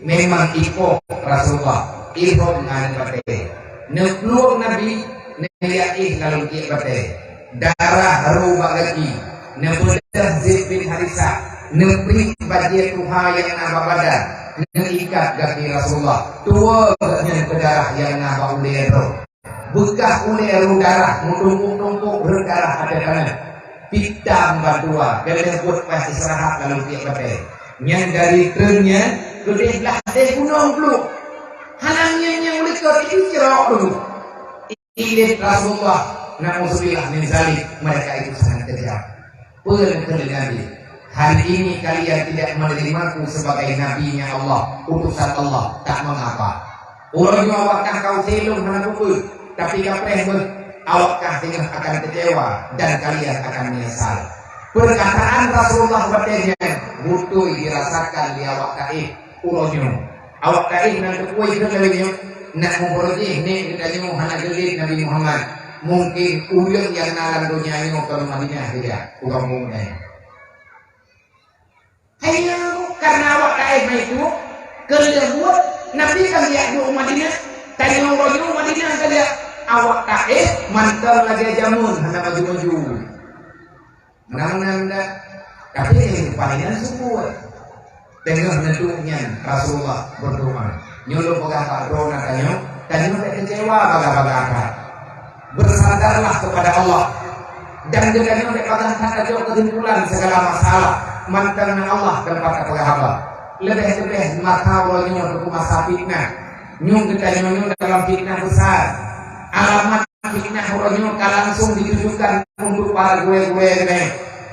memang ipoh Rasulullah, ipoh ngon batée. Neuplueng Nabi, neuyaéh lam rukiek batée. Darah ru bak gaki, neubeudoh Zaid bin Harisah, neupriek bajée tuha nyang na bak badan, neuikat gaki Rasulullah. Tuwoe gobnyan keu darah nyang na bak ulée droe. Beukah ulée rhun darah, meutumpôk-tumpôk rhun darah ateueh tanoh. Pih tam bandua, geuleueh buet paih istirahat lam rukiek batée. Nyan dari treun nyan keudeh blah deh gunong pluek. Hana ngieng-ngieng likot, itu cirok dulu. Ilée Rasulullah, naudzubillah min zalik, mereka itu sangat kejam. Peue kheun Nabi, "Hari ini kalian tidak menerimaku sebagai nabinya Allah, utusan Allah, tak mengapa. Uroe nyoe awak kah ka usé lôn hana peue-peue, tapi kapreh beuh, awak kah teungoh akan kecewa dan kalian akan menyesal." Perkataan Rasulullah watée nyan beutôi dirasakan lé awak Taif uroe nyoe. Awak Taif nyang teupeue kheun lagée nyoe, nak meubeureuji nek geutanyoe hana geuliet Nabi Muhammad. Mungkin ureuëng nyang na lam donya nyoe kon Madinah saja, ureuëng meunan. Hai nyan, karena awak Taif meuitu, keu lheueh buet, Nabi kan jak duek u Madinah, tanyoe uroe nyoe Madinah ka jak. Awak Taif mantong lagée jameun hana maju-maju. Meunan-meunan dak, tapi nyang paléng nyan subut. Teungoh neuduek nyan Rasulullah berdoa. Nyoe lôn peugah bak droe na tanyoe, tanyoe bék keucewa bagah-bagah that. Bersandarlah kepada Allah. Dan geutanyoe bék bagah that tajok keusimpulan segala masalah. Mantong na Allah teumpat tapeugah haba. Leubeh-leubeh masa uroe nyoe teupeu masa fitnah. Nyoe geutanyoe nyoe dalam fitnah besar. Alamat fitnah uroe nyoe ka langsung ditujukan untuk para gurée-gurée nyoe.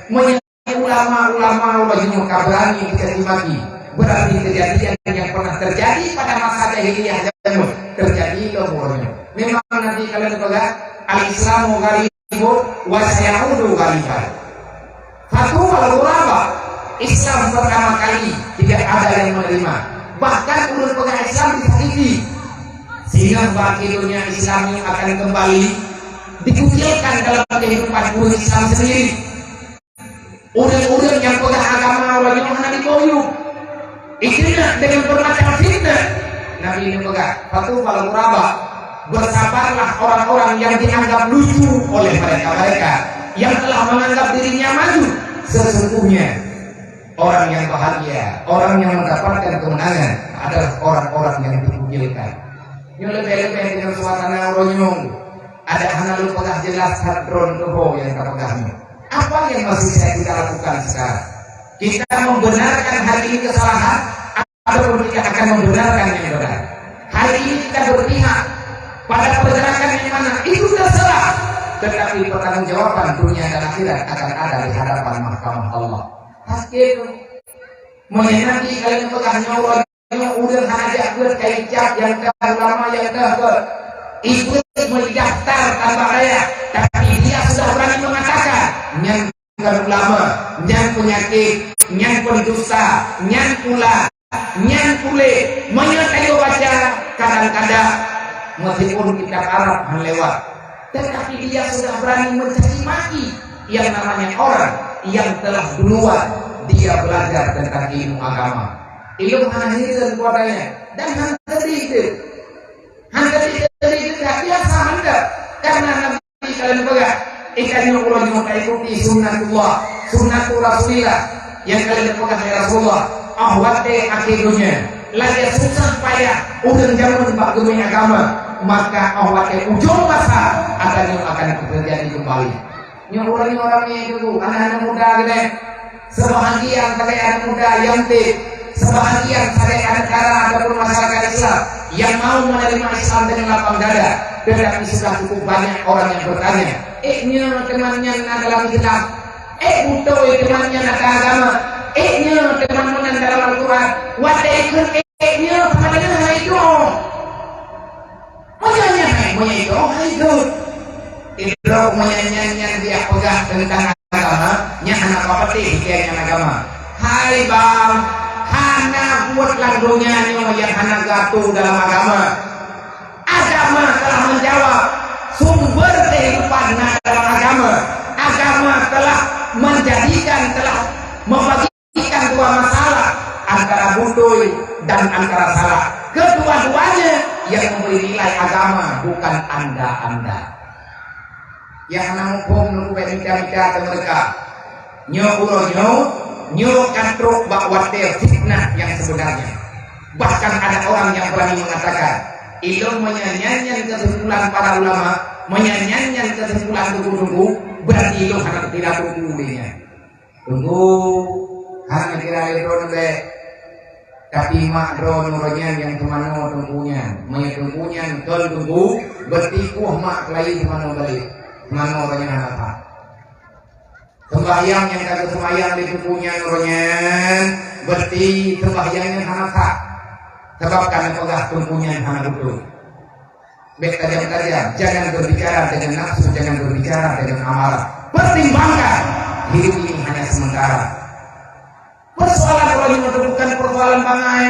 Meunyoe ulama-ulama uroe nyoe ka beurani dicaci maki. Berarti kejadian yang pernah terjadi pada masa jahiliyah jameun terjadi lom uroe nyoe. Memang Nabi ka lheueh peugah, "Al-Islamu gharibun wa sayaudu ghariban." Fatubal ghuraba, Islam pertama kali tidak ada yang menerima. Bahkan ulun peugah Islam disakiti. Sehingga bak donya Islam nyoe akan kembali dikucilkan dalam kehidupan umat Islam sendiri. Ureuëng-ureuëng nyang peugah agama uroe nyoe hana dikoyup. Difitnah dengan bermacam fitnah. Nabi neupeugah, "Fatubal ghuraba." Bersabarlah orang-orang yang dianggap lucu oleh mereka-mereka yang telah menganggap dirinya maju. Sesungguhnya orang yang bahagia, orang yang mendapatkan kemenangan adalah orang-orang yang dikucilkan. Nyoe leubeh-leubeh dengan suasana uroe nyoe. Ada hana lôn peugah jelas that droe teuh ho nyang tapeugah nyoe. Apa yang masih saya kita lakukan sekarang? Kita membenarkan hari ini kesalahan ataupun kita akan membenarkan yang benar? Hari ini kita berpihak pada pergerakan yang mana itu terserah, tetapi pertanggungjawaban dunia dan akhirat akan ada di hadapan mahkamah Allah. Hakim menyenangi kalian pegang nyawa. Nyoe ureuëng hana jak beuet ka icap nyang ka ulama nyang ka beuet. Ibuet meudaftar tanpa raya, tapi dia sudah berani mengatakan, "Nyan bukan ulama, nyan peunyakét, nyan pendusta, nyan pula, nyan puléh." Meunyoe tanyoe baca, kadang-kadang meskipun kitab Arab han lewat, tetapi dia sudah berani mencaci maki yang namanya orang yang telah duluan dia belajar tentang ilmu agama. Ilmu hana hireuen buatnya dan han teudik teuh. Han teudik teudik teuh biasa mantap. Karena Nabi kalian peugah, ikan yang ulang yang mengikuti sunnatullah, sunnatul Rasulillah yang kalian peugah ya Rasulullah. Ah watée akhé donya, lagée susah payah ureuëng jameun bak geumé agama, maka ah watée ujong masa akan nyoe akan terjadi kembali. Nyoe ureuëng-ureuëng nyang dulu anak-anak muda geude, sebahagian sagai anak muda yang tip, sebahagian sagai anak dara ataupun masyarakat Islam yang mau menerima Islam dengan lapang dada, tetapi sudah cukup banyak orang yang bertanya, "Eh nyoe teman nyan na dalam Islam? Eh beutôi teman nyan na agama? Eh nyoe teman meunan dalam Al-Quran?" Watée ikheun eh nyoe sama dengan hana idroe. Meunyoe nyan hai, meunyoe idroe hai geuh. Idroe meunyoe nyan nyan dia peugah tentang agama, nyan hana papatéh dia nyan agama. Hai bang, hana buet lam donya nyoe yang hana gatu dalam agama. Agama telah menjawab sumber kehidupan na dalam agama. Agama telah menjadikan, telah membagi ikan dua masalah, antara beutôi dan antara salah. Kedua-duanya yang memberi nilai agama bukan anda-anda. Yang hana muphom nunggu baik mita-mita atau mereka. Nyoe uroe nyoe, nyoe kan trok bak watée fitnah yang sebenarnya. Bahkan ada orang yang berani mengatakan, ilong menyanyian kesimpulan para ulama, menyanyian kesimpulan tunggu-tunggu, berarti ilong anak tidak tunggu dia. Teungku, hana kira lé droeneuh bèk. Tapi mak droeneuh nyan nyang teumanoe teungku nyan. Meunyoe teungku nyan kon teungku, beutikuh mak keulayi teumanoe balek. Teumanoe ureueng nyan hana that. Seumbahyang nyang ka geuseumayang lé teungku nyan uroe nyan, beuti seumbahyang nyan hana that. Sabab ka neupeugah teungku nyan hana beutôi. Bèk tajam-tajam, jangan berbicara dengan nafsu, jangan berbicara dengan amarah. Pertimbangkan, hidup ini hanya sementara. Persoalan uroe nyoe bukan persoalan bangai.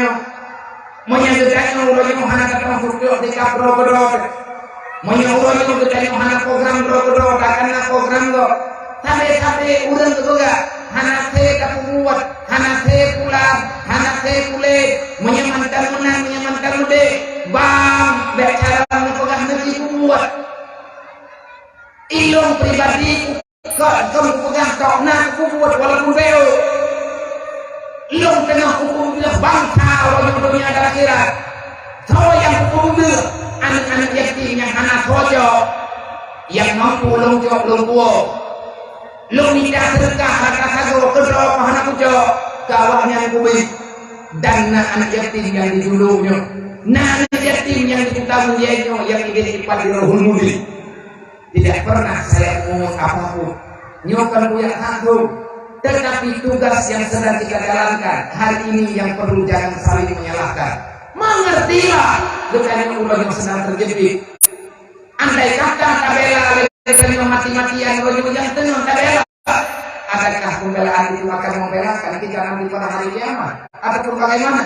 Meunyoe geutanyoe uroe nyoe hana tateumasok di kap droe keudroe, meunyoe uroe nyoe geutanyoe hana program droe keudroe, takana program droe. Sabe-sabe ureueng geupeugah, hana sép tapeubuet, hana sép pulang, hana sép puléh. Meunyoe mantong meunan, meunyoe mantong udép, bang, bèk cara neupeugah neuji peubuet. Ilong pribadi, kon, kon kupeugah tok na kubuet walaupun beu. Ilong teungoh kupeubeubaih bansa uroe nyoe donya dan akhirat. Soe nyang kupeubeubaih? Aneuk-aneuk yatim nyang hana soe jok, nyang mampu lôn jok lôn tuwoe. Lôn mita seudeukah rata sagoe keudroe hana kujok, keu awaknyan kubri. Dan na aneuk yatim nyang di dulu nyoe, na aneuk yatim nyang di kuta mulia nyoe nyang idéh dipat di Rohul Mudi. Tidak pernah saya memungut apapun. Nyoe kan buyak satu. Tetapi tugas yang sedang kita jalankan hari ini yang perlu jangan saling menyalahkan. Mengertilah, bukannya uroe nyoe sedang terjepit. Andai kata tabela lé geutanyoe mati-matian, uroe nyoe nyang teungoh tabela, adakah pembelaan itu akan membelakan kita nanti pada hari kiamat? Ataupun bagaimana?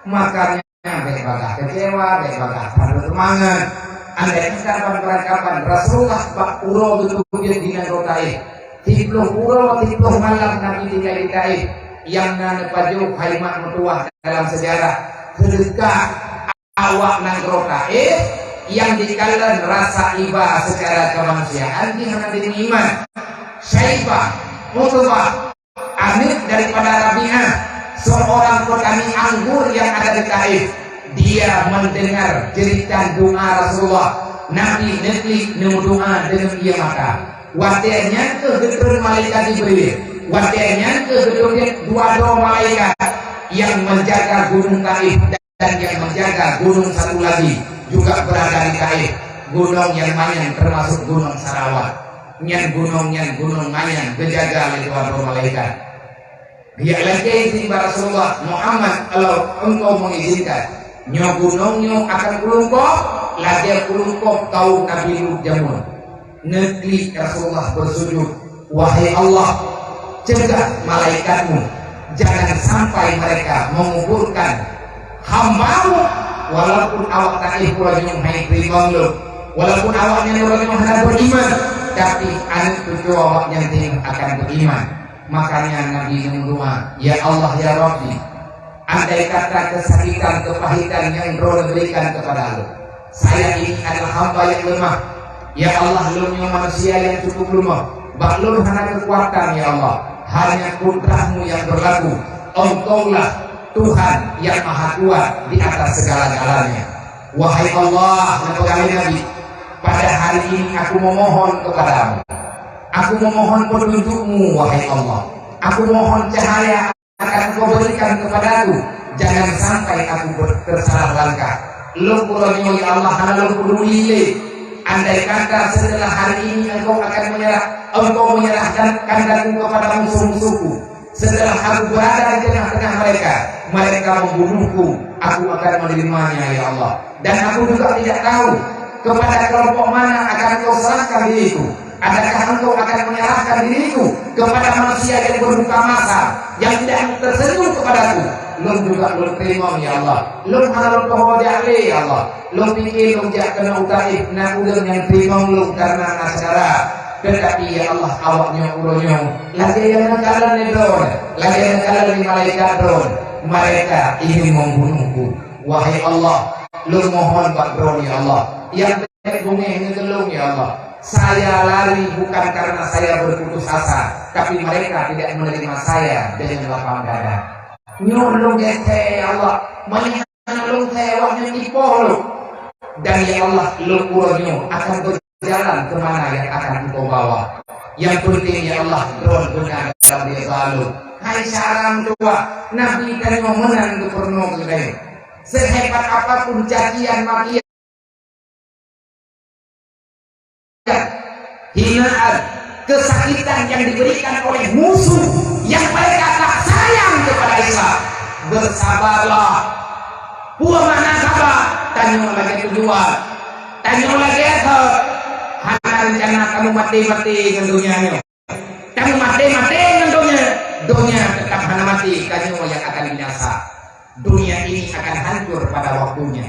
Makanya, bék bagah kecewa, bék bagah padub seumangat. Andai kata ban beurangkapan Rasulullah bak uroe geupeujeuet di nanggroe Taif, siplôh uroe, siplôh malam Nabi tinggai di Taif, nyang na neupajoh hai mak meutuwah dalam sejarah, seudeukah awak nanggroe Taif nyang jikalon rasa iba secara kemanusiaan jih hana dimeuiman. Syaibah, Utbah, aneuk daripada Rabi'ah, seorang petani anggur yang ada di Taif, dia mendengar cerita doa Rasulullah. Nabi neuklik neumeudoa deungon ié mata. Watée nyan kheueh geutreun malaikat Jibril. Watée nyan kheueh geuteubiet dua droe malaikat yang menjaga gunung Taif dan yang menjaga gunung satu lagi juga berada di Taif. Gunong nyang manyang termasuk Gunong Sarawak. Nyan gunong, nyan gunong manyang geujaga lé dua droe malaikat. Geujak lakée keu Rasulullah, "Muhammad, kalau engkau mengizinkan, nyoe gunong nyoe akan kulungkôb lagée kulungkôb kaum Nabi Lut jameun." Neuklik Rasulullah beusujud, "Wahai Allah, cegah malaikat-Mu, jangan sampai mereka menguburkan hamba-Mu, walaupun awak Taif uroe nyoe hana teurimong lôn, walaupun awaknyan uroe nyoe hana beriman, tapi aneuk cucu awaknyan teungoh akan beriman." Makanya Nabi meudoa, "Ya Allah, ya Rabbi, andai kata kesakitan, kepahitan nyang Droeneuh berikan kepada lôn, saya ini adalah hamba yang lemah. Ya Allah, lôn nyoe manusia yang cukup lemah. Bak lôn hana kekuatan, ya Allah. Hanya kudrat-Mu yang berlaku. Engkaulah Tuhan yang maha kuat di atas segala-galanya. Wahai Allah," neupeugah lé Nabi, "pada hari ini aku memohon kepada-Mu. Aku memohon petunjuk-Mu, wahai Allah. Aku mohon cahaya akan Engkau berikan kepada aku. Jangan sampai aku ber-, tersalah langkah. Lôn uroe nyoe, ya Allah, hana lôn peduli lé. Andai kata setelah hari ini Engkau akan menyerah, Engkau menyerahkan kandaku kepada musuh-musuhku. Setelah aku berada di tengah-tengah mereka, mereka membunuhku, aku akan menerimanya, ya Allah. Dan aku juga tidak tahu kepada kelompok mana akan Engkau serahkan diriku. Adakah Engkau akan menyerahkan diriku kepada manusia yang bermuka masam, yang tidak tersenyum kepadaku?" Lôn juga lôn teurimong, ya Allah. Lôn hana lôn poh jak lé, ya Allah. Lôn pike lôn jak keunoe u Taif, na ureuëng nyang teurimong lôn karena na syedara. Teutapi, ya Allah, awaknyoe uroe nyoe lagée nyang neukalon lé Droeneuh, lagée nyang neukalon lé malaikat Droeneuh. Mereka ingin membunuhku. Wahai Allah, lôn mohon bak Droeneuh, ya Allah, nyang bék beungéh ngon lôn, ya Allah. Saya lari bukan karena saya berputus asa, tapi mereka tidak menerima saya dengan lapang dada. Nyoe lôn gét, ya Allah, meulihat lôn, ya Allah, awaknyan ipoh lôn. Dan, ya Allah, lôn uroe nyoe akan berjalan ke mana yang akan Engkau bawa. Yang penting, ya Allah, Droeneuh beuna dalam ridha lôn. Hai syedara meutuwah, Nabi tanyoe meunan geupeurunoe keu geutanyoe. Sehebat apapun cacian makian, hinaan, kesakitan yang diberikan oleh musuh yang mereka tak sayang kepada Islam, bersabarlah. Peue makna sabar? Tanyoe lagée tujuan, tanyoe lagée thot. Hana rencana kamoe maté-maté ngon donya nyoe. Kamoe maté-maté ngon donya, donya tetap hana maté, tanyoe nyang akan binasa. Dunia ini akan hancur pada waktunya.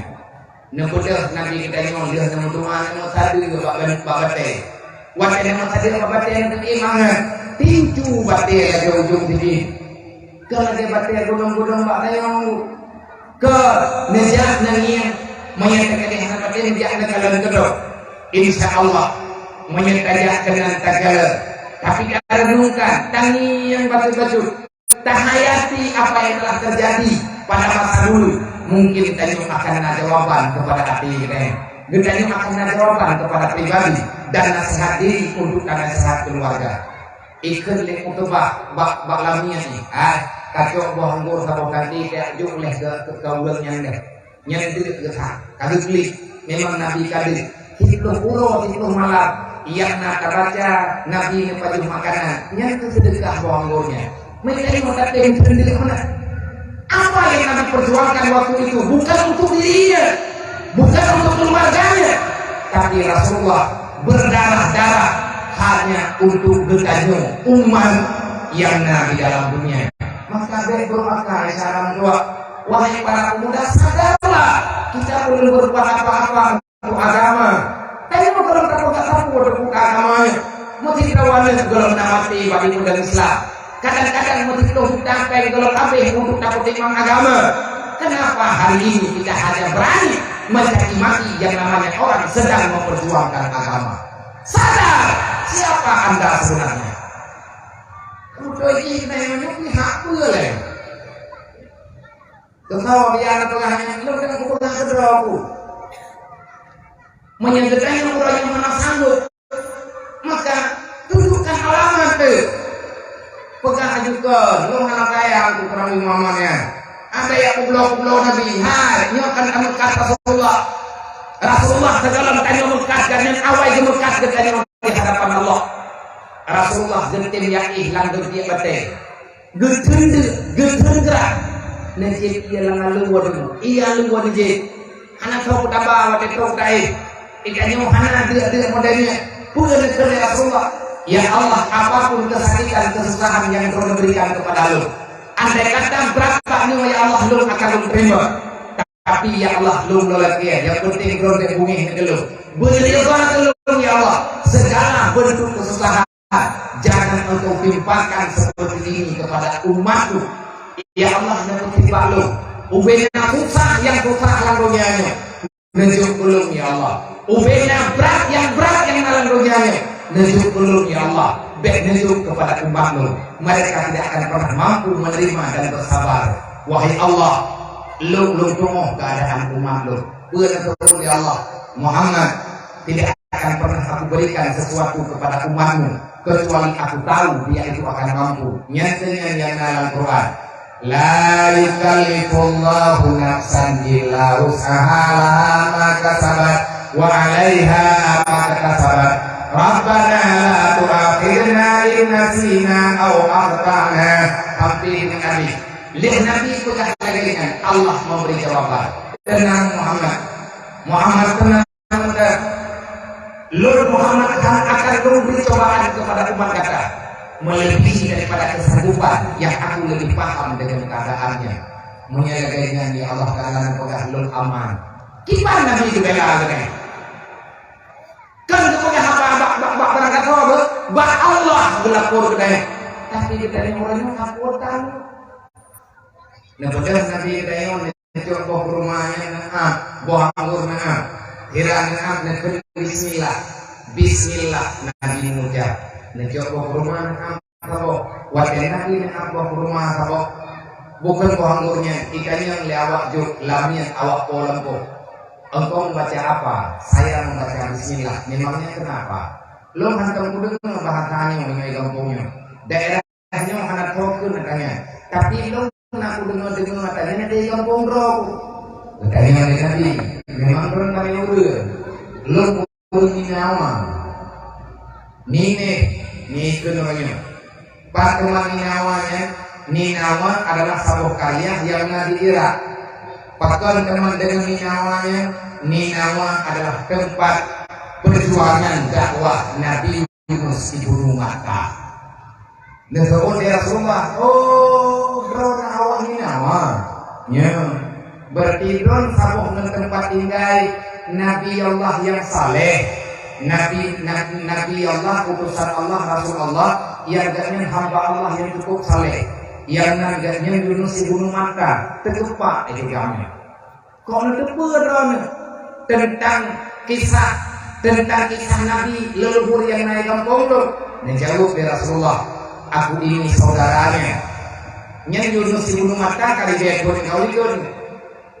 Neubeudôh Nabi geutanyoe lheueh neumeudoa, neumeusadeue bak ban-, bak batée. Watée neumeusadeue bak batée, neuteubiet mangat, tincu batée lagée ujong sijih. Kon lagée batée gunong-gunong bak dayong. Kon neujak neungieng, meunyo teukeudeh hana batée neujak neukalon keudroe. Insya Allah, meunyo tajak keunan takalon. Tapi tarenungkan, tangieng bacut-bacut. Tahayati apa yang telah terjadi pada masa dulu. Mungkin tanyoe akan na jawaban kepada até geutanyoe. Geutanyoe akan na jawaban kepada pribadi dan nasihat diri untuk tanasihat keluarga. Ikheun lé Utbah bak, bak lamiet nyan, "Hai, kacok boh anggô saboh kanti, tajok lheueh keu, keu, keu ureuëng nyan lheueh." Nyan deuek geuh that, ka geuklik. Memang Nabi ka deuek. Siplôh uroe, siplôh malam. Nyang na tabaca Nabi neupajoh makanan, nyan keuh seudeukah boh anggô nyan. Meutanyoe tatem seudeukah meunan. Apa yang Nabi perjuangkan waktu itu bukan untuk dirinya, bukan untuk keluarganya, tapi Rasulullah berdarah-darah hanya untuk geutanyoe umat nyang na di dalam dunia. Maka bèk beuruaka, hai syedara meutuah. Wahai para pemuda, sadarlah, kita belum berbuat apa-apa untuk agama. Tanyoe gohlom tapeugah sapeue teupeugah agama nyoe. Meusidroe aneuk gohlom na maté bak imeum Islam. Kadang-kadang meusidroe hutang pèng gohlom habéh untuk tapeutimang agama. Kenapa hari ini kita hanya berani mencaci maki yang namanya orang sedang memperjuangkan agama? Sadar, siapa Anda sebenarnya? Beutôi jih na nyang nyoe pih hak peue lé? Teuka biar na peugah nyan, lôn kan kupeugah keudroe ku. Meunyoe geutanyoe uroe nyoe hana sanggup, maka tunjukkan alamat teuh. Peugah aju kon, lôn hana kaya aku keurawi Muhammad nyan. Ada nyang peubloe-peubloe Nabi, hai, nyoe kan tameukat Rasulullah. Rasulullah sigohlom tanyoe meukat, dan nyang awai geumeukat geutanyoe di hadapan Allah. Rasulullah geutem jak éh lam geutiek batèe. Geuteundeuk, geuteundeuk. Neujép ie lam alu wadoe, ie alu wadoe jép. Hana soe peutaba watèe trok taéh. Geutanyoe hana deuk-deuk model nyan. Peue neukheun lé Rasulullah? Ya Allah, apapun kesakitan, kesusahan yang Droeneuh berikan kepada lôn, andai kata brat bak nyoe, ya Allah, lôn akan lôn terima. Tapi, ya Allah, lôn lakèe, nyang penting Droeneuh bungéh keu lôn. Beuridha keu lôn, ya Allah, segala bentuk kesusahan. Jangan Engkau timpakan seperti ini kepada umat-Mu. Ya Allah, neupeutimpa lôn ubé na susah nyang susah lam donya nyoe, neujok keu lôn, ya Allah. Ubé na brat nyang brat nyang na lam donya nyoe, neujok keu lôn, ya Allah. Bèk neujok kepada umat-Mu. Mereka tidak akan pernah mampu menerima dan bersabar. Wahai Allah, lôn, lôn teungoh keuadaan umat lôn. Peue neuteupeue, ya Allah, Muhammad, tidak akan pernah Aku berikan sesuatu kepada umat-Mu kecuali Aku tahu dia itu akan mampu. Nyata nyan nyang na lam Quran. La yukallifullahu nafsan illa wus'aha, laha ma kasabat wa 'alaiha ma iktasabat. Rabbana la tu'akhidna in nasina aw akhtana. Hampir dengan Nabi. Lé Nabi peugah lagèe nyan, Allah memberi jawaban. Tenang Muhammad. Muhammad tenang. Lôn Muhammad han akan lôn bri cobaan kepada umat gata melebihi daripada kesanggupan yang Aku lebih paham dengan keadaannya. Meunyoe lagèe nyan, ya Allah Taala, neupeugah lôn aman. Kiban Nabi geubela geutanyoe? Kan geupeugah haba bak, bak, bak barangkasoe beuh, bak Allah geulapor geutanyoe. Tapi geutanyoe uroe nyoe ka peue tan. Neupeugah Nabi geutanyoe, Neujok boh kurma nyan neuab, boh anggô neuab, hira neuab, neukheun bismillah. Bismillah Nabi meuucap. Neujok boh kurma neuab saboh. Watèe Nabi neuab boh kurma saboh, bukon boh anggô nyan, ikanyang lé awak jok, lam niet awak po lampôh. Engkau membaca apa? Saya membaca bismillah. Memangnya kenapa? Lôn hantom kudeungoe bahasa nyoe ngon gampông nyoe. Daerah Nyoe hana tho keu neutanya, tapi lôn na kudeungoe-deungoe neutanya di gampông droe. Neutanya lé Nabi, memang droe tanyong ureueng. Lôn ureueng Ninawa. Nineh, ni keunoe nyoe. Pat teuma Ninawa nyan? Ninawa adalah saboh kariah nyang na di Irak. Pakon teuma deungon Ninawa nyan? Ninawa adalah teumpat perjuangan dakwah Nabi Yunus ibnu Matta. Neuseuôt lé Rasulullah, "Oh, droeneuh awak Ninawa." Nyo, berarti droeneuh saboh ngon teumpat tinggai Nabi Allah nyang saleh. Nabi, Nabi, Nabi Allah, utusan Allah, Rasul Allah, nyang gobnyan hamba Allah nyang cukup saleh. Nyang nan gobnyan Yunus ibnu Matta, teukeumpak di agama. Kok neuteupeue droeneuh teuntang kisah, teuntang kisah Nabi leuluhur nyang na di gampông lôn? Neujaweueb lé Rasulullah, "Aku ini saudaranya." Nyan Yunus ibnu Matta ka jibeuet buet ngon ulôn.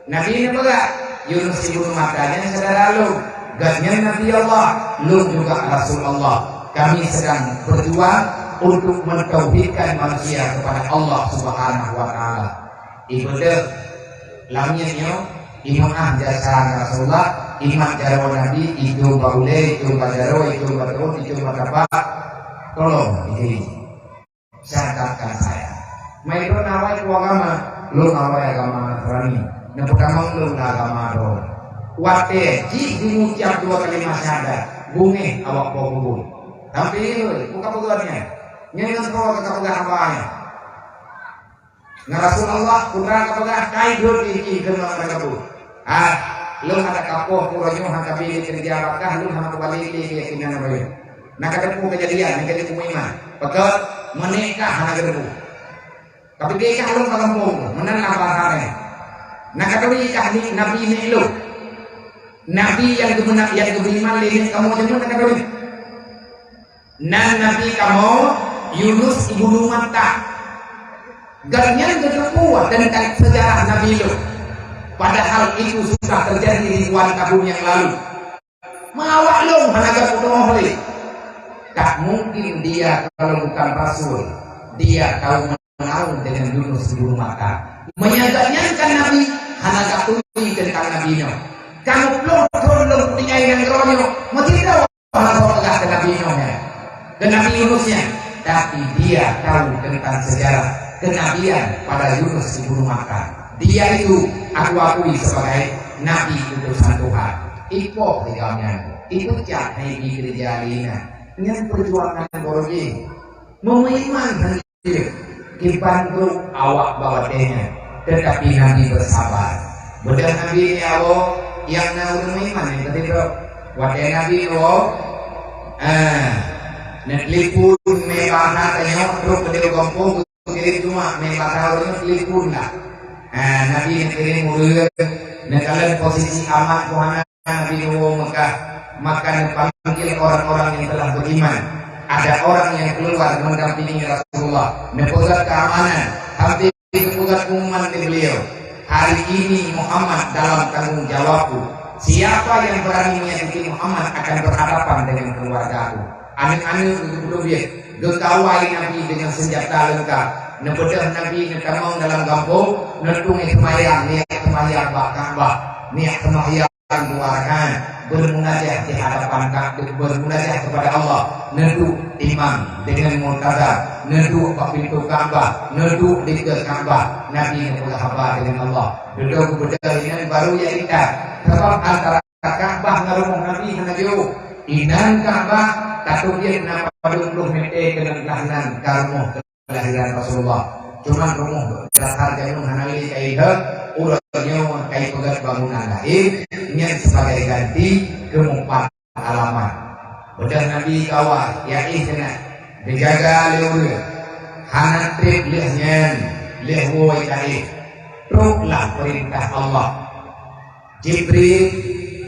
Nabi neupeugah, "Yunus ibnu Matta nyan syedara lôn. Gobnyan Nabi Allah, lôn juga Rasul Allah. Kami sedang berjuang untuk mentauhidkan manusia kepada Allah Subhanahu wa Ta'ala." Ibeudôh lam niet nyoe, imeu'ah jasa Rasulullah, Imat jaroe Nabi, icong bak ulée, icong bak jaroe, icong bak teuôt, icong bak tapak. Tolong diberi. Catatkan saya. Meunyoe awai ku agama, lôn awai agama Nasrani. Nyang peutamong lôn na agama droe. Watée jih jimucab dua kalimat syahadat, beungéh awak po kubu. Tapi bukan peugah nyan. Nyan nyang droe ka peugah haba nyan. Ngon Rasulullah, peue ka peugah, "Kai dot jih keunoe ka gabuk." Ah, lôn hana kapoh uroe nyoe hana kabi lé keureuja bak kah, lôn hana kubali lé keuyakinan uroe nyoe. Na kateupeue keujadian, na kateupeue iman. Beutôi, meunikah hana kateupeue. Tapi kah lôn bak gampông, meunan lam bahasa nyan. Na katuri kah ni Nabi nek lôn. Nabi nyang geumeuna-, nyang geubri iman lé nek kamoe jameun na katuri. Nan Nabi kamoe Yunus ibnu Matta. Gobnyan geuteupeue teuntang seujarah Nabi Lut, padahal itu sudah terjadi ribuan tahun yang lalu. Mawak lôn hana geupeudong lé. Tak mungkin dia kalau bukan rasul, dia tahu menau dengan Yunus ibnu Matta. Meunyoe gobnyan kan Nabi, hana geuturi teuntang Nabi nyoe. Kamoe ploh thon lôn tinggai nanggroe nyoe, meusidroe hana soe peugah keu Nabi Nuh nyan, keu Nabi Yunus nyan, tapi dia tahu tentang sejarah kenabian pada Yunus ibnu Matta. Dia itu aku akui sebagai nabi utusan Tuhan. Ipoh lé gobnyan, itu cak hai di gereja lina. Nyan perjuangan borojih. Memeiman Kiban brok awak bak watée nyan, teutapi Nabi beusabar. Beudôh Nabi neuwoe, nyang na ureuëng meuiman nyang teusidroe. Watée Nabi neuwoe, ah, neutelepon mé basa tanyoe trok keudeh gampông, geukirém cuma mé basa ureuëng nyoe telepon lah. Ah, Nabi neukirém ureuëng, neukalon posisi amat buhana Nabi neuwoe Mekah, maka neupanggil orang-orang yang telah beriman. Ada orang yang keluar mendampingi Rasulullah, neupeugah keamanan, sampai neupeugah pengumuman di beliau, "Hari ini Muhammad dalam tanggung jawabku. Siapa yang berani menyakiti Muhammad akan berhadapan dengan keluargaku." Aneuëk-aneuëk geupeudubiet, geukawai Nabi dengan senjata lengkap. Neubeudôh Nabi neutamong dalam gampông, neutueng seumayang, niat seumayang bak Ka'bah, niat seumayang dua rakaat, bermunajat di hadapan Ka-, bermunajat kepada Allah, neuduek imam dengan muntazam, neuduek bak pintoe Ka'bah, neuduek di keue Ka'bah, Nabi neupeugah haba dengan Allah. Dudoe geubeudôh inan baru jak itat, sabab antara Ka'bah ngon rumoh Nabi hana jôh. Inan Ka'bah, ka teubiet na padum ploh mètè keunan blah nan ka rumoh kelahiran Rasulullah. Cuman rumoh dasar jameun hana lé ka idhôk, uroe nyoe ka ipeugöt bangunan laén, nyan sebagai ganti keumpat alamat. Beudôh Nabi ka awai, ya éh keunan, geujaga lé ureuëng, hana trép lheueh nyan, lheueh woe ka éh. Troklah peurintah Allah. Jibril,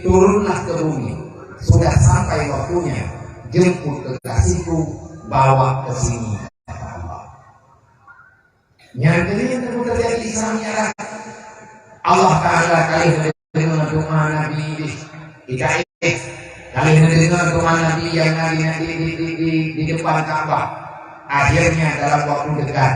turunlah ke bumi. Sudah sampai waktunya, jemput kekasihku, bawa ke sini, kata Allah. Nyan keuh nyang teujadi Isra Mi'raj. Allah Ta'ala ka lheueh neudeungoe doa Nabi di, di Taif. Ka lheueh neudeungoe doa Nabi nyang na di, di, di, di, di, di depan Ka'bah. Akhirnya dalam waktu dekat,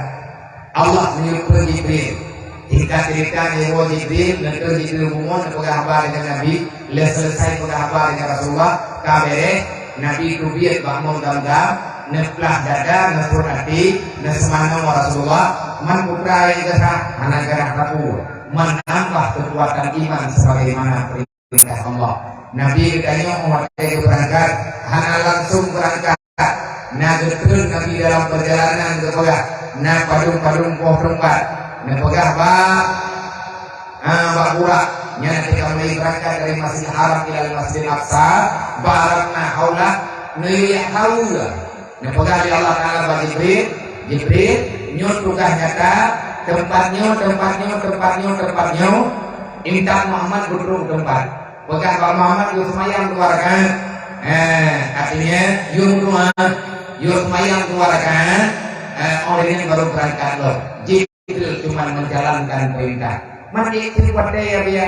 Allah meuutus Jibril. Singkat cerita, neuwoe Jibril, neutrön Jibril bumoe, neupeugah haba deungon Nabi. Lheueh selesai peugah haba deungon Rasulullah, ka bèrèh, Nabi teubiet bak mong Zamzam, neuplah dada, neupruet até, neuseumanoe Rasulullah, man peue nyang geuh, hana geuh sapeue, man nambah keukuatan iman sebagaimana peurintah Allah. Nabi geutanyoe watèe geubeurangkat, hana langsung beurangkat. Na geutrön Nabi dalam peurjalanan geupeugah, na padum-padum poh teumpat. Neupeugah bak, ha, bak Burak, nyan teuka mulai beurangkat dari Masjidil Haram ilal Masjidil Aqsa, barakna haulah, neuyue jak haula. Neupeugah lé Allah Ta'ala bak Jibril, "Jibril, nyoe tugaih gata, teumpat nyoe, teumpat nyoe, teumpat nyoe, teumpat nyoe, intat Muhammad beutrok teumpat." Peugah bak Muhammad, "Yue seumayang dua rakaat." Eh, artinya, yue meudoa, yue seumayang dua rakaat, eh, óh lheueh nyan baru beurangkat lom. Jibril cuma menjalankan perintah. Man ék watèe ya, biya,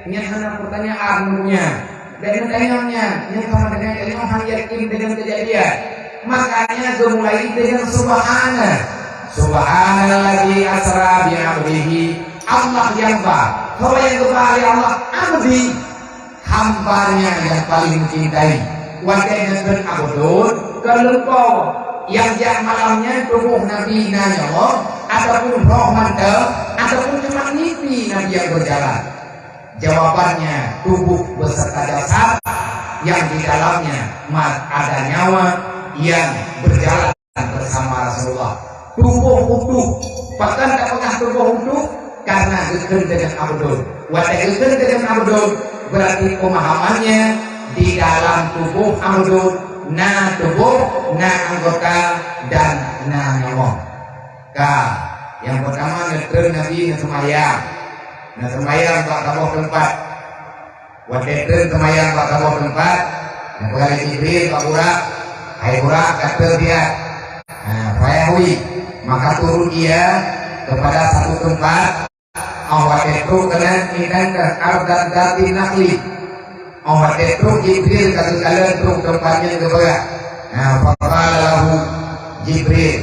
nyan hana pertanyaan meunyoe. Bèk neutanyong nyan, nyan sama dengan tanyoe han yakin dengan kejadian. Makanya geumulai dengan subhana. Subhanalladzi asra bi abdihi. Allah nyang ba. Soe nyang geuba lé Allah? Abdi. hamba-Nya yang paling mencintai. Watée neutreun Abdul, keu lumpoe nyang jak malam nyan tuboh Nabi na nyoe, ataupun roh mantong, ataupun cuma mimpi Nabi yang berjalan? Jawabannya, tubuh beserta jasad yang di dalamnya ma-, ada nyawa yang berjalan bersama Rasulullah. Tuboh utuh. Pakon tapeugah tuboh utuh? Karena geukheun deungon Abdul. Watée geukheun deungon Abdul, berarti pemahamannya di dalam tubuh Abdul na tuboh, na anggota, dan na nyawa. Ka, nyang peutama neutreun Nabi neuseumayang. Neuseumayang bak saboh teumpat. Watée treun seumayang bak saboh teumpat, neupeugah lé Jibril bak Burak, "Hai Burak, ka treun siat." Ha, fayahwi, maka turun ia kepada satu tempat. Oh watée trok keunan, inan ka ardan dzati nakhli. Oh watée trok Jibril ka geukalon trok teumpat nyan geupeugah. Ha, faqala lahu Jibril,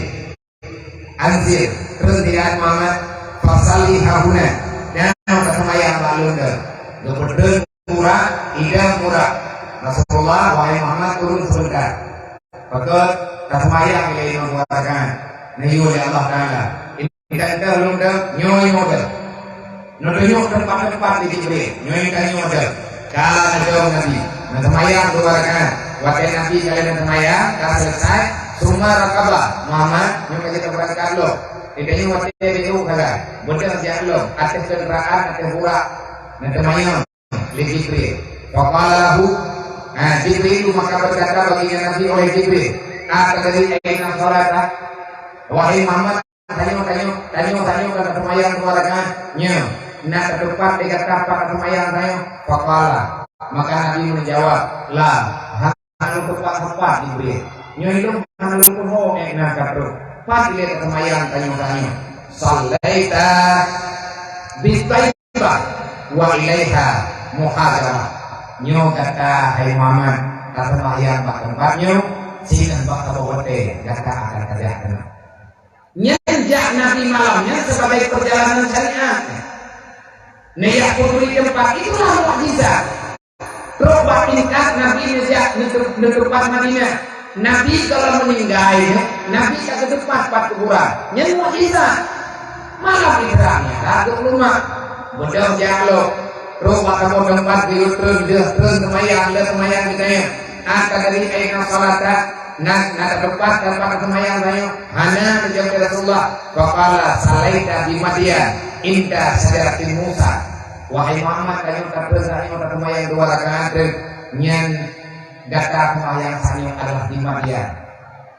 "Anzil, treun siat Muhammad, fasalli hahuna." Nyoe ka seumayang bak lôn deuh. Geupeutreun Burak, idong Burak. "Rasulullah, wahai Muhammad, turun sebentar." Pakon, ka seumayang lé lôn dua rakaat. Neuyue lé Allah Taala. Idong deuh lôn deuh, nyoe nyoe deuh. Neutunyok teumpat-teumpat di Jibril. Nyoe tanyoe deuh. Ka neudong Nabi. Neuseumayang dua rakaat. Watée Nabi ka lheueh neuseumayang, ka selesai, summa rakaba. Muhammad, nyoe ka jeuet beurangkat lom. Di tanyoe watée beujeuet sagai. Beudôh jak lom. Ateueh keundaraan, ateueh Burak. Neuseumayang lé Jibril. Faqala lahu, ha, Jibril maka berkata baginda Nabi, "Oleh Jibril, atadri aina salata?" Wahai Muhammad, tanyoe, tanyoe, tanyoe, tanyoe ka seumayang dua rakaat. Nyoe, na ka teumpat di gata pat seumayang tanyoe? Faqala, maka Nabi menjawab, "La, hana lôn teumpat-teumpat, Jibril. Nyoe lôn hana lôn tuho, eh, na ka trok. Pat lé ka seumayang tanyoe, tanyoe. Sallaita bi Thaibah wa ilaiha muhajarah." Nyoe gata, hai Muhammad, ka seumayang bak teumpat nyoe, sinan bak saboh watée gata akan tajak keunoe. Nyan jak Nabi malam nyan sebagai perjalanan syariat. Neujak peuturi teumpat itulah mukjizat. Trok bak tingkat Nabi neujak neuteu-, neuteupat Madinah. Nabi kalau meninggai, Nabi ka geuteupat pat kuburan. Nyan mukjizat. Malam Isra Mi'raj geupeuleumak. Beudôh jak lom. Trok bak saboh teumpat geuyue treun, deuh treun seumayang, lheueh seumayang geutanyoe. Atadri aina salata? Na, na ka teumpat, teumpat seumayang tanyoe? Hana, neujaweueb lé Rasulullah. Faqala, sallaita bi Madyan inda syajaratin Musa. Wahai Muhammad, tanyoe ka treun, tanyoe ka seumayang dua rakaat treun. Nyan gata seumayang tanyoe adalah di Madyan.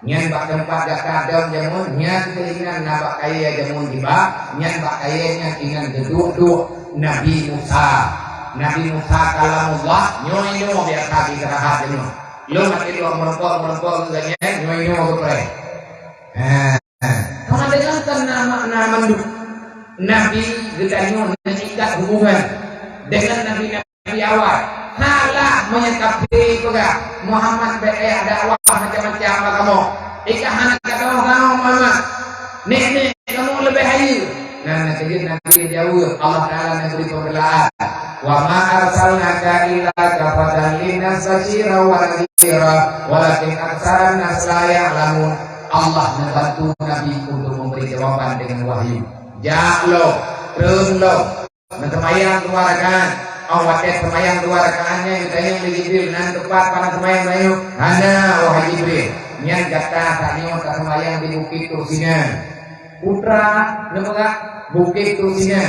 Nyan bak teumpat gata dong jameun, nyan keuh inan na bak kayée jameun jiba, nyan bak kayée nyan inan geuduek-duek Nabi Musa. Nabi Musa kalamullah, nyoe-nyoe biasa geuteupeue jameun. Lôn até dua meureumpok-meureumpok geuh nyan, nyoe-nyoe geupreh. Ha. Sama dengan kan nama, nama mandum. Nabi geutanyoe neuikat hubungan dengan Nabi-Nabi Nabi awai. Salah meunyoe kafé peugah, "Muhammad bèk payah dakwah macam-macam bak kamoe. Ikah hana ka tanoh-tanoh Muhammad. Nek-nek kamoe leubeh hayeue." Nah, na keujeuet Nabi geujaweueb, Allah Taala neubri peubelaan, "Wa ma arsalnaka illa kafatan linnas basyiran wa nadhira, walakin aksaran nas la ya'lamun." Allah neubantu Nabi untuk memberi jawaban dengan wahyu. Jak lom, treun lom. Neuseumayang dua rakaat. Oh, watèe seumayang dua rakaat nyan geutanyong lé Jibril, "Na teupat pat seumayang tanyoe?" "Hana, wahai Jibril. Nyan gata tanyoe taseumayang di Bukét Tursina." Putra neupeugah, "Bukét Tursina.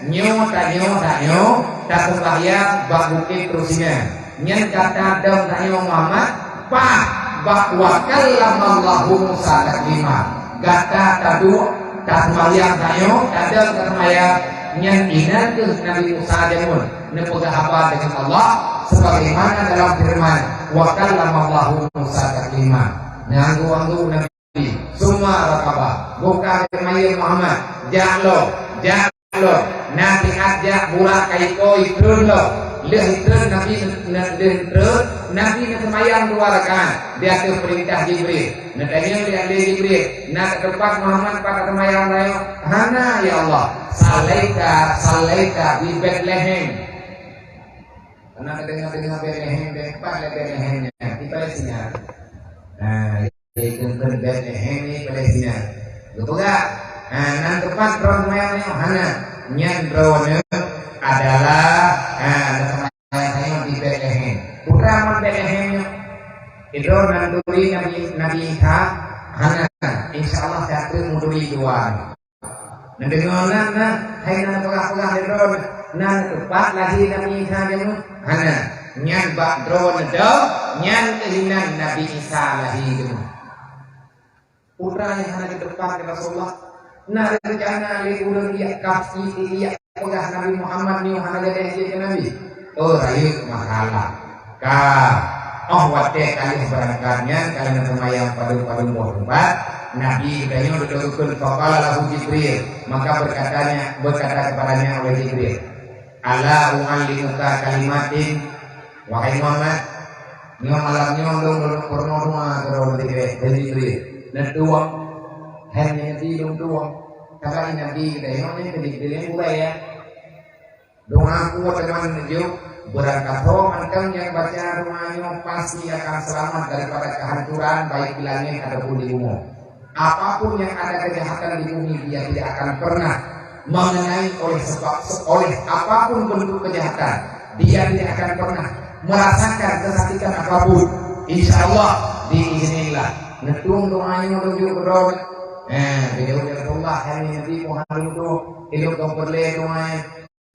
Nyoe tanyoe, tanyoe taseumbahyang bak Bukét Tursina." Nyan gata dong tanyoe Muhammad, paih bak "Wa kallamallahu Musa taklima." Gata taduek, taseumayang tanyoe, tadong taseumayang, nyan inan kheueh Nabi Musa jameun neupeugah haba deungon Allah, sebagaimana dalam firman, "Wa kallamallahu Musa taklima." Neuanggô-anggô Nabi. Summa rakaba. Buka keumayeuh Muhammad. Jak lom. Jak lom. Na siat jak Burak ka ikoi treun lom. Lheueh treun Nabi, lheueh treun, Nabi neuseumayang dua rakaat di ateueh peurintah Jibril. Neutanyong lé Jibril, "Na teupat Muhammad pat seumayang tanyoe?" "Hana, ya Allah. Sallaita, sallaita bi Betlehem." Karena dengar-dengar Betlehem, tempat Betlehem nyan di Palestina. Nah, jadi kheun Betlehem di Palestina. Geupeugah, nah, nan tempat droeneuh nyoe hana. Nyan droeneuh adalah, nah, Yang di Betlehem. Putra man Betlehem nyoe. Idroe nan turi Nabi, Nabi Isa hana. Insya Allah satu muturi dua. Neudeungoe nan, nah, hai nan peugah-peugah idroe nan teumpat lahé Nabi Isa nyoe hana. Nyan bak droeneuh, nyan keuh inan Nabi Isa lahé nyoe. Putra nyang hana geuteupah lé Rasulullah. Na rencana lé ureuëng ijak kaf-, ijak peugah Nabi Muhammad nyoe hana gadeh jeuet keu Nabi. Oh, rayeuk masalah. Ka, oh watée ka lheueh beurangkat nyan, ka lheueh seumayang padum-padum boh teumpat, Nabi geutanyoe geukheun, faqala lahu Jibril, maka berkatanya, berkata kepadanya oleh Jibril, "Ala u'allimuka kalimatin, wahai Muhammad, nyoe malam nyoe lôn, lôn peurunoe doa keudroe lôn tieb dari Jibril. Neutueng, hai Nabi, lôn tueng." Sabab Nabi geutanyoe nyan keu Jibril nyan gurée, ya. Doa kuat teuma neujok, beurangkat ho mantong nyang baca doa nyoe pasti akan selamat daripada kehancuran baik di langit ataupun di bumoe. Apapun yang ada kejahatan di bumi, dia tidak akan pernah mengenai oleh sebab, oleh apapun bentuk kejahatan, dia tidak akan pernah merasakan kesakitan apapun. Insya Allah, diizinillah. Neutueng doa nyoe lôn jok keudroe. Eh, bila Rasulullah, hai Nabi Muhammad, ilok kong perle doa.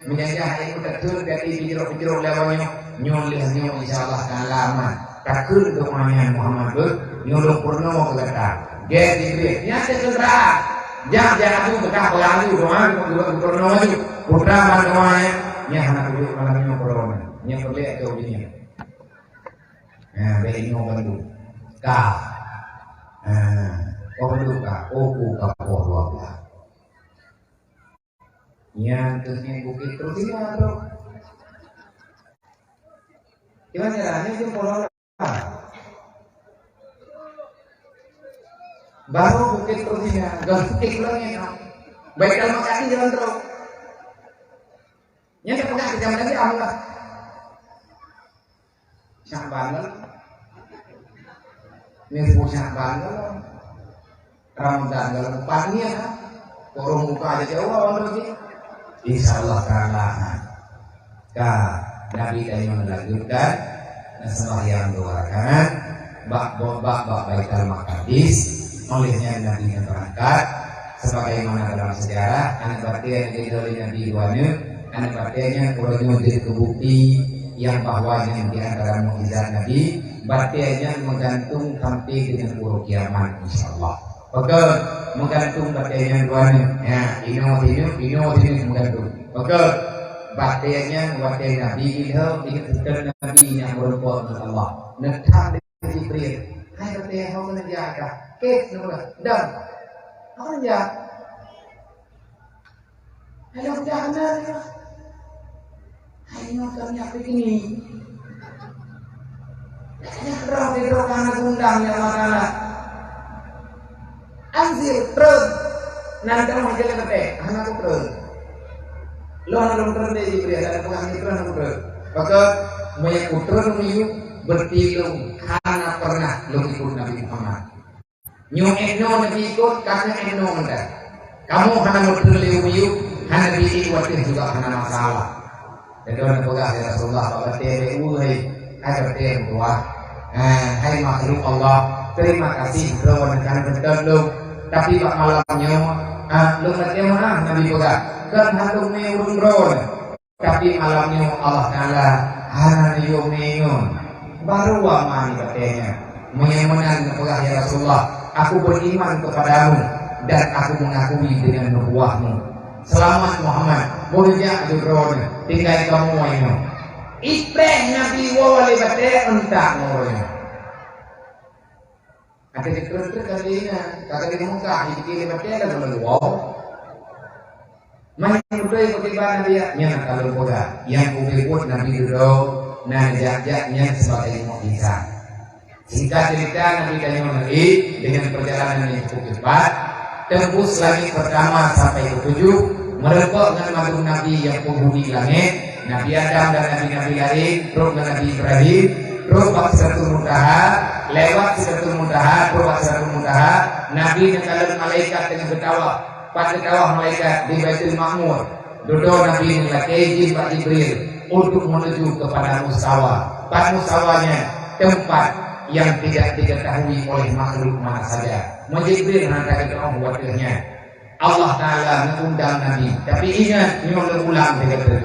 Meunyoe hai takheun gaki pijrok-pijrok lé awak nyoe, nyoe lheueh nyoe insya Allah taala aman. Takheun doa nyan Muhammad beuh, nyoe lôn peurunoe keu gata. Gét Jibril, nyan teuh seugera. Jak, jak aju, beukah peulalu doa, peurunoe aju. Putra ban doa nyan, nyan hana tujoh malam nyoe peurunoe. Nyan peureulée ateueh dunia. Nah, bèk inong bandum. Ka. Nah, oh bandum ka. Oh, ku ka poh dua belas. Nyan keuh nyan Bukit Tursina tu. Cuman caranya jeuem pola. Baru Bukit Tursina, ganti pulang nyan. Baitul Maqdis jalan terus. Nyan tak peugah kita lagi Allah. Syakban kan? Nisfu Syakban kan? Ramadan kan? Panian kan? Korong muka aja jauh orang tu lagi. Insya Allah taala. Ka Nabi tadi melanjutkan sembahyang dua rakaat bak bak bak Baitul Maqdis. Olehnya Nabi yang berangkat sebagaimana dalam sejarah aneuk batée nyang geujok lé Nabi dua nyoe, aneuk batée nyan uroe nyoe jeuet keu bukti nyang bahwa nyan di antara mukjizat Nabi, batée nyan meugantung sampai dengan uroe kiamat, insya Allah. Pakon meugantung batée nyan dua nyoe? Ya, inoe sinyoe, inoe sinyoe meugantung. Pakon batée nyan watée Nabi ilham, ilham Nabi nyang meureumpok ngon Allah. Neutham Jibril, "Hai batée, ho keuneuk jak kah?" "Keh," neupeugah, "Dam." "Ho keuneuk jak?" "Hai lôn jak keunan." "Hai nyoe keuneuk jak piknik." Nyan roh sidroe ka na gundang nyan makanan. "Anzil, treun." Nan teuma jalan batée, hana kutreun. Lôn hana lôn treun lé Jibril, hana peugah nyan treun hana kutreun. Maka meunyo kutreun miyueb, berarti lôn hana pernah lôn ikut Nabi Muhammad. Nyoe inoe Nabi ikut, ka keuh inoe mantong. Kamoe hana meutreun lé miyueb, hana diikut watée juga hana masalah. Lheueh nyan peugah lé Rasulullah bak batée, "Wahai, hai batée meutuwah, hai makhluk Allah, terima kasih droeneuh ka neuseutôt lôn. Tapi bak malam nyoe, ah, lôn batée meu'ah," Nabi peugah, "kon hana lôn mé ureuëng droeneuh. Tapi malam nyoe Allah Taala hana neuyue mé ngon." Baru aman batée nyan. Meunyoe meunan neupeugah, "Ya Rasulullah, aku beriman kepadamu dan aku mengakui dengan nubuwahmu. Selamat Muhammad, beujak droeneuh, tinggai kamoe inoe." Ipreh Nabi woe lé batée, euntak ngon uroe nyoe. Ada di perut-perut kali ini, kagak di muka, di kiri batée dah lalu wow. Meunan beutôi bagaimana dia? Nyan kalau bodoh. Yang kubu buat Nabi dulu, na jak-jak nyan sebagai mukjizat. Singkat cerita, Nabi tanyong lagi dengan perjalanan yang cukup cepat, tembus langit pertama sampai ketujuh, meureumpok ngon mandum nabi nyang penghuni langit, Nabi Adam dan nabi-nabi laén, trok ngon Nabi Ibrahim, trok bak Sidratul Muntaha, lewat Sidratul Muntaha, trok bak Sidratul Muntaha, Nabi neukalon malaikat teungoh geutawaf. Pat geutawaf malaikat? Di Baitul Ma'mur. Dudoe Nabi neulakée jih bak Jibril untuk menuju kepada mustawa. Pat mustawa nyan? Teumpat yang tidak diketahui oleh makhluk mana saja. Meunyoe Jibril hana geuteu'oh watée nyan. Allah Ta'ala mengundang Nabi. Tapi ingat, nyoe lôn ulang lé gata.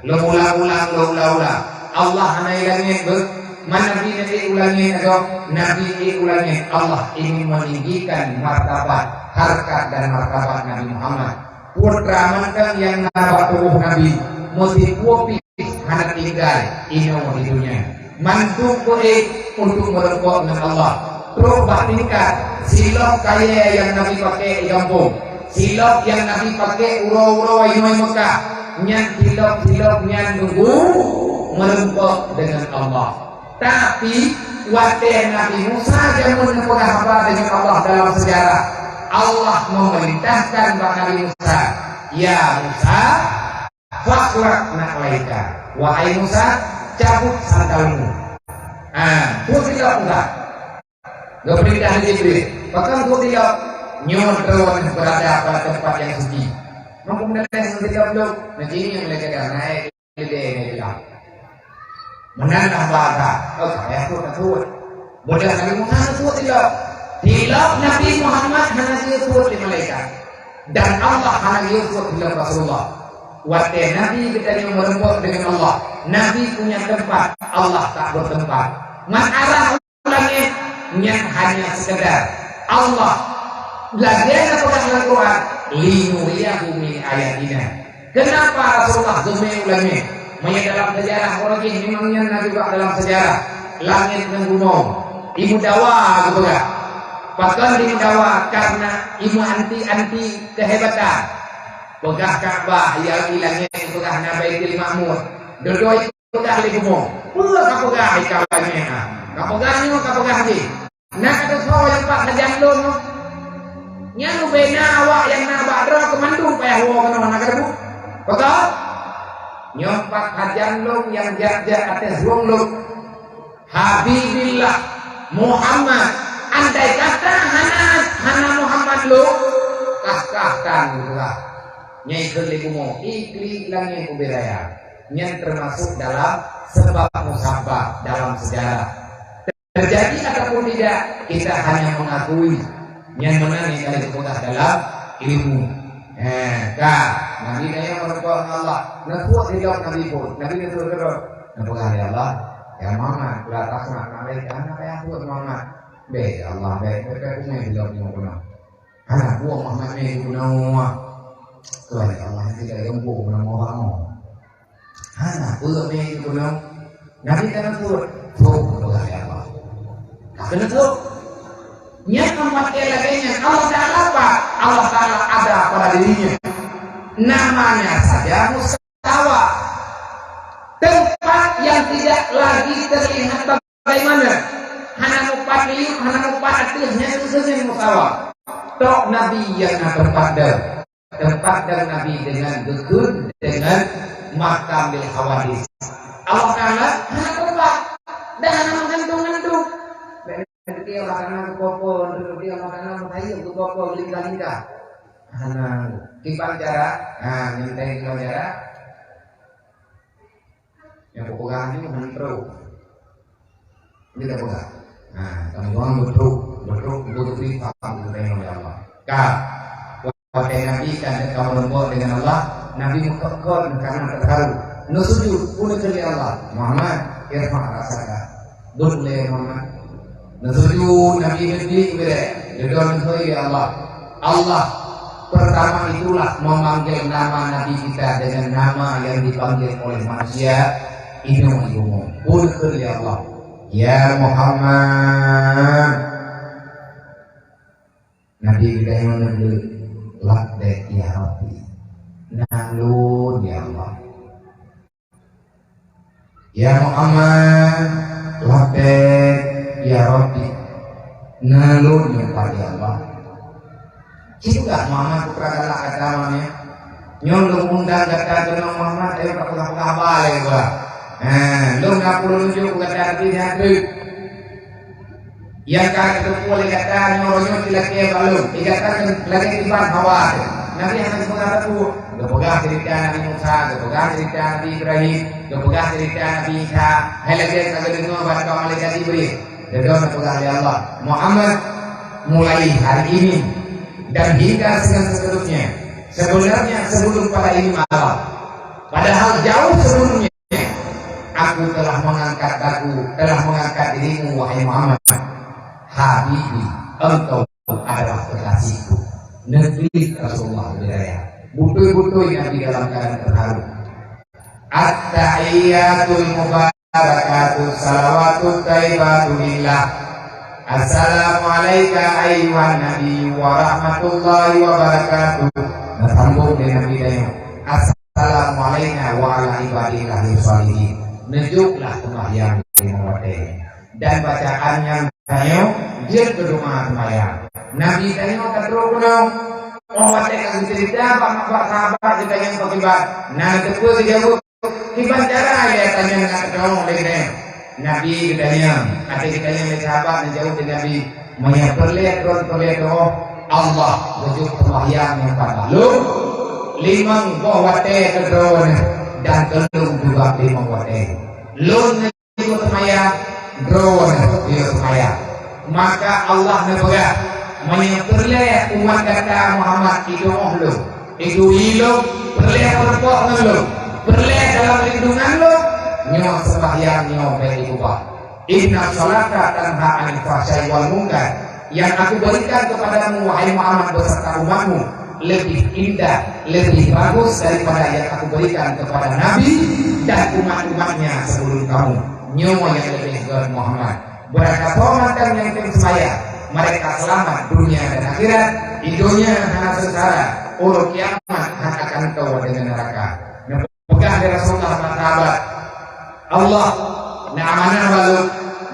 Lôn ulang-ulang, lôn ulang-ulang. Allah hana i langét beuh. Man Nabi neuék u langét atau Nabi ék u langét. Allah ingin meninggikan martabat, harkat dan martabat Nabi Muhammad. Putra mantong nyang na bak tuboh Nabi, meusipuopi hana tinggai inoe di dunia. Mandum peuék untuk meureumpok ngon Allah. Trok bak tingkat, silop kayée nyang Nabi paké i gampông, silop nyang Nabi paké uroe-uroe inoe Mekah, nyan silop-silop nyan nunggu meureumpok deungon Allah. Tapi, watée Nabi Musa jameun neupeugah haba deungon Allah dalam sejarah, Allah memerintahkan bak Nabi Musa, "Ya Musa, fakhla'na 'alaika." Wahai Musa, cabut sandalmu. Ha, buet silop Musa. Geupeurintah lé Jibril. Pakon buet silop? Nyoe droeneuh beurada pada teumpat nyang suci. Mampu meudaleh ngon silop lom. Nanti ini yang mereka dah naik. Meunan lah bahasa. Oh, saya suet, suet. Mudah Nabi Musa suet silop. Silop Nabi Muhammad hana jisuet lé malaikat. Dan Allah hana jisuet silop Rasulullah. Watée Nabi geutanyoe meureumpok deungon Allah, Nabi punya tempat, Allah tak bertempat. Man arah u langét nyan hanya sekedar Allah. Lagée na peugah lam Quran, "Linuriyahu min ayatina." Kenapa Rasulullah geumé u langét? Meunyoe dalam sejarah uroe jih, memang nyan na juga dalam sejarah. Langét ngon bumoe imeudawa geupeugah. Pakon imeudawa? Karena imeuanti-anti kehebatan. Peugah Ka'bah, ya, i langét, peugah na Baitul Ma'mur. Dudoe peugah lé bumoe. Peue ka peugah ikau lagée nyan? Ka peugah nyoe, ka peugah jih. Na ka teusoe nyang pat sajan lôn nyoe. Nyan ubena awak nyang na bak droe keu mandum payah woe keunoe na ka teubu. Beutôi? Nyoe pat sajan lôn nyang jak-jak ateueh rueng lôn. Habibillah Muhammad. Andai kata hana, hana Muhammad lôn, kah-kah tan geupeugah. Nyan ikheun lé bumoe, iklik langét ubé raya. Nyan termasuk dalam sebab musabab dalam sejarah. Terjadi ataupun tidak, kita hanya mengakui. Nyan meunan nyang ka geupeugah dalam ilmu. Eh, ka. Nabi nyan meureumpok ngon Allah. Neusuet silop Nabi phon. Nabi neusuet keudroe. Neupeugah lé Allah, "Ya Muhammad, la tasma' alaika." Hana payah suet Muhammad. Bèk, ya Allah, bèk. Bèk, bèk, bèk, bèk, bèk. Hana buet Muhammad nyan geupeugah. Tuhan Allah, kita geumpung nama Allah. Hana peue mé geupeugah. Nabi ka neusuet, "Suet," geupeugah lé Allah. Ka keuneuk suet. Nyan amat lagèe nyan, Allah Ta'ala apa? Allah Ta'ala ada pada dirinya. Namanya saja mustawa. Tempat yang tidak lagi terlihat bagaimana. Hana mupat miyueb, hana mupat ateueh, nyan keuh mustawa. Tok Nabi nyang na tempat deuh. Tempat dan Nabi dengan geukheun dengan makam lil hawadis. Allah Ta'ala hana teumpat dan hana meugantung-gantung. Bèk neututoe Allah Ta'ala geupoh-poh, neututoe Allah Ta'ala meutayeueng geupoh-poh, lingka-lingka. Hana. Kiban cara, ha, nyang tayeueng kiban cara. Nyang peugah nyoe hana trok. Ini dah peugah. Nah, kamu doang betrok, betrok, betrok, betrok, paham kita yang Allah. Ka, watèe Nabi ka kamu leumbot dengan Allah, Nabi meukot-kot karena terharu. Neusujud, pun keu Allah, "Muhammad, irfa' ra'saka." Beuet lé Muhammad. Neusujud Nabi, neubri ibadat. Ridho neusujud, ya Allah. Allah pertama itulah memanggil nama Nabi kita dengan nama yang dipanggil oleh manusia. Ini umum. Pun keu, ya Allah. Ya Muhammad. Nabi kita yang neubri. Labbaik ya Rabbi. Nalôn, ya Allah. Ya Muhammad, labbaik ya Rabbi. Nalôn ya Pak ya Allah. Cit gak Muhammad putra galak kata namanya. Nyoe lôn undang gata keunoe Muhammad, ayo kapeugah-peugah haba lé geuh. Ha, lôn na peue lôn jok keu gata, tapi nyan treuk. Nyang ka geuteupeue lé gata nyoe, nyoe cilakée bak lôn. Di gata nyoe lagée iban hawa teuh. Nabi hana geupeugah sapeue. Geupeugah ceurita Nabi Musa, geupeugah ceurita Nabi Ibrahim, geupeugah ceurita Nabi Isa. Hai lagée ka geudeungoe bak malaikat Jibril. Geupeugah lé Allah, Muhammad, mulai hari ini dan hingga dengan seterusnya, sebenarnya sebelum pada ini malam, padahal jauh sebelumnya, aku telah mengangkat daku, telah mengangkat dirimu, wahai Muhammad. Habibi, engkau adalah kekasihku. Negeri Rasulullah di daya. Betul-betul Nabi dalam keadaan terharu. At-tahiyyatul mubarakatuh salawatut thayyibatu lillah. Assalamu alaika ayyuhan nabi wa rahmatullahi wa barakatuh. Nah, sambung dengan Nabi tanya, "Assalamu alaina wa ala ibadillahi shalihin." Neujuklah sembahyang lima watée. Dan bacaan nyang tanyoe jeuet keu doa seumayang. Nabi tanyoe ka trok keunoe. Oh watée ka geuceurita bak, bak sahabat geutanyoe bak kiban. Na teupeue geujaweueb, kiban cara lé tanyoe na keudroe lé geutanyoe. Nabi geutanyoe, até geutanyoe lé sahabat neujaweueb lé Nabi, meunyoe peureulée droe peureulée droe, Allah geujok seumayang nyang pat lom, limong boh watée keu droeneuh dan keu lôn juga limong watée. Lôn Tiga semaya, droe tiga semaya. Maka Allah neupeugah, meunyoe peureulée umat gata Muhammad idoe lôn, idui lôn, peureulée peurumpok ngon lôn, peureulée dalam lindungan lôn, nyoe sembahyang nyoe bék iubah. Inna salata tanha anil fahsya'i wal munkar. Yang aku berikan kepadamu, wahai Muhammad, beserta umatmu, lebih indah, lebih bagus daripada yang aku berikan kepada Nabi dan umat-umatnya sebelum kamu. Nyoe nyang leubeh göt Muhammad. Beurangkasoe mantong nyang tem sembahyang, mereka selamat dunia dan akhirat, di dunia hana sengsara, uroe kiamat hana akan teuh dengan neraka. Peugah lé Rasulullah bak sahabat, "Allah na amanah bak lôn,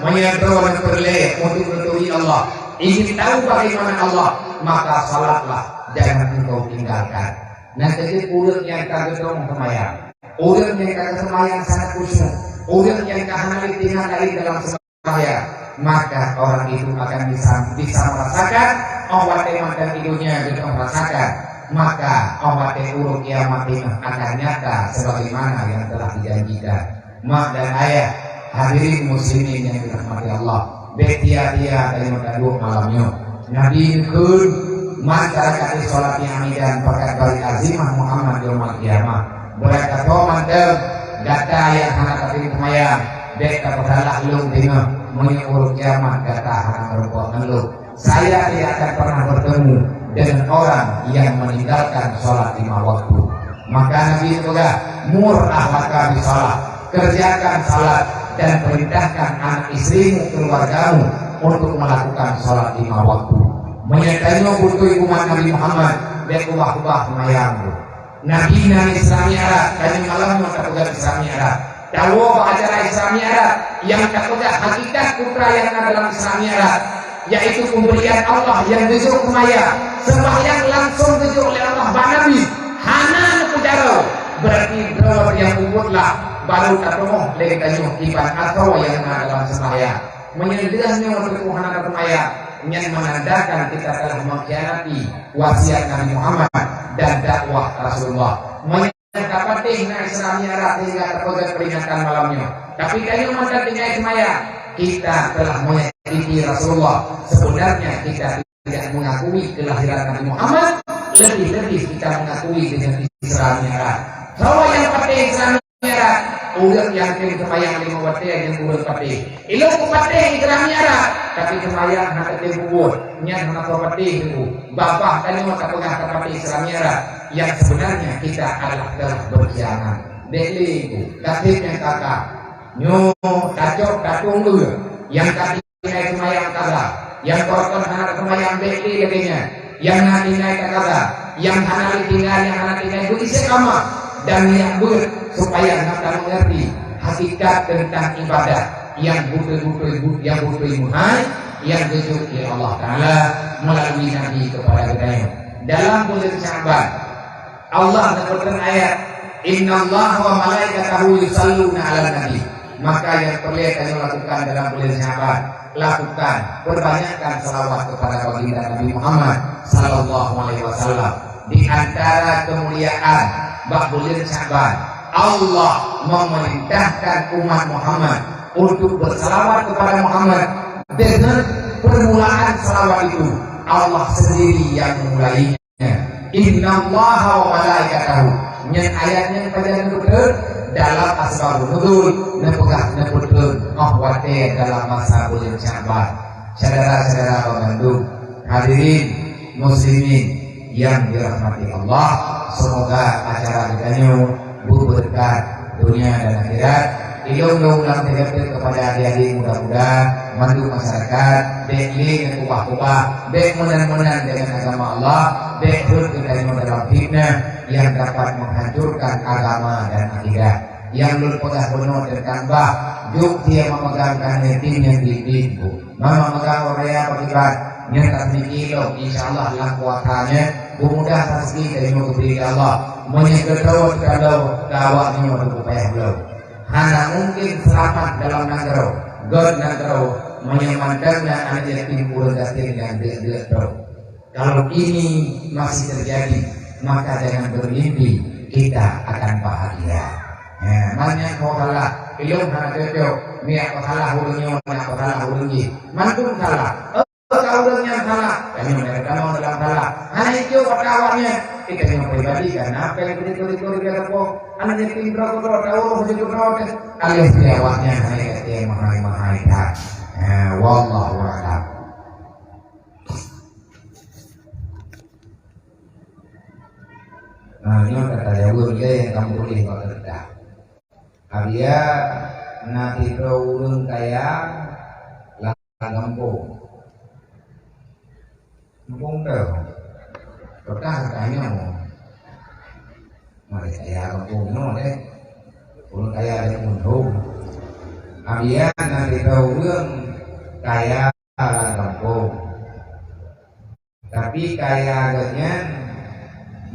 meunyoe droeneuh peureulée untuk neuturi Allah, ingin tahu bagaimana Allah, maka salatlah, jangan engkau tinggalkan." Nah, jadi ureuëng nyang ka geutong seumayang, ureuëng nyang ka geuseumayang sangat khusyuk, ureuëng nyang ka hana lé tinggai laén dalam seumayang, maka orang itu akan bisa, bisa merasakan, oh watée mantong di dunia geutong rasakan, maka oh watée uroe kiamat nyoe akan nyata sebagaimana yang telah dijanjikan. Mak dan ayah, hadirin muslimin yang dirahmati Allah, bék sia-sia tanyoe taduek malam nyoe. Nabi neukheun, "Man taraka fi sholati amidan faqad bari'a zimmahu Muhammad yaumal qiyamah." Beurangkasoe mantong gata nyang hana tatem seumayang, bék tapeusalah lôn deungoe, meunyoe uroe kiamat gata hana meurumpok ngon lôn. Saya tidak akan pernah bertemu dengan orang yang meninggalkan sholat lima waktu. Maka Nabi peugah, "Mur ahlaka bisalah," kerjakan salat dan perintahkan anak istrimu, keluargamu untuk melakukan sholat lima waktu. Meunyoe tanyoe beutôi umat Nabi Muhammad, bék ubah-ubah seumayang tu. Nabi na Isra Mi'raj, tanyoe malam nyoe tapeugah Isra Mi'raj. Tawoe bak acara Isra Mi'raj, nyang tapeugah hakikat peue nyang na dalam Isra Mi'raj, yaitu pemberian Allah nyang geujok keu maya. Sembahyang langsung geujok lé Allah bak Nabi, hana neupeujaroe. Berarti droe nyang ubit lah, baru tateumé lé geutanyoe kiban asoe nyang na dalam sembahyang. Meunyoe lheueh nyoe teungku hana tateumé, nyan menandakan kita telah mengkhianati wasiat Nabi Muhammad dan dakwah Rasulullah. Meunyoe tapatéh na Isra Mi'raj sehingga tapeugah peringatan malam nyoe, tapi tanyoe mantong tinggai seumayang, kita telah menyakiti Rasulullah. Sebenarnya kita tidak mengakui kelahiran Nabi Muhammad, lebih-lebih kita mengakui dengan Isra Mi'raj. Soe nyang patéh Isra Mi'raj? Ureuëng nyang tem seumayang lima watée nyan ureuëng patéh. Ilôn kupatéh Isra Mi'raj, tapi seumayang hana tem peubuet, nyan hana soe patéh teungku. Babah tanyoe tapeugah tapatéh Isra Mi'raj, yang sebenarnya kita adalah telah berkhianat. Bék lé teungku, ka tem nyang ka-ka. Nyoe tacok tatung ureuëng nyang ka tinggai seumayang kaza, nyang kon-kon hana seumayang bék lé lagée nyan, nyang na tinggai ka kaza, nyang hana lé tinggai, nyang hana tinggai beu istiqamah dan niat beuet supaya gata meungerti hakikat teuntang ibadah nyang beutôi-beutôi, nyang beutôi meuhai nyang geujok lé Allah Taala meulalu Nabi keupada geutanyoe. Dalam buleuen Sya'ban, Allah neupeutrön ayat, "Innallaha wa malaikatahu yusalluna 'alan nabi." Maka nyang peureulée tanyoe lakukan dalam buleuen Sya'ban, lakukan, peubanyakkan salawat kepada baginda Nabi Muhammad sallallahu alaihi wasallam. Di antara kemuliaan bak buleuen Sya'ban, Allah memerintahkan umat Muhammad untuk bersalawat kepada Muhammad. Dengan permulaan salawat itu, Allah sendiri yang memulai. "Innallaha wa malaikatahu." Nyan ayat nyan pajan neupeutrön dalam Asbabun Nuzul, neupeugah neupeutrön óh watée dalam masa buleuen Sya'ban. Syedara-syedara bandum, hadirin muslimin yang dirahmati Allah, semoga acara geutanyoe beubeureukat donya dan akhirat. Ilôn lôn lam teuka kepada adik-adik muda-muda, mandum masyarakat, bék lé ngon kubah-kubah, bék meunan-meunan deungon agama Allah, bék rhot geutanyoe dalam fitnah yang dapat menghancurkan agama dan akidah. Nyang lôn peugah bunoe teuntang bah, jok dia memegang keuneuk yatim nyang biet-biet, Bu. Mama meugah ureuëng raya pakriban, nyan taseumiki lom, insya Allah lam kuasa nyan, beumudah rezeki dari nyoe geubri lé Allah. Meunyoe keudroe teuka lom, keu awak nyoe teupeu payah bloe. Hana mungkin seulamat dalam nanggroe, göt nanggroe, meunyoe mantong na aneuk yatim ureuëng gasien nyang deuk-deuk droe. Kalau ini masih terjadi, maka jangan bermimpi kita akan bahagia. Nah, banyak kau salah, ilong hana cocok, niat kau salah ureuëng nyoe, niat kau salah ureuëng jih. Mandum salah. Oh, ka ureuëng nyan salah, tanyoe mereka mau dalam salah. Hana ijok kata awaknya, kita yang pribadi kan apa yang kita tulis-tulis di depan. Anak yatim berapa kau tahu, hujung kau tahu. Alias dia awaknya hanya kata yang mahai-mahai dah. Nah, wallahu a'lam. Nah, nyoe ka tajaweueb lé nyang ka meutuléh bak keureutah. Abiya na sidroe ureuëng kaya lam gampông. Gampông teuh. Peugah tanyoe. Mari kaya gampông nyoe deh. Ureuëng kaya deh undong. Abiya na sidroe ureuëng kaya lam gampông. Tapi kaya geuhnyan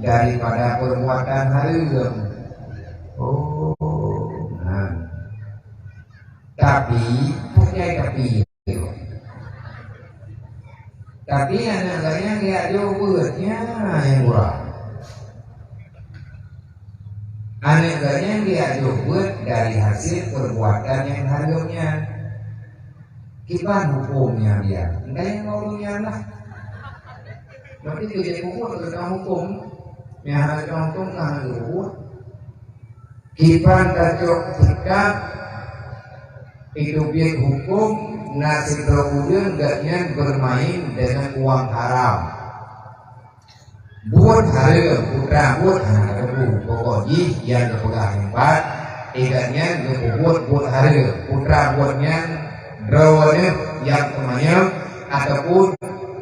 daripada perbuatan hareuem. Oh, nah. Tapi, pakai tapi. Tapi aneuk geuhnyan geujok beuet, nyan nyang kurang. Aneuk geuhnyan geujok beuet dari hasil perbuatan nyang hareuem nyan. Kiban huköm nyan dia. Enggak yang mau dunia lah. Berarti tu jadi hukum, tu kena hukum. Yang harus kena hukum, kan harus hukum. Kiban tacok sikap, itu biar hukum, na sidroe ureuëng geuhnyan bermain dengan uang haram. Buet hareuem, putra buet hana teupeu. Pokok jih nyang geupeugah nyan pat, ikat nyan geupeubuet buet hareuem. Putra buet nyan droeneuh nyang teumanyong ataupun,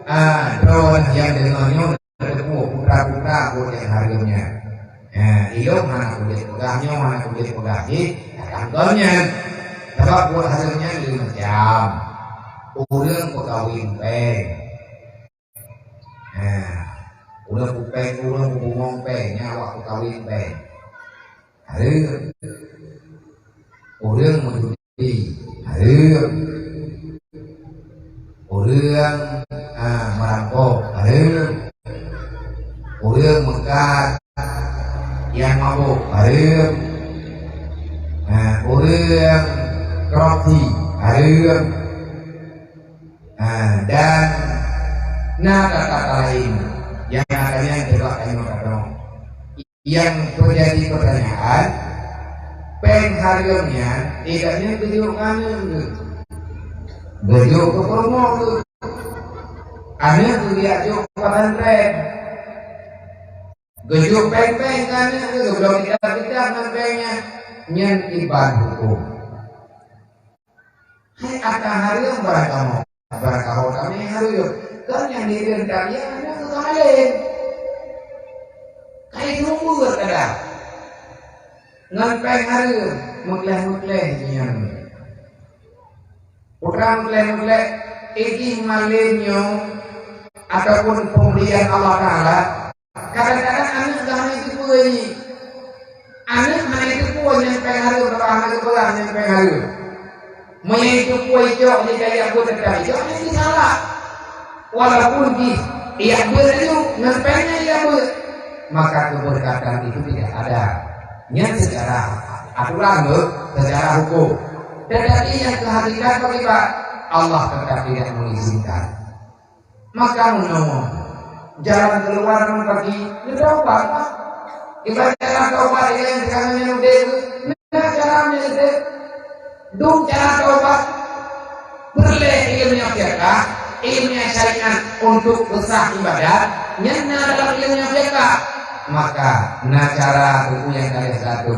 ah, droeneuh nyang deungoe nyoe teupeu putra-putra buet nyang hareuem nyan. Eh, ilong hana ulèe peugah nyoe, hana ulèe peugah jih, takheun nyan. Sabab buet hareuem nyan lheueh macam. Ureuëng peukawen péng. Ha, ureuëng kupéng, ureuëng kubungong péng, nyan awak peukawen péng. Hareuem. Ureuëng meujudi, hareuem. Ureuëng, ah, meurampok, hareuem. Ureuëng meukat, nyang mabök, hareuem. Ah, ureuëng korupsi, hareuem. Ah, dan na kata-kata lain nyang akan nyan coba tanyoe tatong. Yang menjadi pertanyaan, péng hareuem nyan, idak nyan geujok keu aneuk geuh. Geujok keu peurumoh geuh. Aneuk geuh geujok keu pesantren. Geujok péng-péng keu aneuk geuh, geubloe kitab-kitab ngon péng nyan. Nyan iban huköm. Hai ata hareuem barangkamoe, barangkaho tamé hareuem. Kon nyang hireuen tabiah aneuk keu kamalén. Kai seumeubeuet kadang. Ngon péng hareuem, meukleh-meukleh nyan. Putra meukleh-meukleh, idin malén nyoe ataupun pemberian Allah Taala, kadang-kadang aneuk dah hana jipeu hareuem. Meunyoe itu peue icok jih ka ijak beuet, teutab icok nyan jih salah. Walaupun jih ijak beuet laju, ngon péng nyan ijak beuet, maka keberkatan itu tidak ada. Nyan secara aturan, secara hukum. Tetapi nyang keuhakikat bagaimana? Allah tetap tidak mengizinkan. Maka meunoe, jalan keluar ngon bagi, ya taubat lah. Ibarat jalan taubat nyang sekarang nyan udeb, nah, cara nyan udeb. Dum cara taubat, peureulée ilmu nyang fiqah, ilmu nyang syariat untuk peusah ibadat, nyan na dalam ilmu nyang fiqah. Maka na cara buku nyang ka lheueh satu.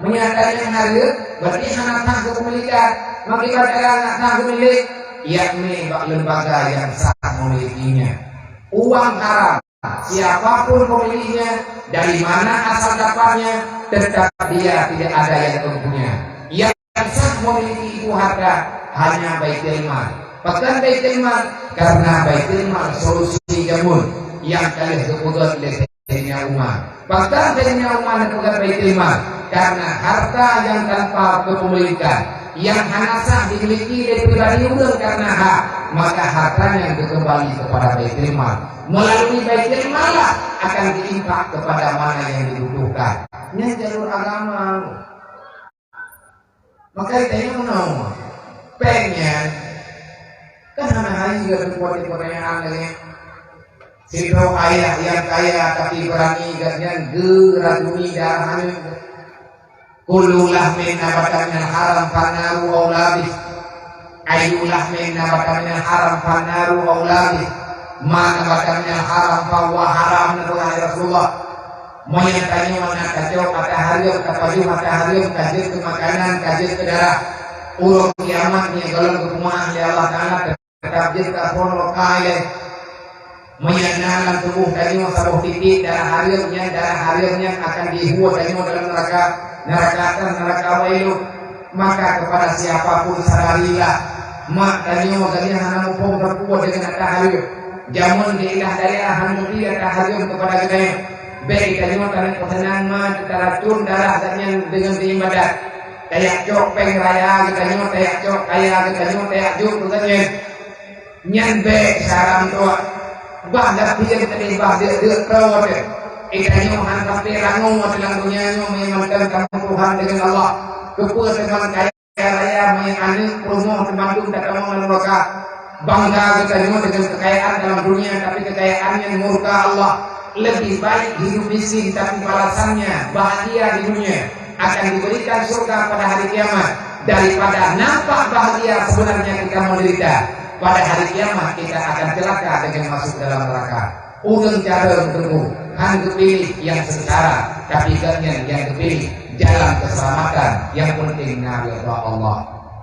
Meunyo ata nyang hareuem, berarti hana sah kepemilikan. Maka ibarat jalan hana sah kepemilik, yakni bak lembaga yang sah memilikinya. Uang haram, siapapun pemiliknya, dari mana asal dapatnya, tetap dia tidak ada yang mempunyai. Yang sah memiliki itu harta hanya Baitul Mal. Pakon Baitul Mal? Karena Baitul Mal solusi jameun nyang ka lheueh geupeugét lé Saidina Umar. Pakon Saidina Umar neupeugét Baitul Mal? Karena harta yang tanpa kepemilikan, yang hana sah dimiliki lé pribadi ureuëng karena hak, maka harta nyan geukeumbali kepada Baitul Mal. Melalui Baitul Mal lah akan diinfak kepada mana yang dibutuhkan. Nyan jalur agama. Maka geutanyoe meunoe, péng nyan kan hana hai geutanyoe buat pertanyaan lagée nyan. Sidroe ayah nyang kaya tapi beurani gobnyan geuracuni darah aneuëk. Kullu lahmin nabata minal haram fannaru aula bih. Ayyu lahmin nabata minal haram fannaru aula bih. Ma nabata minal haram fahuwa haram, neupeugah Rasulullah. Meunyoe tanyoe na tacok ata hareuem, tapajoh ata hareuem, ka jeuet keu makanan, ka jeuet keu darah, uroe kiamat nyan gohlom geupeumeu'ah lé Allah Taala, teutap jeuet keu phon lokai lé. Meunyoe na lam tuboh tanyoe saboh titik darah hareuem nyan, darah hareuem nyan akan jihue tanyoe dalam neuraka, neuraka atas, neuraka wailun. Maka kepada siapa pun sadarilah, mak tanyoe gobnyan hana muphom sapeue deungon ata hareuem. Jameun di ilah daya hana meuti ata hareuem kepada geutanyoe. Bék geutanyoe taneuk peuseunang ma teutaracun darah gobnyan deungon iébadat. Tajak cok péng raya geutanyoe, tajak cok kaya geutanyoe, tajak jok keu gobnyan. Nyan bék saran droe. Bah lapien teuh bah deuk-deuk troe teuh. Geutanyoe han sampai rangoe lam donya nyoe meunyoe mantong tamong Tuhan deungon Allah. Keupeue teuma kaya raya meunyoe aneuëk peurumoh teumandum tatamong lam neuraka? Bangga geutanyoe deungon keukayaan dalam dunia, tapi keukayaan nyan murka Allah. Lebih baik hidup miskin, tapi balasannya bahagia di dunia, akan diberikan surga pada hari kiamat, daripada nampak bahagia sebenarnya kita menderita. Pada hari kiamat kita akan celaka dengan masuk dalam neraka. Ureuëng carông teungku, han geupiléh nyang sengsara, tapi gobnyan nyang geupiléh jalan keselamatan, nyang penting na ridha Allah.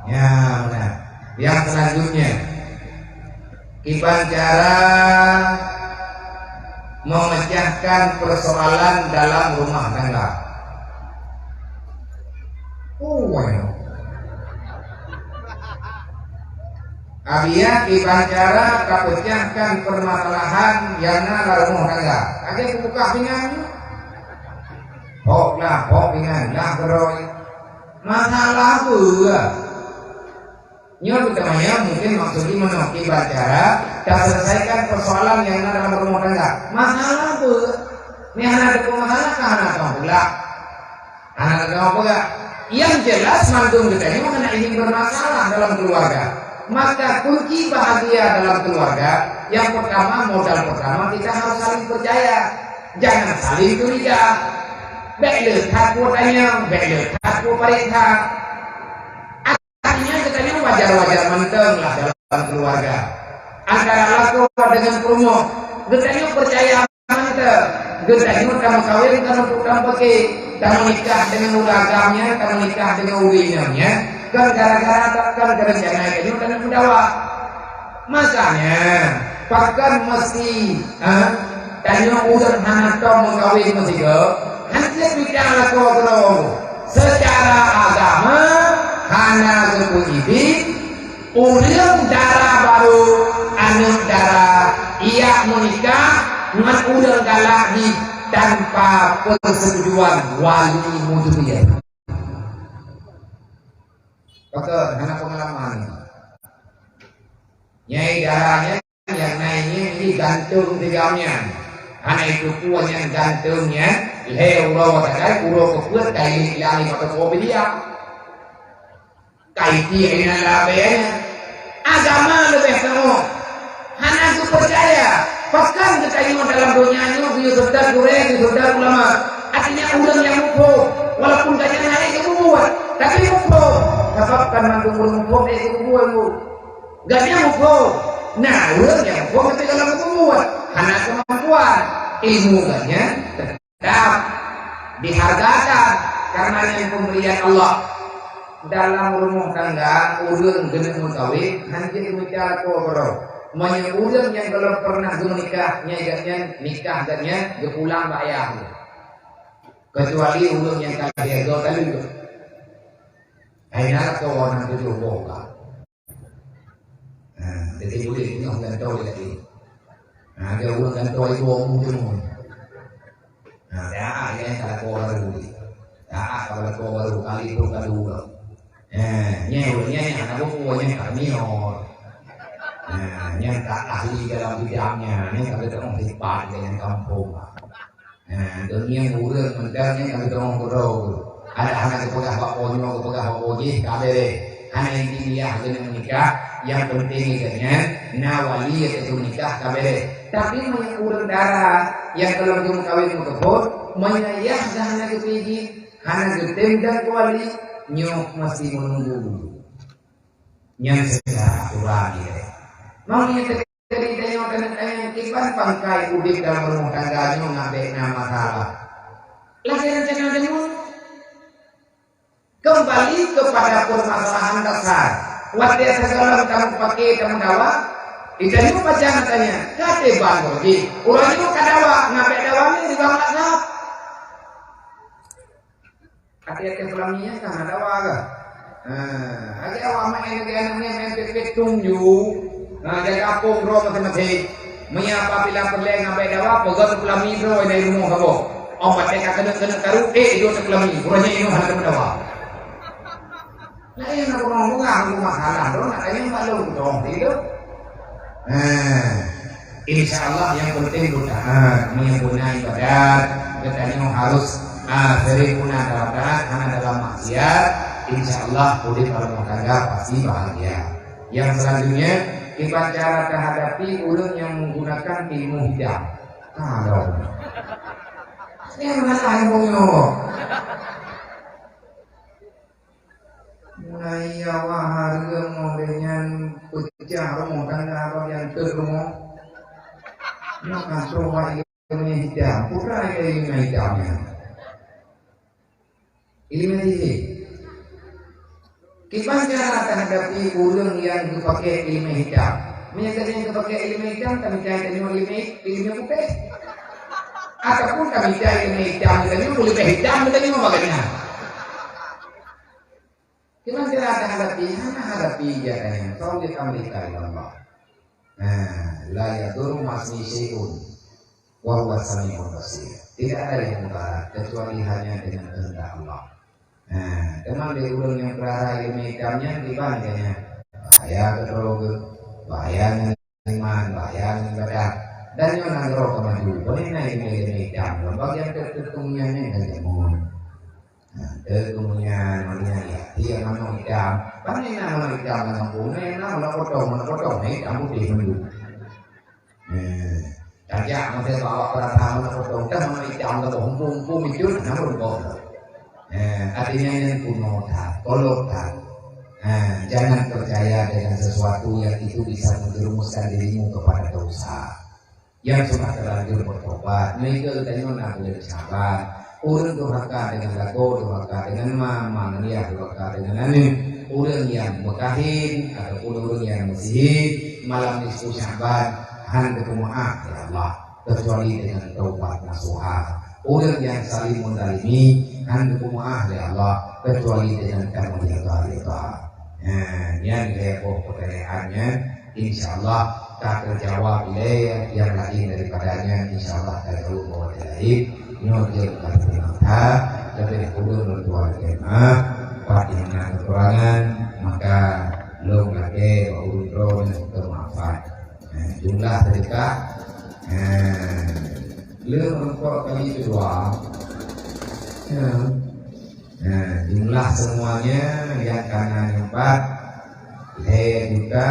Nyan, nah. Yang selanjutnya, kiban cara memecahkan persoalan dalam rumah tangga. Oh, Abiya kiban cara tapeucahkan permasalahan nyang na lam rumoh tangga. Lagée peubuka pingan. Pok lah, pok pingan lah beurôi. Masalah peue? Nyoe teumanyong mungkin maksud jih meunoe kiban cara taselesaikan persoalan nyang na dalam rumoh tangga. Masalah peue? Nyang hana teupeue masalah ka hana teupeue lah. Hana teupeue peugah. Yang jelas mandum geutanyoe hana ingin bermasalah dalam keluarga. Maka kunci bahagia dalam keluarga, yang pertama, modal pertama kita harus saling percaya. Jangan saling curiga. Bék le that peue tanyong, bék le that peue pareksa. Artinya geutanyoe wajar-wajar mantong lah dalam keluarga. Antara lakoe dengan peurumoh, geutanyoe percaya mantong. Geutanyoe tameukawen, tameuputan peuke, tameunikah dengan ureuëng agam nyan, tameunikah dengan ureuëng inong nyan, kon gara-gara takon keurencana geutanyoe taneuk meudawa. Makanya, pakon meusti, ha, tanyoe ureuëng hana tom meukawen meusigoe, han cit mita lakoe keudroe. Secara agama, hana geupeuidin ureuëng dara barô, aneuëk dara, ijak meunikah ngon ureuëng galak jih tanpa persetujuan wali muda. Pakon hana peungalaman. Nyai dara nyan nyang na ié gantung tigam nyan. Hana iteupeue nyan gantung nyan, lhée uroe sagai, uroe keupeuet ka ilang ié bak toko bilia. Ka itiek inan labée nyan. Agama leubeh tangoh. Hana geupeucaya. Pakon geutanyoe dalam donya nyoe geuyue syedara gurée, geuyue syedara ulama. Artinya ureuëng nyang muphom, walaupun gobnyan hana geupeubuet, tapi muphom. Sabab kan mandum ureuëng muphom hana geupeubuet, Bu. Gobnyan muphom. Nah, ureuëng nyang muphom tapi kalau geupeubuet, hana keumampuan. Ilmu gobnyan tetap dihargakan karena nyan pemberian Allah. Dalam rumoh tangga, ureuëng geuneuk meukawen, hana jeuet meucara ko keudroe. Meunyoe ureuëng nyang gohlom pernah geumeunikah, nyang gobnyan nikah gobnyan geupulang bak ayah geuh. Kecuali ureuëng nyang ka lhée goe tali. Hai na ko ureuëng tujoh boh ka. Ha, jadi boleh tengok gantoe lagi. Ha, dia ureuëng gantoe itu orang tu. Ha, dah, dia kalau kau baru ni. Dah, kalau kau baru kali tu kadu lah. Ha, nyew, nyew, anak buku nyew tak nior. Ha, nyew tak ahli dalam bidangnya. Nyew tak ada orang hebat dengan kampung. Nah, donya ureuëng mantong nyan ka geutanyoe keudroe. Ada hana geupeugah bak po nyoe, geupeugah bak po jih, ka beureh. Hana inti dia geuneuk meunikah, nyang penting geuh nyan na wali nyang geuneuk meunikah, ka beureh. Tapi meunyoe ureuëng dara nyang gohlom geumeukawen meukeubot, meunyoe yah geuh hana geupijih, hana geutem dan wali, nyoe masih menunggu dulu. Nyan secara aturan dia. Mau Jadi tanyoe keuneuk tanyong kiban pangkai udeb dalam rumoh tangga nyoe ngabek na masalah. Lagèe rencana deungon. Kembali kepada permasalahan dasar. Watèe sigohlom tameupaké tameudawa, di tanyoe pajan tanya, ka teuban lom jih. Ureueng nyoe ka dawa, ngabek dawa nyoe di bang laknat. Até-até peulamian ka hana dawa ka. Ha, até awak main lagèe aneuk nyan main pet-pet tung ju. Ha, jaga apong droe maséng-maséng. Meunyo apabila peureulèe ngabek dawa, peugöt peulami droe dari rumoh saboh. Oh, watèe ka keuneuk-keuneuk karu, eh, idong teupeulami. Uroe nyan inong hana teupeue dawa. Laén na ureueng peugah masalah droe, nak tanyong bak lôn, kutong sidroe. Ha. Insya Allah yang penting doa, meunyoe beuna ibadat, geutanyoe harus, ah, sering guna dalam taat, hana dalam maksiat. Insya Allah udeb dalam rumah tangga pasti bahagia. Yang selanjutnya, kiban cara terhadapi ureueng yang menggunakan ilmu hitam. Kalau. Ini yang mana ilmu? Meunyoe awak hareuem ngon lagèe nyan peucah rumoh tangga bagian teuk rumoh. Nyoe ka soe ilmu hitam, peue ilmu hitam nyan? Ilmu sihir. Kiban cara terhadapi ureueng nyang geupaké ilmu hitam? Meunyoe geupaké ilmu hitam, tamita tanyoe ilmu, ilmu putéh. Ataupun tamita ilmu hitam, tanyoe leubeh hitam, tanyoe bagaimana? Kiban cara hadapi, hana hadapi jih nyan, soe geukambika lé Allah. Nah, la yadurru ma'asmihi syai'un, wa huwa sami'ul basir. Tidak ada yang mudarat kecuali hanya dengan kehendak Allah. Nah, teuma lé ureueng nyang peurara ilmu hitam nyan kiban nyan. Bahaya keudroe, bahaya ngon iman, bahaya ngon ibadat. Dan nyoe nanggroe ka maju, bagaimana ilmu-ilmu hitam, bagian tertentu nyan nyang ka jameun. Nah, teuh keumudian, keumudian ya, dia manok itam. Pane na manok itam lam gampông, na manok potong, manok potong, na itam putéh mandum. Eh, tajak masa bawa perasaan manok potong, dah manok itam dah humpung-humpung itu, na rumpok. Eh, artinya yang kuno that, kolot that. Eh, jangan percaya dengan sesuatu yang itu bisa menjerumuskan dirimu kepada dosa. Nyang sudah terlanjur bertobat, nyan keuh geutanyoe na buleuen Syaban. Ureueng durhaka dengan lagoe, durhaka dengan ma, ma ngon yah durhaka dengan aneuk. Ureueng nyang meukahin ataupun ureueng nyang meusihé, malam nisfu Syaban, han geupeumaáh lé Allah, kecuali dengan taubat nasuha. Ureueng nyang saling menzalimi, han geupeumaáh lé Allah, kecuali dengan tameuridha-ridha. Nah, nyan lhèe boh peutanyaan nyan. Insya Allah ka terjawab lé nyang laén daripada nyan, insya Allah ka jaweueb bak watèe laén. Nyoe jeuet ka teurimong that, leubeh kureueng lôn tuan jeuet meu'ah. Pat nyang na kekurangan, maka lôn lakée bak ureuëng droeneuh teumaafan. Nah, jumlah sedekah, nah, lheueh rukok kali kedua. Ya. Nah, jumlah semuanya yang kanan empat, lhée juta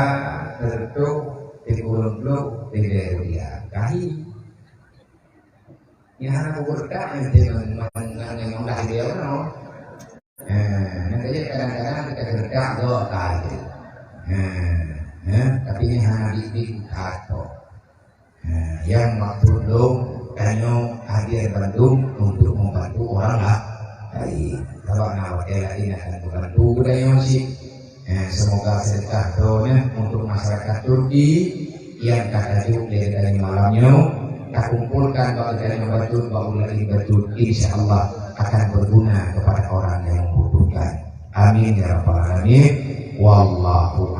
seratus tiga puluh tiga rupiah. Kahi. Nyang hana kubeureukat nyan memang dah dia, no. Eh, nanti kadang-kadang kita gerak dua kali. Eh, eh, tapi ini hana di-, di-, atau. Eh, yang maksud lôn, tanyoe hadir bandum untuk membantu orang lah-, lain. Kalau nak pakai lain akan membantu budaya masjid. Eh, semoga sedekah droeneuh untuk masyarakat Turki yang ka tajok lé geutanyoe malam nyoe, takumpulkan bak geutanyoe bacut, bak ulôn bacut, insya Allah akan berguna kepada orang yang membutuhkan. Amin ya rabbal alamin. Wallahu